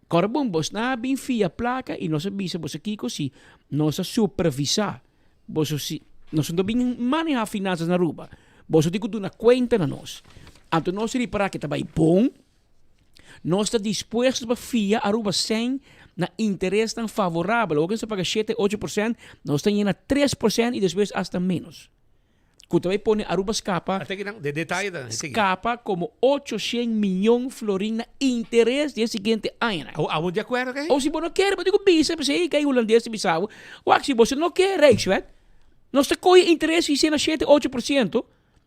Kòrda bon, bosnan a bin fia plaka i nos a bisa boso kiko si nos a supervisá boso si nos no ta bin manehá finansas na Aruba, boso tin ku duna kuenta na nos. Anto nos ripará ke ta bai bon, nos ta dispuesto pa fia Aruba sèn na interesnan favorabel. Awor ku nos ta paga shete, ocho por sènt, nos ta yena 3% i despues asta ménos. Ku ta bai pone Aruba skapa Hasta aki nan, de detaye ta sigui. skapa komo 800 miyon florin na interes di e siguiente añanan. Abo, abo di akuerdo ke? O si bo no kere, bo tin ku bisa, p'esei ei kai hulandes ta bisa bo, wak si boso no ke Rijkswet, nos ta kohe interes i sena shete, 8%,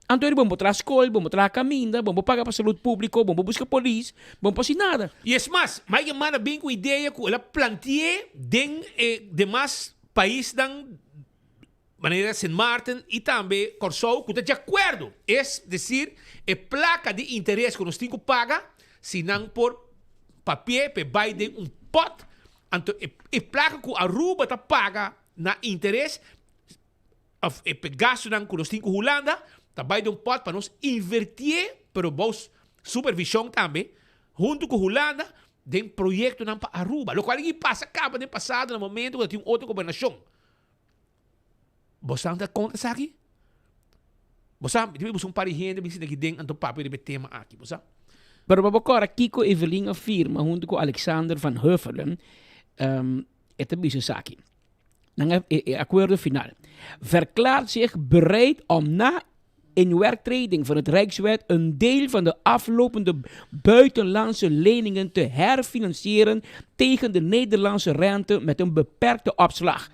anto eri bo no por traha skol, bo no por traha kaminda, bo no por paga pa salud públiko, bo no por buska polis, bo no por hasi nada. I es mas, Mike Eman a bin ku idea ku el a planti'é den e demas paisnan Manera Sint Maarten i tambe Kòrsou ku ta djakuerdo, es desir e plaka di interes ku nos tin ku paga, si nan por papi'é p'e bai den un pòt, anto e e plaka ku Aruba ta paga na interes òf e gastunan ku nos tin ku Hulanda ta bai den un pòt pa nos invertié, pero bou supervishon tambe, huntu ku Hulanda den proyektonan pa Aruba, lokual a pasa kaba den pasado na momento ku ta tin un otro gobernashon. Bo sa ta konta esaki? Bo sa, mi ta un par di hende mi sinta aki den anto papia riba e tema aki, bo sa? Pero pa bo kòrda kiko Evelyn a firma huntu ku Alexander van Huffelen, e ta bisa esaki, Nan a e akuerdo final, Verklaart zich bereid om na inwerktreding van het Rijkswet een deel van de aflopende buitenlandse leningen te herfinancieren tegen de Nederlandse rente met een beperkte opslag.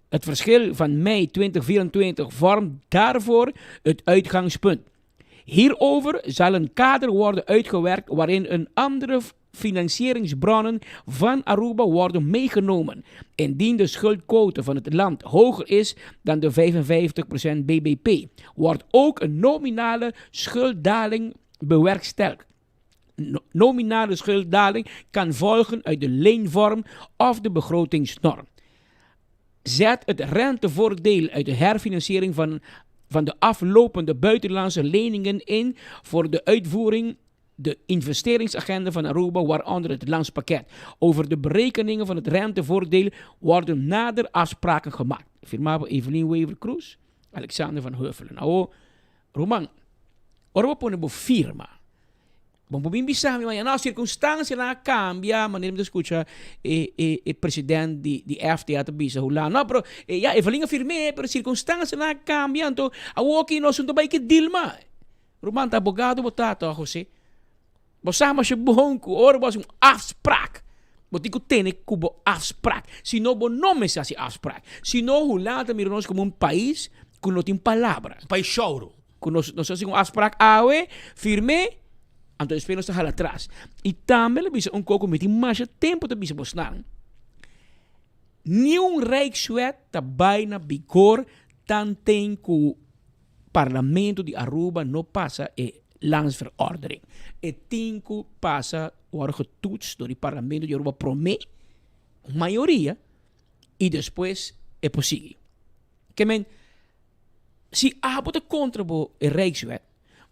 Het verschil van mei 2024 vormt daarvoor het uitgangspunt. Hierover zal een kader worden uitgewerkt waarin een andere financieringsbronnen van Aruba worden meegenomen. Indien de schuldquote van het land hoger is dan de 55% BBP, wordt ook een nominale schulddaling bewerkstelligd. Nominale schulddaling kan volgen uit de leenvorm of de begrotingsnorm. Zet het rentevoordeel uit de herfinanciering van de aflopende buitenlandse leningen in voor de uitvoering de investeringsagenda van Aruba, waaronder het landspakket. Over de berekeningen van het rentevoordeel worden nader afspraken gemaakt. Firma Evelyn Wever-Croes, Alexander van Huffelen. Nou, Roman, ora bo pone bo firma. Bo por bin bisa mi, ma nou circunstancianan a cambia, manera mi ta scucha e, e, e president di, di FTA ta bisa Hulanda. No, pero eh, ja, Evelyn a firm'é, pero circunstancianan a cambia, anto awoki nos no ta bai ke Dilma. Ruman, ta abogado bo ta toch, José? Bo sa masha bon ku ora bo hasi un afspraak, bo tin ku tene ku bo afspraak. Si no, bo no mester hasi afspraak. Si no, Hulanda ta mira nos komo un pais ku no tin palabra. Un pais shouro. Ku nos nos hasi un afspraak awe, firm'é, anto despues nos ta hala atras. I tambe lo bisa un kos ku mi tin masha tempu ta bisa bosnan, Niun Rijkswet ta bai na bigor tanten ku Parlamento di Aruba no pasa e landsverordening. E tin cu pasa worde getoetst door di Parlamento di Aruba prome, un mayoria, y despues e por sigui. Ke men, si abo ta contra bo e Rijkswet,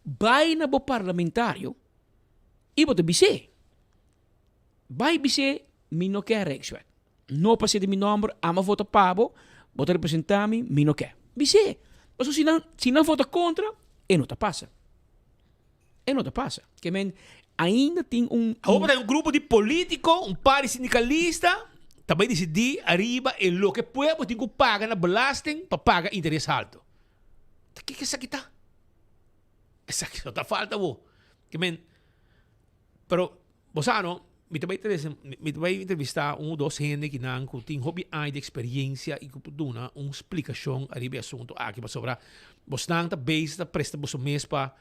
bay na bo parlamentario y bo ta bis'é. Bay bis'é mi no ke Rijkswet. No pa sete mi nomber, ama vota pa bo, bo ta representa mi, mi no ke. Bis'é. Pasobra si nan, si nan vota kontra, e no ta pasa. E no ta pasa. Ke men, ainda tin un. Awor bo ta un grupo di politico, un par di sindicalista. ta bai disidí ariba e loke pueblo tin ku paga na belasting pa paga interes haltu. Ta kiko esaki ta? Esaki no ta falta bo. Ke men, pero bo sa no, mi ta bai trese, mi ta bai entrevistá un o dos hende kinan ku tin hopi aña di eksperiencia i ku por duna un splikashon ariba e asuntu aki pasobra bosnan ta bezig ta presta boso mes pa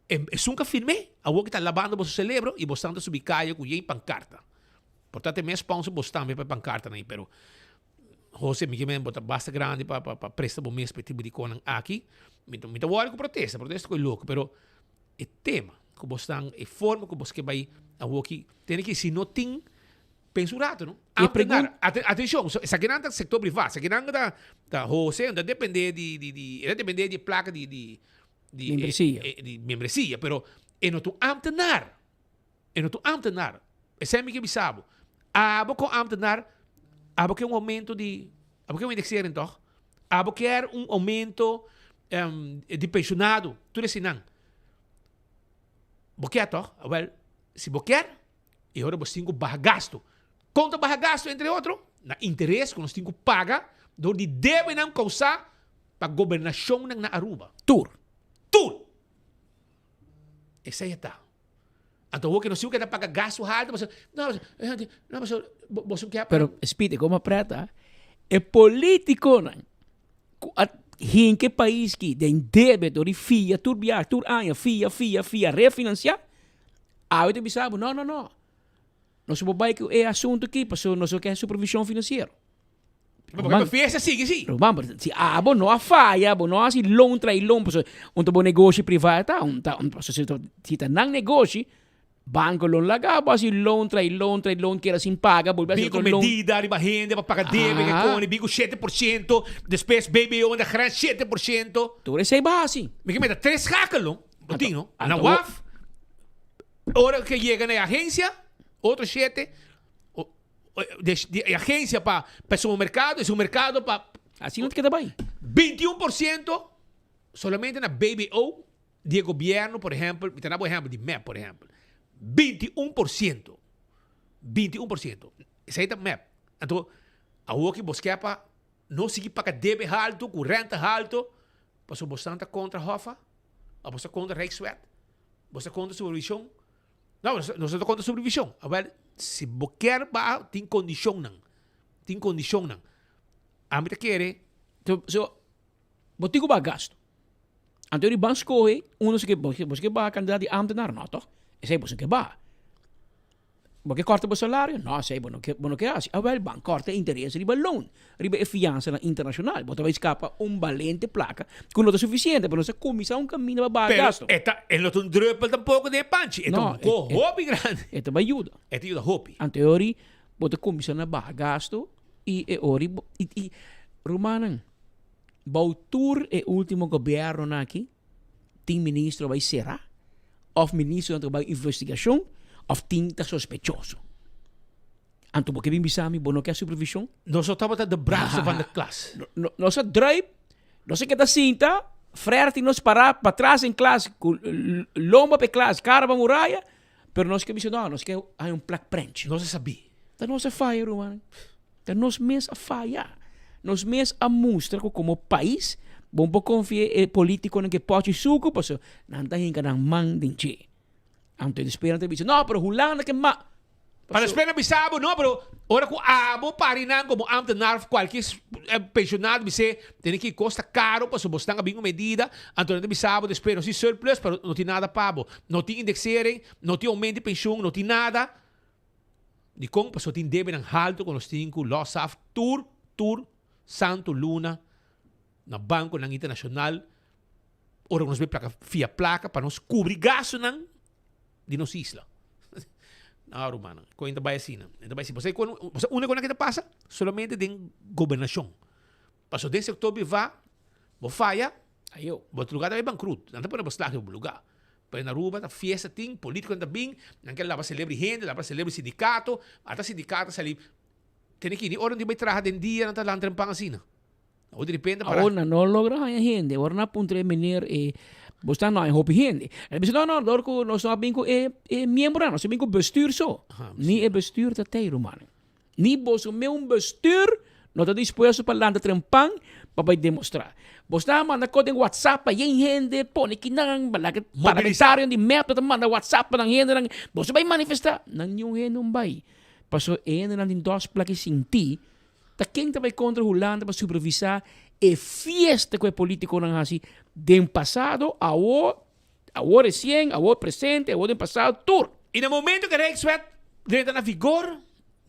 Esun ka firm'é, awor ki ta labando boso selebro i bosnan ta subi kaya ku yen pankarta. Por ta te mes sponsor bos tambe pa e pankartanan ei, pero Jose, mi ke men bo ta basta grandi pa pa pa presta bo mes pa e tipo di konan aki. Mi ta mi ta wòri ku protesta, protesta ku e loko, pero e tema ku bosnan, e forma ku bos ke bai awor ki tene ki si no tin Pensa un rato, no? E pregun- Ambtenaar, ate- atencion, so, esakinan ta sector priva, esakinan ta, ta Jose, ta depende di, di, di, e ta depende di e placa di, di, di, Membresia. eh, eh, di membresia, pero e no ta un ambtenaar. E no ta un ambtenaar. Esei mi ke bisa bo. Abo kon ambtenaar, abo ke un aumento di, abo ke un indexering toch? Abo kier un aumento em, di pensionado, tur eseinan. Bo kier toch? Awel, si bo kier, E ora bos tin ku baha gastu. Kon ta baha gastu entre otro? Na interes ku nos tin ku paga dor di debenan kousá pa gobernashonnan na Aruba. Tur. Tur! Esei e ta. Anto awor ke nos tin ku keda paga gastu haltu pasobra no, no pasobra boso ke a. Pero Speedy, komo a preta, e politikonan ku a hinka e pais ki den debe dor di fia tur biaha, tur aña, fia, fia, fia, refinansiá, Awe ta bisa bo, no, no, no. Nos por bai ku e asuntu aki pasobra nos no ke supervishon finansiero. Porque fiesta sigui si. Ruman, pero si abo no a faya, bo no a hasi loan tras loan, pasobra un ta bo negoshi privá ta, un ta, un pasobra si ta, si ta nan negoshi, banko lo laga bo hasi loan tras loan tras loan, keda sin paga, bolbe hasi Bin ku otro loan. medida riba hende pa paga debe ke koni, bin ku 7%, despues BBO na grens 7%. Tur esei bo hasi. Mi ke meta tres schakel no. Bo tin no. Na waf, ora ke yega na e agencia, otro shete, di e agencia pa pa e supermercado, e supermercado pa... Asina no ta keda bai. 21% solamente na BBO di e gobierno, por ehempel, mi ta dabo ehempel di mep, por ehempel. 21%. 21%. Esei ta mep. Anto, awor ki bo skepa, no sigui paga debe halto, ku renta halto, pasobra bo ta kontra Hoffa. A bo ta kontra Rijkswet? Bo ta kontra supervishon? No, nos no ta kontra supervishon. Awel, si bo kier baha, tin kondishonnan. Tin kondishonnan. Ami ta kere. So, so, bo tin ku baha gastu. Anto di ban skohe, uno si ke, bo ke baha kandidat di ambtenaar? No, toch? Esei bo si ke baha. Bo ke kòrta bo salario? No, esei bo no ke, bo no ke hasi. Awel, ban kòrta e interes riba loan, riba e fiansanan internashonal. Bo ta bai skapa un balente plaka ku no ta sufisiente, pero nos a kuminsá un kaminda pa baha Pero gasto. e ta, e no ta un drùpel tampoko den e panchi. E ta No, un ko e, e, hopi grandi. e ta bai yuda. E ta yuda hopi. Anto e ori bo ta kuminsá na baha gasto i e ori bo, i, i, rumannan, bou tur e último gobièrnunan aki, tin ministro a bai sera of ministronan ta bai investigashon of tin ta sospechoso. Anto bo ke bin bisa mi bo no ke supervishon? Nos no tabata de braafste van de klas. No, nos a druip, nos a keda sinta, frère tin nos para patras den klas ku lomba pa e klas, kara pa muraya, pero nos ke bisa no, nos ke haña un plak prentje. Nos a sabí. Ta nos a faya ruman. Ta nos mes a faya. Nos mes a mustra ku komo pais bo no por konfia e politikonan ku e pochi suku pasobra nan ta hinka nan man den dje. Anto despues nan ta bisa, no, pero Hulanda ke ma. Pa despues nan bisa bo, no, pero ora ku abo pari nan komo ambtenaar of kualke pensionado bis'é tene ki kos ta karo pasobra bo stan a bin ku medida, anto nan ta bisa bo despues nos tin surplus pero no tin nada pa bo. No tin indexering, no tin aumento di penshun, no tin nada. Dikon? Pasobra tin debenan haltu ku nos tin ku lòs af tur tur santu luna na bankonan internashonal ora ku nos bai plaka fia plaka pa nos kubri gastunan di nos isla. No, rumannan, kon ta bai asina. E ta bai asina. Pasobra kon, pasobra unda kon aki ta pasa? Solamente den gobernashon. Pasobra den sektor privá bo faya, Ayo. bo lugar ta bai bankrut. Nan ta pone bo slag riba bo lugar. Pero na Aruba ta fiesta tin, politiconan ta bin, nan ke laba celebri hende, laba celebri sindicato, ata sindicato a sali tene kini ora nan tin bay traha den dia nan ta lanta den pan asina. Awor di repente para. Awor nan no logra haña hende, ora nan a puntra e meneer e bo sta no haña hopi hende. El a bisa no no dor cu nos no a bin cu e e miembronan, nos a bin cu bestuur so. Ni e bestuur ta tey ruman. Ni boso meun bestuur no ta dispuesto pa lanta trempan pa bai demostra. Bos ta manda kos den WhatsApp pa yen hende pone kinan, laga parlamentarionan di mep ta manda WhatsApp pa nan hendenan, boso bai manifesta. Nan niun hende un bai. Pasobra e hendenan tin dos plaki sinti ta ken ta bai kontra Hulanda pa supervisa e fiesta ku e politikonan hasi den pasado, awor, awor resien, awor presente, awor den pasado, tur. I na momento ku e Rijkswet drenta na vigor,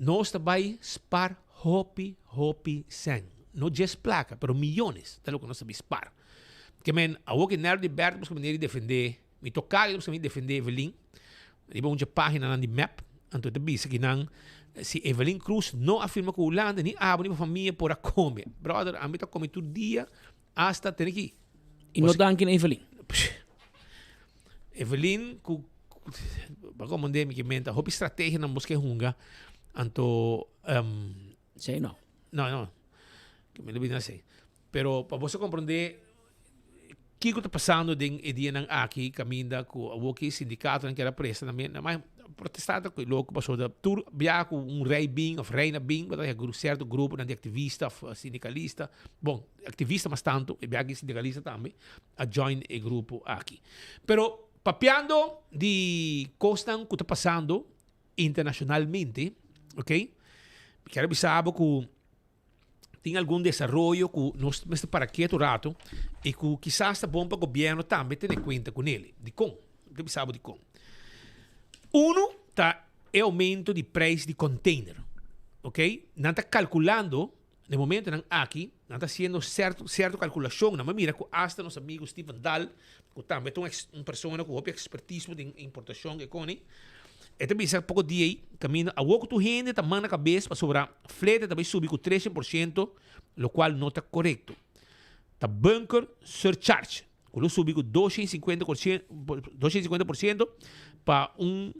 nos ta bai spar hopi, hopi sèn. No djes plaka, pero miyones ta loke nos ta bai spar. Ke men, awor ku Nerdo di Berto buska manera di defendé, mi tokayo ta buska manera di defendé Evelyn, riba un dje paginanan di mep, anto e ta bisa ki nan, si Evelyn Cruz no a firma ku Hulanda, ni abo ni bo famia por a kome. Brother, ami ta kome tur dia, Hasta tene ki. I no danki na Evelyn. Evelyn ku bako mande mi ke menta hopi strategia nan bos ke hunga anto um, Sei no. No, no. Ke mi lo bina sei. Pero pa boso comprende kiko ta pasando den e dianan aki kaminda ku awoki sindikatonan kera presta nan men mai protesta ta ku loko pasobra tur bia ku un rei bin of reina bin bo ta haña sierto gruponan di aktivista of sindikalista bon Activista mas tanto, e biaha sindicalista tambe a join e grupo aki. Pero papiando di cosnan cu ta pasando internacionalmente, ok, mi kier a bisa bo cu tin algun desaroyo cu nos mester para ketu rato y cu kisas ta bon pa gobierno tambe tene cuenta cu nele. Dicon? Mi ta bisa bo dicon. Uno ta e aumento di prijs di container, ok. Nan ta calculando Na e momentonan aki, nan ta haciendo cierto, cierto calculacion. Nan a mira cu hasta nos amigo Steven Dahl, cu tambe ta un ex, un persona cu hopi expertismo den importacion econi, e ta bisa poco dia ey, caminda awor cu tur hende ta manda cabes pasobra flete ta bay subi cu tresien por ciento, locual no ta corecto. Ta bunker surcharge. Cu lo subi cu 250 250% pa un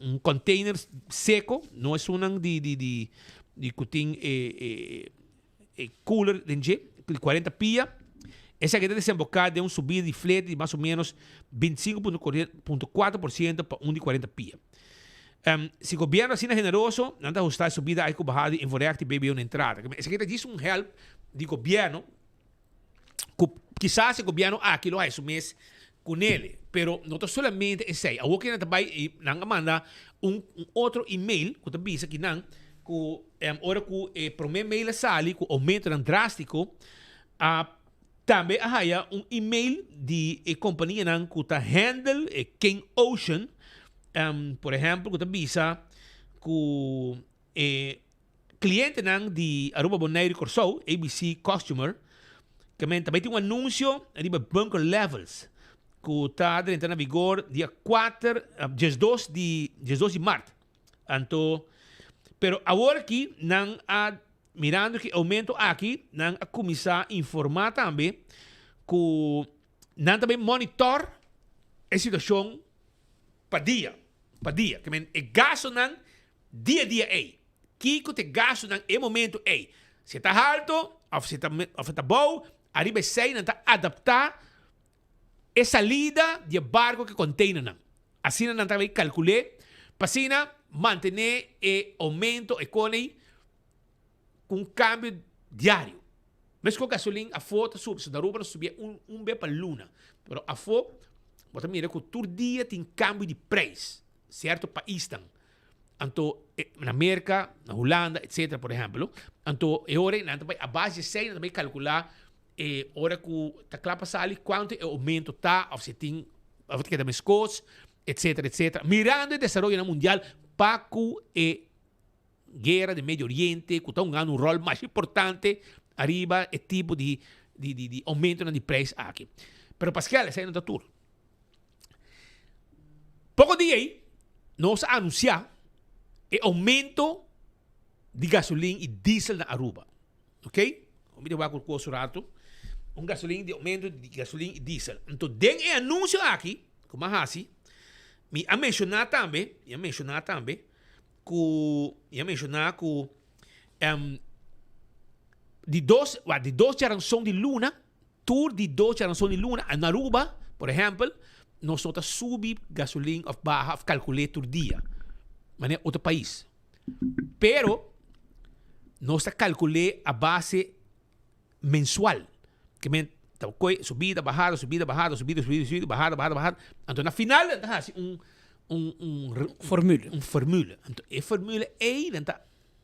un container seco, no esunnan di di di di cu tin e e e cooler den dje, di 40 pia. Esaki ta desemboca den un subida di flete di mas o menos 25.4% pa un di 40 pia. Si gobierno asina generoso, nan ta ahusta e subida aki cu bahada di invorecht di BBO na entrada. Esaki ta djis un help di gobierno. Ku kisas e gobièrnu aki lo haya su mes ku nele, pero no ta solamente esei. Awor ke nan ta bai i nan a manda un un otro email ku ta bisa ki nan ku ora ku e promé mail a sali ku oumentonan drástiko a tambe a haya un email di e kompanianan ku ta handle e King Ocean por ehèmpel ku ta bisa ku e Clientenan di Aruba Bonaire y Corsou, ABC Costumer, ke men tambe tin un anuncio riba bunker levels cu ta drenta na vigor dia kuater, diesdos di, diesdos di mart. Anto, pero awor aki nan a, mirando ki aumento aki, nan a cuminsa informa tambe cu nan ta bay monitor e situacion pa dia, pa dia. Ke men e gastonan Dia dia ei. Kiko ta e gastunan e momento ei? Si e ta halto of si of e ta bou, ariba esei nan ta adaptá e salida di e barko ku e konteinernan. Asina nan ta bai kalkul'é pa asina mantené e oumento e kone ei ku un kambio diario. Meskos gasolin afó ta subi, so na Aruba ta subi un un be pa luna, pero afó bo ta mira ku tur dia tin kambio di preis. Cierto paisnan, anto na Merca, na Hulanda, etcetera, por ehemplo, anto e ora nan ta bai a base di esei nan ta bai calcula e ora cu ta cla pa sali cuanto e aumento ta of si tin of ta keda mescos, etcetera, etcetera, mirando e desaroyonan mundial pa cu e guera den Medio Oriente cu ta hungando un rol mas importante ariba e tipo di di di di aumentonan di prijs aki. Pero Pascal, esei no ta tur. Poko dia ei nos a anuncia e aumento di gasolin y diesel na Aruba. Ok? Mi ta wak cu su rato. Un gasolin di aumento di gasolin y diesel. Anto den e anuncio aki cu mi a haci, mi a menciona tambe, mi a menciona tambe cu, mi a menciona cu di dos, di dos djaranson di luna Tur di dos djaranson di luna na Aruba, por ehempel, nos no ta subi gasolin of baha of calcul'é tur dia, manera otro pais. Pero. Nos ta kalkul'é a base mensual. Ke men ta koe subida, bahada, subida, bahada, subida, subida, subida, bahada, bahada, bahada. Anto na final nan ta hasi un un un formule. Un formule. Anto e formule ei nan ta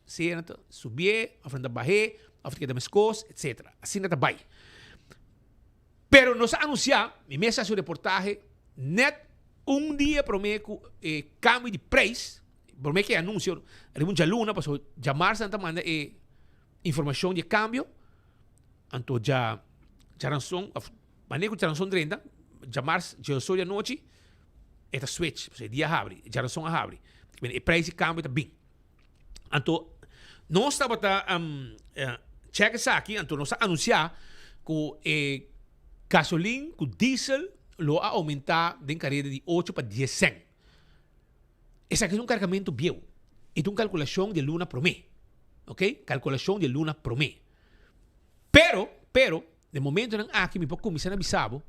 sea nan ta subié of nan ta bah'é of ta keda meskos, etcetera. Asina ta bai. Pero nos a anunsiá, mi mes a hasi un reportahe nèt un dia promé ku e kambio di preis, promé ku e anunsio riba un djaluna, pasobra djamars nan ta manda e informashon di e kambio, anto dja djaranson òf manera ku djaranson drenta, djamars djeoso di anochi e ta switch, pasobra e dia a habri, djaranson a habri, e preis di kambio ta bin. Anto nos tabata check esaki, anto nos a anuncia cu e gasolin cu diesel lo a aumenta den careda di ocho pa dies cent. Esaki ta un cargamento bieu y ta un calculacion di e luna prome, ok, calculacion di e luna prome. Pero, pero, den momentonan aki mi por cuminsa na bisa bo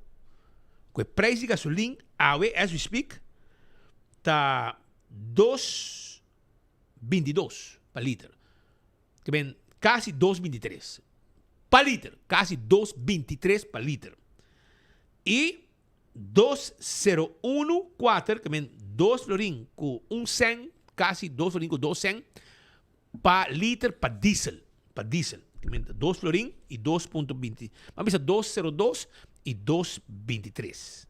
cu e prijs di gasolin awe as we speak ta dos 22 pa liter. Ke ben kasi 2,23 pa liter. Kasi 2,23 pa liter. I 2,01 kuater, ke men 2 florin ku un sèn, kasi 2 florin ku 2 sèn pa liter pa diesel. Pa diesel. Ke men 2 florin i 2.20. Ban bisa 2,02 i 2,23.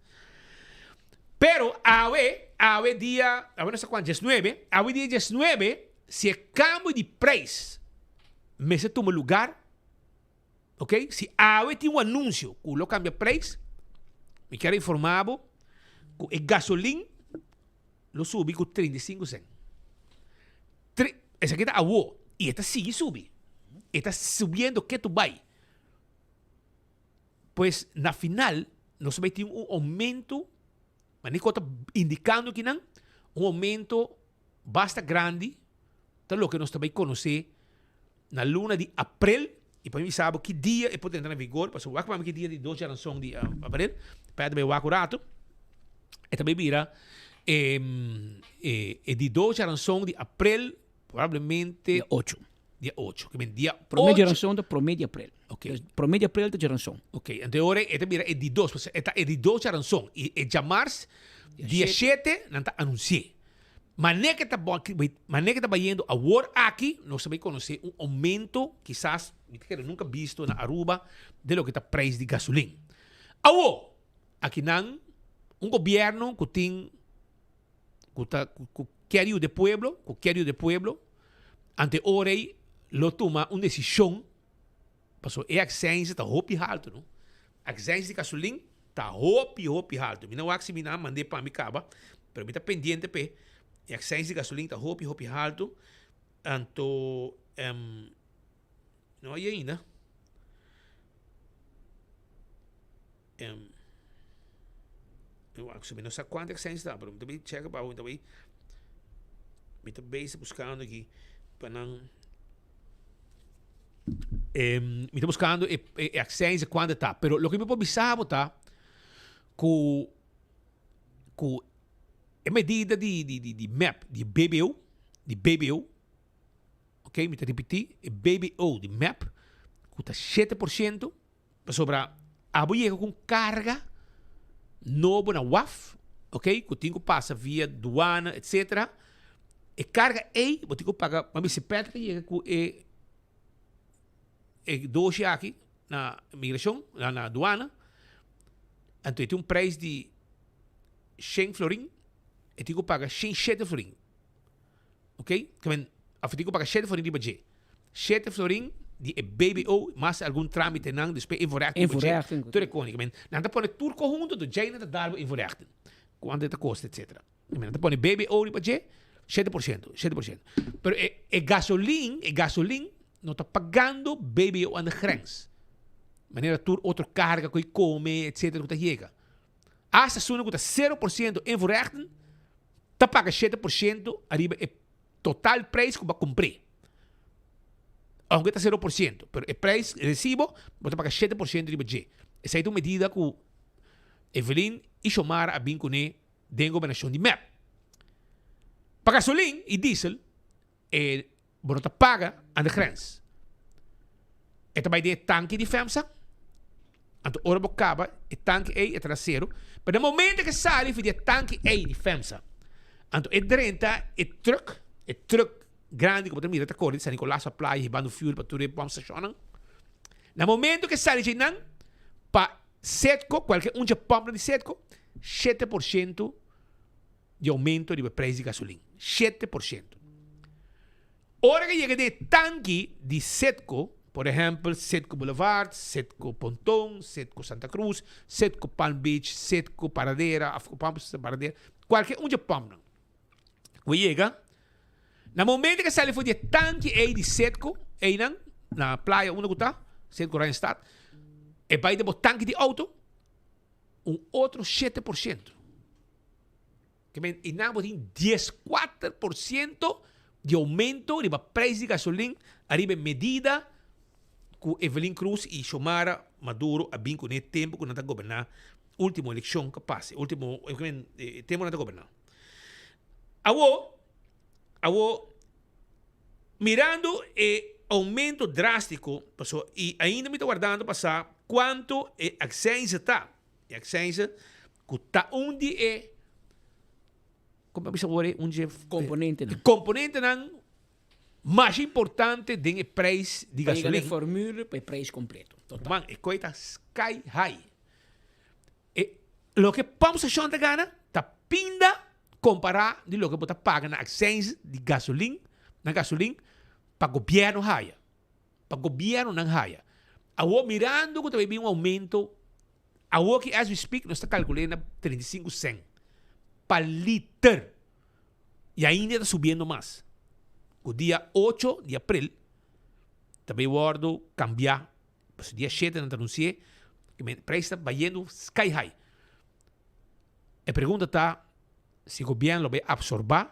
Pero awe, awe dia, awe nos ta kuan? Diesnuebe, awe dia diesnuebe, si e kambio di preis mester tuma lugar, ok, si awe tin un anunsio ku lo kambia preis, mi kier informa bo ku e gasolin lo subi ku 35 sènt. Tri, esaki ta awo, i e ta sigui subi, e ta subiendo ketu bai. Pues na final nos bay tin un aumento, manera cu ta indicando kinan, un aumento basta grandi ta loke nos ta bay conoce na luna di april y pa mi bisa bo ki dia e por entra na vigor, pasobra wak pa mi ki dia di dos djaranson di april, pa e ta bay wak un rato, e ta bay bira e di dos djaranson di april probablemente Dia ocho. Dia ocho. Ke men dia Promé ocho. djaranson ta promé di aprel. Ok. Dus promé di aprel ta djaranson. Ok, anto e ora e ta bira e di dos, pasobra e ta e di dos djaranson i e djamars dia shete nan ta anunsi'é. Manera ke ta bo manera ke ta bayendo awor aki nos ta bay konosé un oumento kisas mi ta kere nunka bisto na Aruba den loke ta preis di gasolin. Awor, akinan un gobièrnu ku tin ku ta ku kier yuda e pueblo, ku kier yuda e pueblo, ante ora ei lo tuma un desishon, pasobra e aksensia ta hopi haltu no, aksensia di gasolin ta hopi hopi haltu, mi no wak si mi nan mand'é pa mi kaba, pero mi ta pendiente p'e, e aksensia di gasolin ta hopi hopi haltu, anto no a yei ainda. Mi no sa cuanto accijns ta, pero mi ta bay check pa mi ta bay mi ta bezig buscando aki pa nan mi ta buscando e e accijns cuanto ta, pero loke mi por bisa bo ta cu cu e medida di di di di mep di BBO di BBO ok mi ta ripiti e BBO di mep cu ta 7%. Pasobra abo yega ku un karga nobo na waf, ok, ku tin ku pasa via duana, etcetera. E karga ei bo tin ku paga, pa mi si Patrick a yega ku e e doshi aki na migrashon, na na duana, anto e tin un preis di shen florin, e tin ku paga shen shete florin. Ok, ke men af e tin ku paga shete florin riba dje. Shete florin di e BBO mas algun tramitenan despues invoerrechten riba dje. Invoerrechten. Tur e koni. Ke men nan ta pone tur konhunto anto djei nan ta dal bo invoerrechten. Kuantu e ta kosta etcetera. Ke men nan ta pone BBO riba dje 7%, 7%. Pero e e gasolin, e gasolin no ta pagando BBO aan de grens. Manera tur otro karga ku e kome etcetera ku ta yega. Asta esunnan ku ta 0% invoerrechten ta paga 7% ariba e total prijs ku bo a kumpr'é. Aunke ta 0%, pero e prijs resibo bo ta paga 7% riba dje. Esei ta un medida ku Evelyn i Xiomara a bin kuné den gobernashon di mep. Pa gasolin i diesel e bo no ta paga aan de grens. E ta bai den e tanki di FEMSA. Anto ora bo kaba e tanki ei e ta na sero. Pero na momento ke sali for di e tanki ei di FEMSA, anto e drenta e truck, e truck grandi ku bo ta mira ta kore di San Nicolas pa playa hibando fuel pa tur e pumpstationnan. Na momento ke sali dje nan pa Setco, kualke un dje pumpnan di Setco, 7% di aumento riba e prijs di gasolin. 7%. Ora ke yega den e tanki di Setco, por ehèmpel Setco Boulevard, Setco Ponton, Setco Santa Cruz, Setco Palm Beach, Setco Paradera òf Pump Paradera, kualke un dje pòmpnan ku yega, na momento ke sali for di e tanki ei di Setco einan na playa unda ku ta, Setco Oranjestad, e bai den bo tanki di outo un otro 7%. Ke men i nan bo tin 14% di oumento riba prijs di gasolin ariba e medida ku Evelyn Cruz i Xiomara Maduro a bin kuné tempu ku nan ta goberná ultimo elekshon ku a pasa, ultimo tempu nan ta goberná. Awo, awo mirando e oumento drástiko paso i ainda mi ta wardando pa sa kuantu e aksensia ta. E aksensia ku ta un di e, kon a bisa wor e, un di e Komponentenan. komponentenan mas importante den e prijs di Pa yega na gasolin. e formule pa e prijs kompleto, total. Man, e koi ta sky high. E loke pumpstation ta gana ta pinda kompará di loke bo ta paga na aksensia di gasolin, na gasolin pa gobièrnu haya. Pa gobiernonan haya. Awor mirando cu ta bay bin un aumento, awor ki as we speak nos ta calcula na 35 cent pa liter y ainda ta subiendo mas. Cu dia ocho di april ta bay wordo cambia, pasobra dia shete nan ta anuncia cu e prijs ta bayendo sky high. E pregunta ta si gobierno lo bay absorba,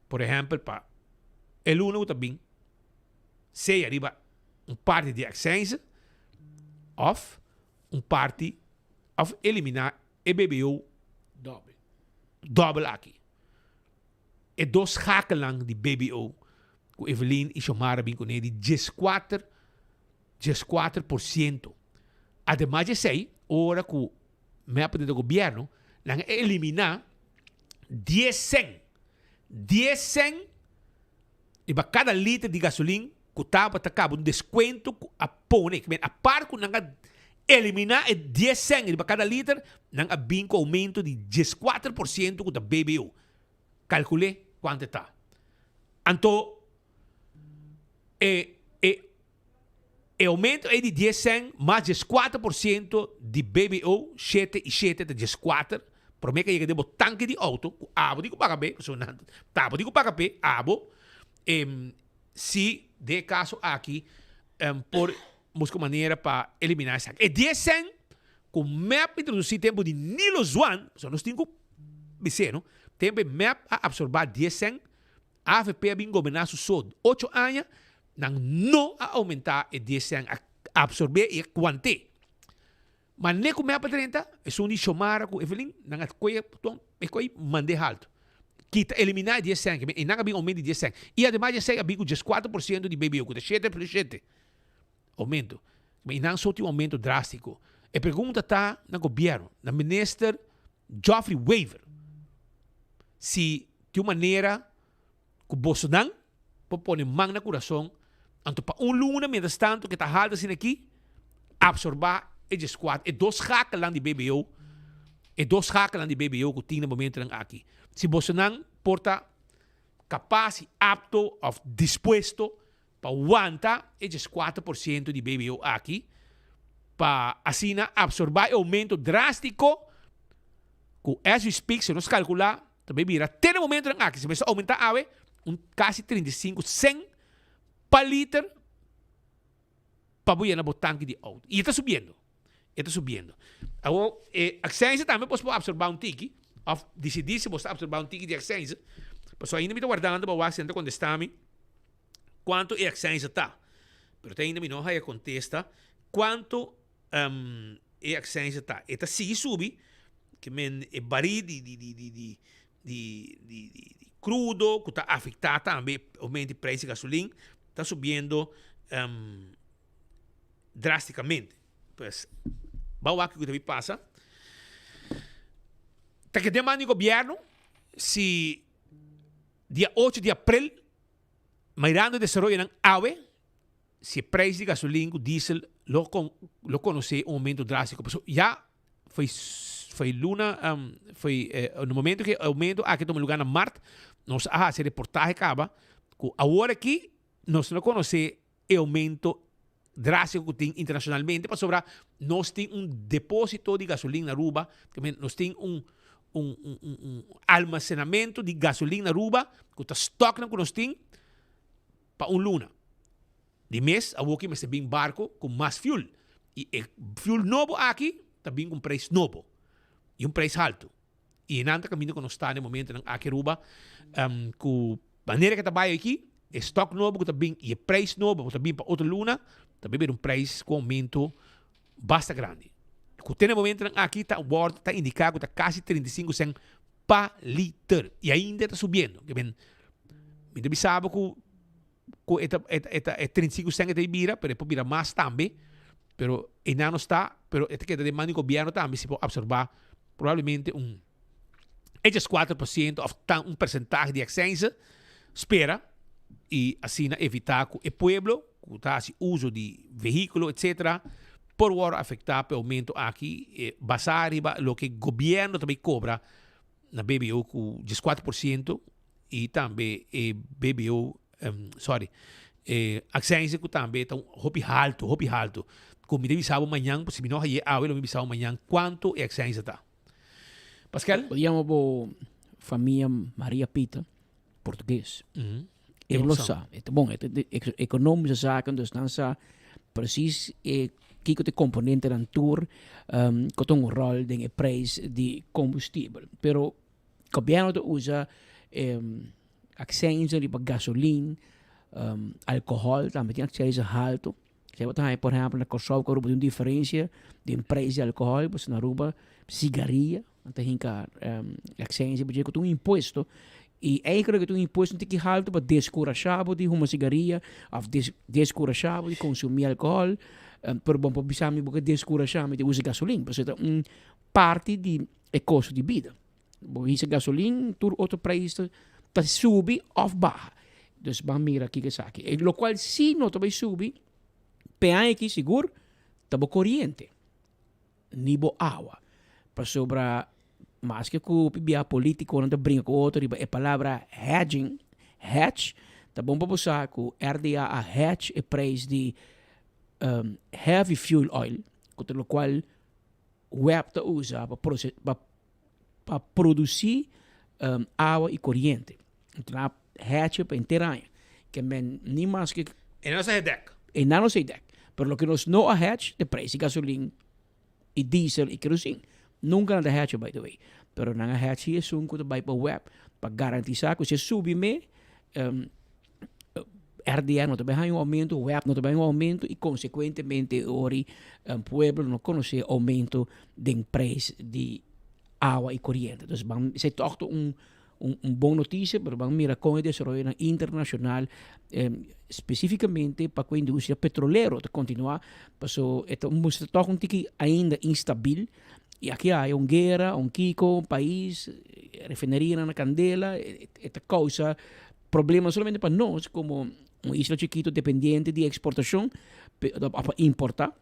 por ehempel pa e luna cu ta bin, sea riba un parti di accijnzen of un parti of elimina e BBO Dobbel. dobbel aki. E dos schakelnan di BBO cu Evelyn y Xiomara bin cune di 14, 14%. Ademas di esey, ora cu mep den gobierno, nan a elimina 10 cent, 10 cent Riba kada liter di gasolin ku tabata kaba un deskuento ku a pone, ki men apart ku nan a eliminá e dies sèn riba kada liter, nan a bin ku oumento di 14% ku ta BBO. Kalkul'é kuantu e ta. Anto e e e oumento ei di dies sèn mas 14% di BBO, shete i shete ta 14, Prome ke yega den bo tanke di auto ku abo di ku paga p'e, pasobra nan ta abo di ku paga p'e, abo si den e kaso aki por buska un manera pa eliminá esaki. E dies sèn ku mep introdusí tempu di Nilo Zwaan, pasobra nos tin ku bis'é no, tempu e mep a apsorbá dies sèn, avp a bin goberná su so ocho aña, nan no a oumentá e dies sèn, a apsorb'é i a kuant'é. Ma ne ku mep a drenta, esun di Xiomara ku Evelyn, nan a koe ton, e koe mand'é haltu. Kita, eliminá e dies sèn, i nan a bin oumento di dies sèn. I ademas di esei a bin ku 14% di BBO, ku ta shete plus shete oumento. I nan so tin un oumento drástiko. E pregunta ta na gobièrnu, na minister Geoffrey Wever, si tin un manera ku bosonan por pone man na kurason, anto pa un luna mientras tanto ke ta haltu asina aki, absorbá e djeskuater, e dos schakelnan di BBO, e dos schakelnan di BBO ku tin na momentonan aki. Si bosonan por ta kapas i apto òf dispuesto pa wanta e 14% di BBO aki, pa asina absorbá e oumento drástiko ku as we speak, si nos kalkulá, ta bay bira te na momentonan aki, si mester oumentá awe un kasi 35 sèn pa liter pa bo yena bo tanki di outo. I e ta subiendo, e ta subiendo. Awor e aksensia tambe bo por absorbá un tiki, òf disidí si bo ta absorbá un tiki di aksensia, pasobra ainda mi ta wardando pa wak si nan ta kontestá mi kuantu e aksensia ta. Pero te ainda mi no haya kontesta kuantu e aksensia ta. E ta sigui subi, ke men e barí di di di di di di di di krudo ku ta afektá tambe oumento di preis di gasolin ta subiendo. drásticamente. Pues, ban wak kiko ta bin pasa. Ta keda den man di gobierno si dia ocho di april, mirando e desaroyonan awe, si e prijs di gasolin ku diesel lo lo konosé un oumento drástiko. Pasobra ya foi foi luna foi no momento ku e oumento aki a tuma lugá na mart, nos a hasi reportahe kaba ku awor aki nos no konosé e oumento drástiko ku tin internashonalmente pasobra nos tin un depósito di gasolin na Aruba, nos tin un un un almasenamentu di gasolin na Aruba ku ta stòknan ku nos tin pa un luna. Di mes awoki mester bin barco cu mas fuel y e fuel nobo aki ta bin cu un prijs nobo y un prijs halto. Y enan ta caminda cu nos ta na e momentonan aki Aruba cu manera cu ta bay aki e stock nobo cu ta bin y e prijs nobo cu ta bin pa otro luna ta bay bira un prijs cu aumento basta grandi. Cu te na e momentonan aki ta word ta indica cu ta casi 35 cent pa liter y ainda ta subiendo. Mi ta bisa bo cu cu e ta e ta e ta e 35 cent e ta bira pero e por bira mas tambe pero einan no sta pero e ta keda den man di gobierno tambe si por absorba probablemente un eches 4% of tan un percentahe di accijnzen spera y asina evita cu e pueblo cu ta haci uso di vehiculo etcetera por worde afecta pa e aumento aki basa riba loke gobierno ta bay cobra na BBO cu 14% y tambe e BBO, sorry, e accijnzen cu tambe ta hopi halto, hopi halto. Cu mi ta bisa bo mañan, si mi no haye awe lo mi bisa bo mañan cuanto e accijnzen ta. Pascal? Bo yama bo famia Maria Pita, Portugues. E lo sa. E ta bon, e ta di economische zaken, dus nan sa precies e kiko ta e componentenan tur cu ta un rol den e prijs di combustibel. Pero Gobierno ta usa accijnzen riba gasolin, alcohol tambe tin accijnzen halto. Esei bo ta haña por ehempel na Kòrsou ku Aruba tin un diferensia den prijs di alcohol, pasobra na Aruba sigaria nan ta hinka accijnzen pasobra ku ta un impuesto i eigenlijk ta un impuesto un tiki halto pa deskurashá bo di huma sigaria òf deskurashá bo di konsumí alcohol, pero bo no por bisa mi bo ke deskurashá mi di usa gasolin pasobra ta un parti di e kosto di bida. Bo hisa gasolin, tur otro prijs ta ta subi of baha. Dus ban mira kiko esaki. E lokual si no ta bai subi pe aña aki sigur ta bo koriente ni bo awa. Pasobra maske ku bia politikonan ta bringa ku otro riba e palabra hedging, hedge, ta bon pa bo sa ku RDA a hedge e prijs di heavy fuel oil, ku ta lokual web ta usa pa prose pa pa produci awa y coriente. Enton nan a hechi pa henter aña. Ke men ni maske. E nan no sa e dek. E nan no sa e dek. Pero loke nos no a hech ta prijs di gasolin y diesel y kerosin. Nunca nan ta hechi by the way. Pero nan a hechi esun cu ta bay pa web pa garantisa cu si e subi me RDR no ta bai haña un aumento, web no ta bai haña un aumento y consecuentemente ori pueblo no conoce aumento den prijs di awa y coriente. Dus ban esey toch ta un un bon noticia pero ban mira con e desaroyonan internacional specificamente pa cu e industria petrolero ta continua paso e ta mustra toch un tiki ainda instabil y aki hay un guera, un kiko, un pais, refinerianan na candela e ta causa Problema no solamente pa nos como un isla chikito dependiente di exportacion of pa importa,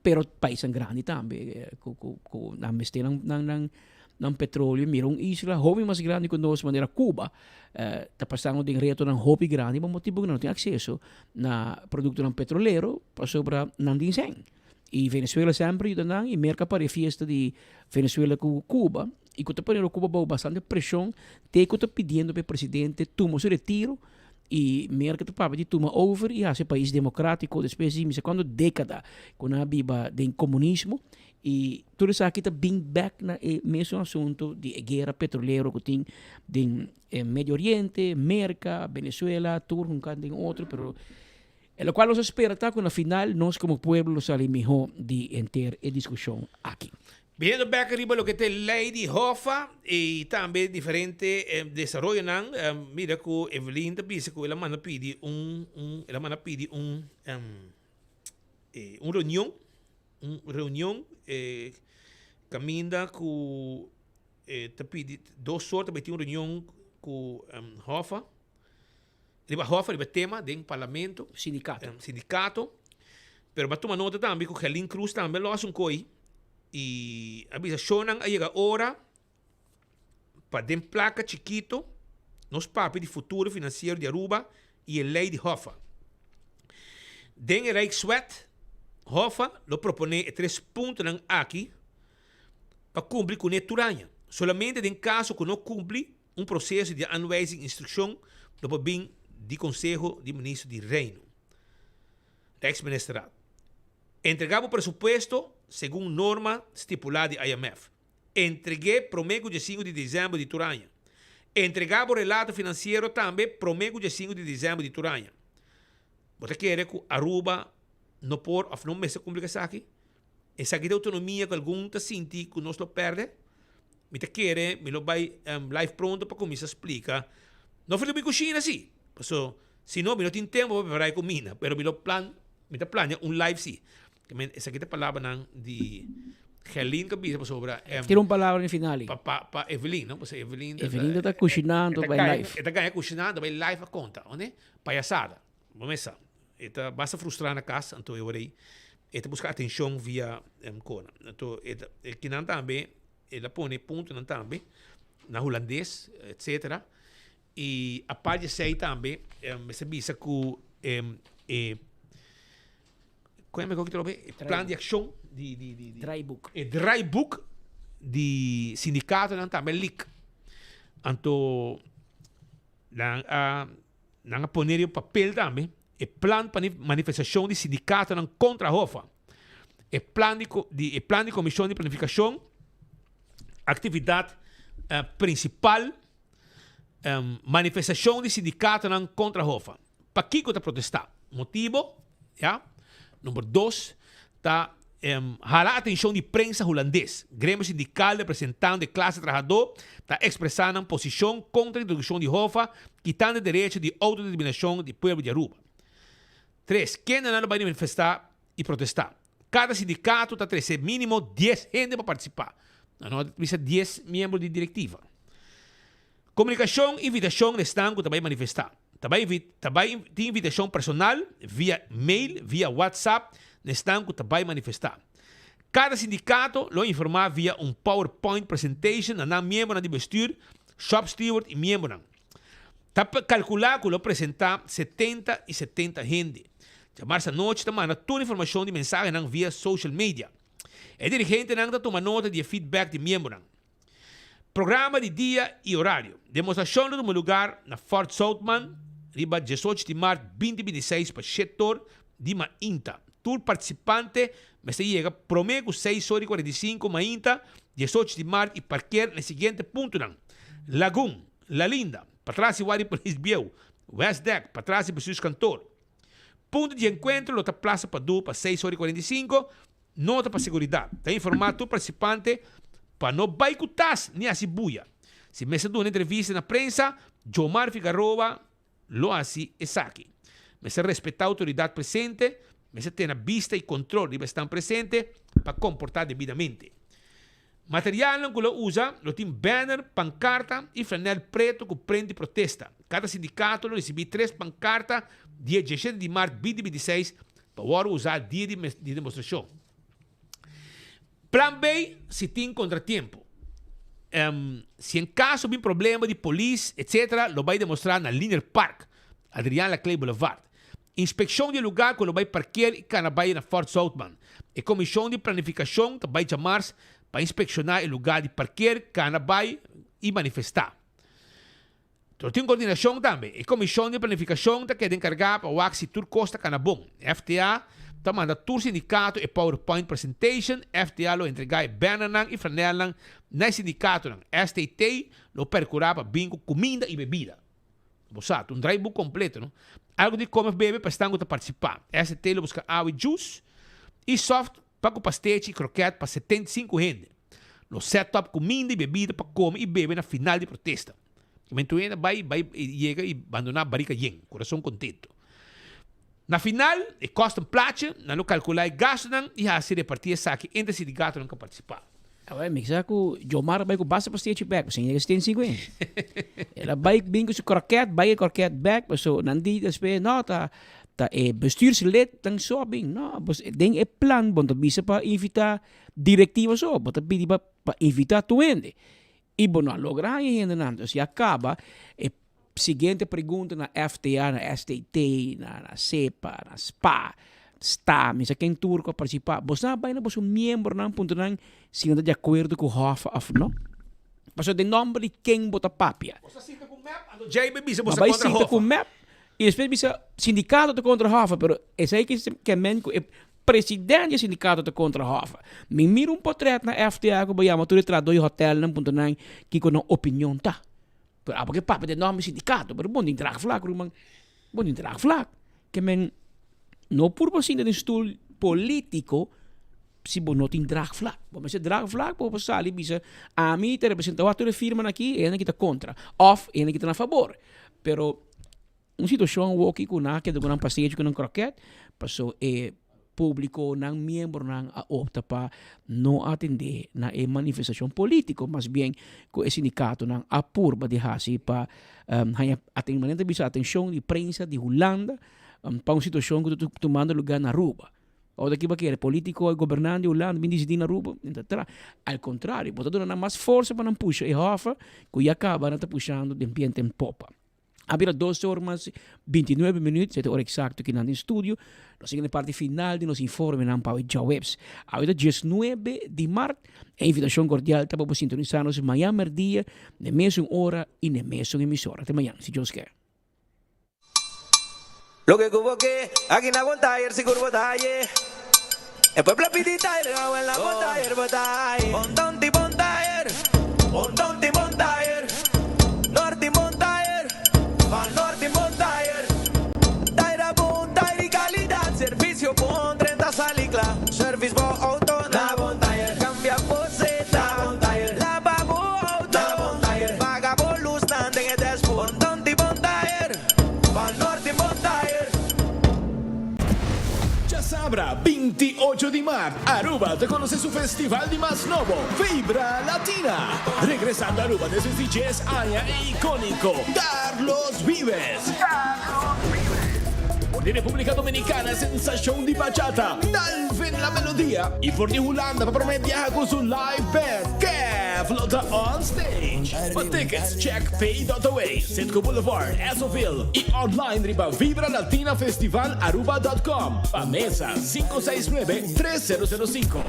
pero paisnan grandi tambe cu cu cu nan mester nan nan nan nan petroleo. Mira un isla hopi mas grandi cu nos manera Cuba ta pasando den retonan hopi grandi pa motibo cu nan no tin acceso na productonan petrolero pasobra nan tin sen. Y Venezuela semper yuda nan y Merca para e fiesta di Venezuela cu Cuba y cu ta poniendo Cuba bao bastante presion te cu ta pidiendo pa e presidente tuma su retiro y Merca ta papia di tuma over y haci e pais democratico despues di misa cuanto decada cu nan a biba den comunismo y tur esaki ta bin bek na e mesun asunto di e guera petrolero cu tin den Medio Oriente, Merca, Venezuela, tur un can den otro pero E lokual nos a spera ta ku na final nos komo pueblo lo sali mihó di henter e diskushon aki. Biniendo bek riba loke ta e lei di Hoffa i tambe diferente desaroyonan, mira ku Evelyn ta bisa ku el a manda pidi un, un, el a manda pidi un. un reunion, un reunion kaminda ku ta pidi dos or ta bai tin un reunion ku Hoffa, riba Hoffa riba e tema den parlamento. Sindikato. Sindikato. Pero bo a tuma nota tambe ku Gerlin Cruz tambe a los un koi i a bisa shownan a yega ora pa den plaka chikito nos papia di futuro finansiero di Aruba i e lei di Hoffa. Den e Rijkswet, Hoffa lo proponé e tres puntonan aki pa kumpli kuné tur aña. Solamente den kaso ku no kumpli, un proseso di aanwijzing instrukshon lo por bin di Konseho di Minister di Reino. Rijksministerraad. Entregá bo presupuesto segun norma stipulá di IMF. Entreg'é promé ku diesinku di desèmber di tur aña. Entregá bo relato finansiero tambe promé ku diesinku di desèmber di tur aña. Bo ta kere ku Aruba no por òf no mester kumpli ku esaki? Esaki ta outonomia ku algun ta sinti ku nos lo pèrdè? Mi ta kere mi lo bai live pronto pa kuminsá splika. No for di mi kushina si, paso si no mi no tin tempu pa prepará e kuminda, pero mi lo plan, mi ta plania un live si. Esaki ta palabranan di Gerlin ku a bisa pasobra. Tira un palabra den final. Pa pa pa Evelyn, no? Pasobra Evelyn ta. Evelyn ta kushinando bai live. E ta gaña kushinando bai live a konta, oné? Payasada. Bo mesa. E ta basta frustrá na kas, anto e ora ei e ta buska atenshon via kona. Anto e ta e kinan tambe el a pone puntonan tambe na hulandes, etcetera. I apart di esei tambe mester bisa ku e Kon e trobe? E plan di akshon di di di Draaiboek. E draaiboek di sindikatonan tambe leak. Anto nan a nan a pone riba papel tambe e plan pa manifestashon di sindikatonan kontra Hoffa. E plan di di e plan di komishon di planifikashon aktividat prinsipal manifestashon di sindikatonan kontra Hoffa. Pakiko ta protestá? Motibo, ya. Number dos ta hala atenshon di prensa hulandes. Gremio sindikal representando e klase trahadó ta ekspresá nan posishon kontra introdukshon di Hoffa kitando e derecho di outodeterminashon di pueblo di Aruba. Tres, kendenan lo bai manifestá i protestá? Kada sindikato ta trese mínimo dies hende pa partisipá. Nan no ta bisa dies miembro di direktiva. Komunikashon, invitashon na esnan ku ta bai manifestá. Ta bai ta bai tin invitashon personal via mail, via WhatsApp na esnan ku ta bai manifestá. Kada sindikato lo informá via un PowerPoint presentation na nan miembronan di bestuur, shop steward i miembronan. Ta kalkulá ku lo presentá setenta i setenta hende. Djamars anochi ta manda tur informashon di mensahenan via social media. E dirigentenan ta tuma nota di e feedback di miembronan. Programa di dia i orario. Demostrashon lo tuma lugar na Fort Zoutman riba diesocho di mart binti binti seis pa shetor di mainta. Tur partisipante mester yega prome ku seis ora i kuarenta i sinku mainta diesocho di mart i parker na e siguiente puntonan, Lagun, La Linda, patras di Wadi Polis Bieu, West Deck, patras di Bestuurskantoor. Punto di enkuentro lo ta Plaza Padu pa seis ora i kuarenta i sinku. Nota pa seguridat, Ta informá tur partisipante pa no bai ku tas ni hasi buya. Si mester duna entrevista na prensa, Jomar Figaroa lo hasi esaki. Mester respetá outoridat presente, mester tene bista i kontrol riba esnan presente pa komportá debidamente. Materialnan ku lo usa lo tin banner, pankarta i flanèl pretu ku prent di protesta. Kada sindikato lo risibí tres pankarta dia diesshete di mart binti bintiseis pa wòrdu usá dia di di demostrashon. Plan B si tin kontratiempo. Si en kaso bin problema di polis etc. Lo bai demostrá na Linear Park, Adriaan Laclé Boulevard. Inspekshon di e lugá ku lo bai parker i kana bai na Fort Zoutman. E komishon di planifikashon ta bai djamars pa inspekshoná e lugá di parker, kana bai i manifestá. Lo tin kordinashon tambe. E komishon di planifikashon ta keda enkargá pa wak si tur kos ta kana bon. FTA ta manda tur sindikato e PowerPoint presentation. FTA lo entregá e bannernan i flanèlnan na e sindikatonan. STT lo perkurá pa bin ku kuminda i bebida. Bo sa, ta un draaiboek completo, no? Algo di come of bebe pa esnan cu ta participa. ST lo busca awa y juice y soft pa cu pastechi y kroket pa 75 hende. Lo set up cuminda y bebida pa come y bebe na final di protesta. Kimen tur hende bay, bay yega y bandona barica yen, corazon contento. Na final, e kosten plaatje, nan lo kalkulá e gastunan i hasi repartí esaki entre sindikatonan ku a partisipá. Awor mi sa ku Jomar a bai ku basta pastechi bek, pasobra e 75. El a bai bin ku su kroket, bai e kroket bek, pasobra nan di despues, no, ta ta e bestuurslid nan so a bin. No, bos den e plan bo no ta bisa pa invitá direktiva so, bo ta pidi pa pa invitá tur hende. I bo no a logra haña hendenan. Dus ya kaba e siguiente pregunta na FTA, na STT, na na SEPA, na spa, sta, mi sa ken tur ku a partisipá. Bo sa bai na boso miembronan puntra nan si nan ta di akuerdo ku hòf òf no? Pasobra den nòmber di ken bo ta papia? Bo sa sinta ku mep, anto djei bai bisa bo Bo sa bai kontra sinta hòf. ku mep i despues bisa sindikato ta kontra hòf, pero esei ke men ku e President di e sindicato ta contra Hoffa. Mi mira un potret na FTA cu bo yama tur e trahador di hotelnan puntra nan kico nan opinion ta. Pero abo ke papia den nomber di sindicato, pero bon tin draagvlak ruman, bon tin draagvlak. Ke men no por bo sinta den stoel politico si bo no tin draagvlak. Bo mester draagvlak pa bo por sali bisa ami ta representa wak tur e firmanan aki, e hende aki ta contra of e hende aki ta na fabor. Pero Un situashon awoki ku nan a keda ku nan pasechi ku nan kroket, paso e publiko, nan miembronan a opta pa no atendé na e manifestashon politiko, mas bien ku e sindikatonan a purba di hasi pa haña aten, manera ta bisa atenshon di prensa di Hulanda pa un situashon ku ta tumando lugá na Aruba. Ora ki bo kere politiko i gobernante di Hulanda bin disidí na Aruba, nan ta tra. Al kontrario, bo ta duna nan mas forsa pa nan pusha e hòf ku ya kaba nan ta pushando den biento en popa. A bira 12 or mas 29 minuut, sete ora exacto ki nan den studio. Nos yega na e parti final di nos informenan pa awe djaweps. Awe ta 19 di mart. E invitacion cordial ta pa bo sintonisa nos mañan merdia n'e mesun ora y n'e mesun emisora. Te mañan, si Dios kier. Loke ku bo ke, aki na bon tayer sigur bo ta haye. E pueblo a pidi tayer, awe na bon tayer bo ta haye. Bon tonti bon tayer, bon tonti bon tayer, norti bon tayer, van norti bon tayer. Tayer a bon, tayer di kalidat, servisio bon, drenta sali kla. Service bo auto na bon tayer, kambia bo seta na bon tayer, laba bo auto na bon tayer, paga bo lusnan den e dashboard. Bon tonti bon tayer. Van Norte Montaer. Djasabra, 28 di mart, Aruba ta conoce su festival di mas nobo, Vibra Latina. Regresando Aruba despues di djes aña e iconico Carlos Vives. For di Republica Dominicana sensacion di bachata, Dalvin La Melodia y for di Hulanda pa prome biaha cu su live band, Kev lo ta on stage. Pa tickets check pay.away, Citgo Boulevard, Essoville y online riba vibralatinafestivalaruba.com. Pa mesa 569 3005.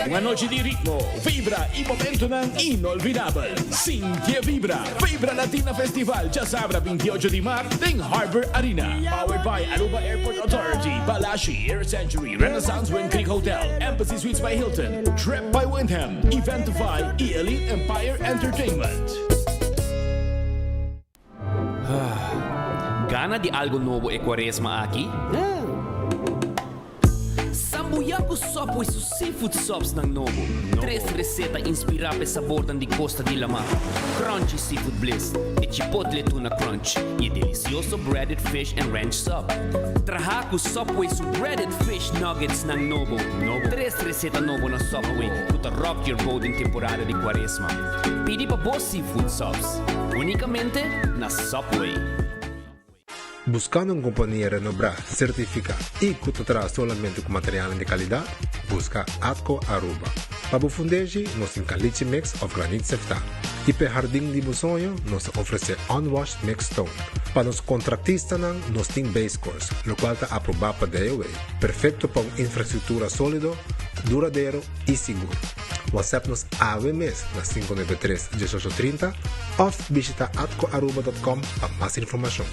Un anochi di ritmo, vibra y momentonan inolvidabel. Sinti e vibra! Vibra Latina Festival djasabra 28 di mart den Harbor Arena. Powered by Aruba Airport Authority, Balashi, Air Century, Renaissance Wind Creek Hotel, Embassy Suites by Hilton, Trip by Wyndham, Eventify y Elite Empire Entertainment. Gana di algo nobo e cuaresma aki? Sambuya cu Subway su seafood subsnan nobo. Tres receta inspira p'e sabornan di costa di lama, Crunchy Seafood Bliss, e Chipotle Tuna Crunch y e delicioso Breaded Fish and Ranch Sub. Traha cu Subway su Breaded Fish Nuggetsnan nobo. Tres receta nobo na Subway cu ta rock your boat den temporada di cuaresma. Pidi pa bo seafood subs unicamente na Subway. Buscando un compania renobrá, certificá y cu ta traha solamente cu materialnan di calidad? Busca Atco Aruba. Pa bo fundeshi, nos tin caliche mix of graniet seftá. Y p'e hardin di bo soño, nos ta ofrece unwashed mixed stone. Pa nos contractistanan, nos tin base course, locual ta aprobá pa DOW, perfecto pa un infrastructura solido, duradero y sigur. WhatsApp nos awe mes na 593 18 30 of bishita atcoaruba.com pa mas informacion.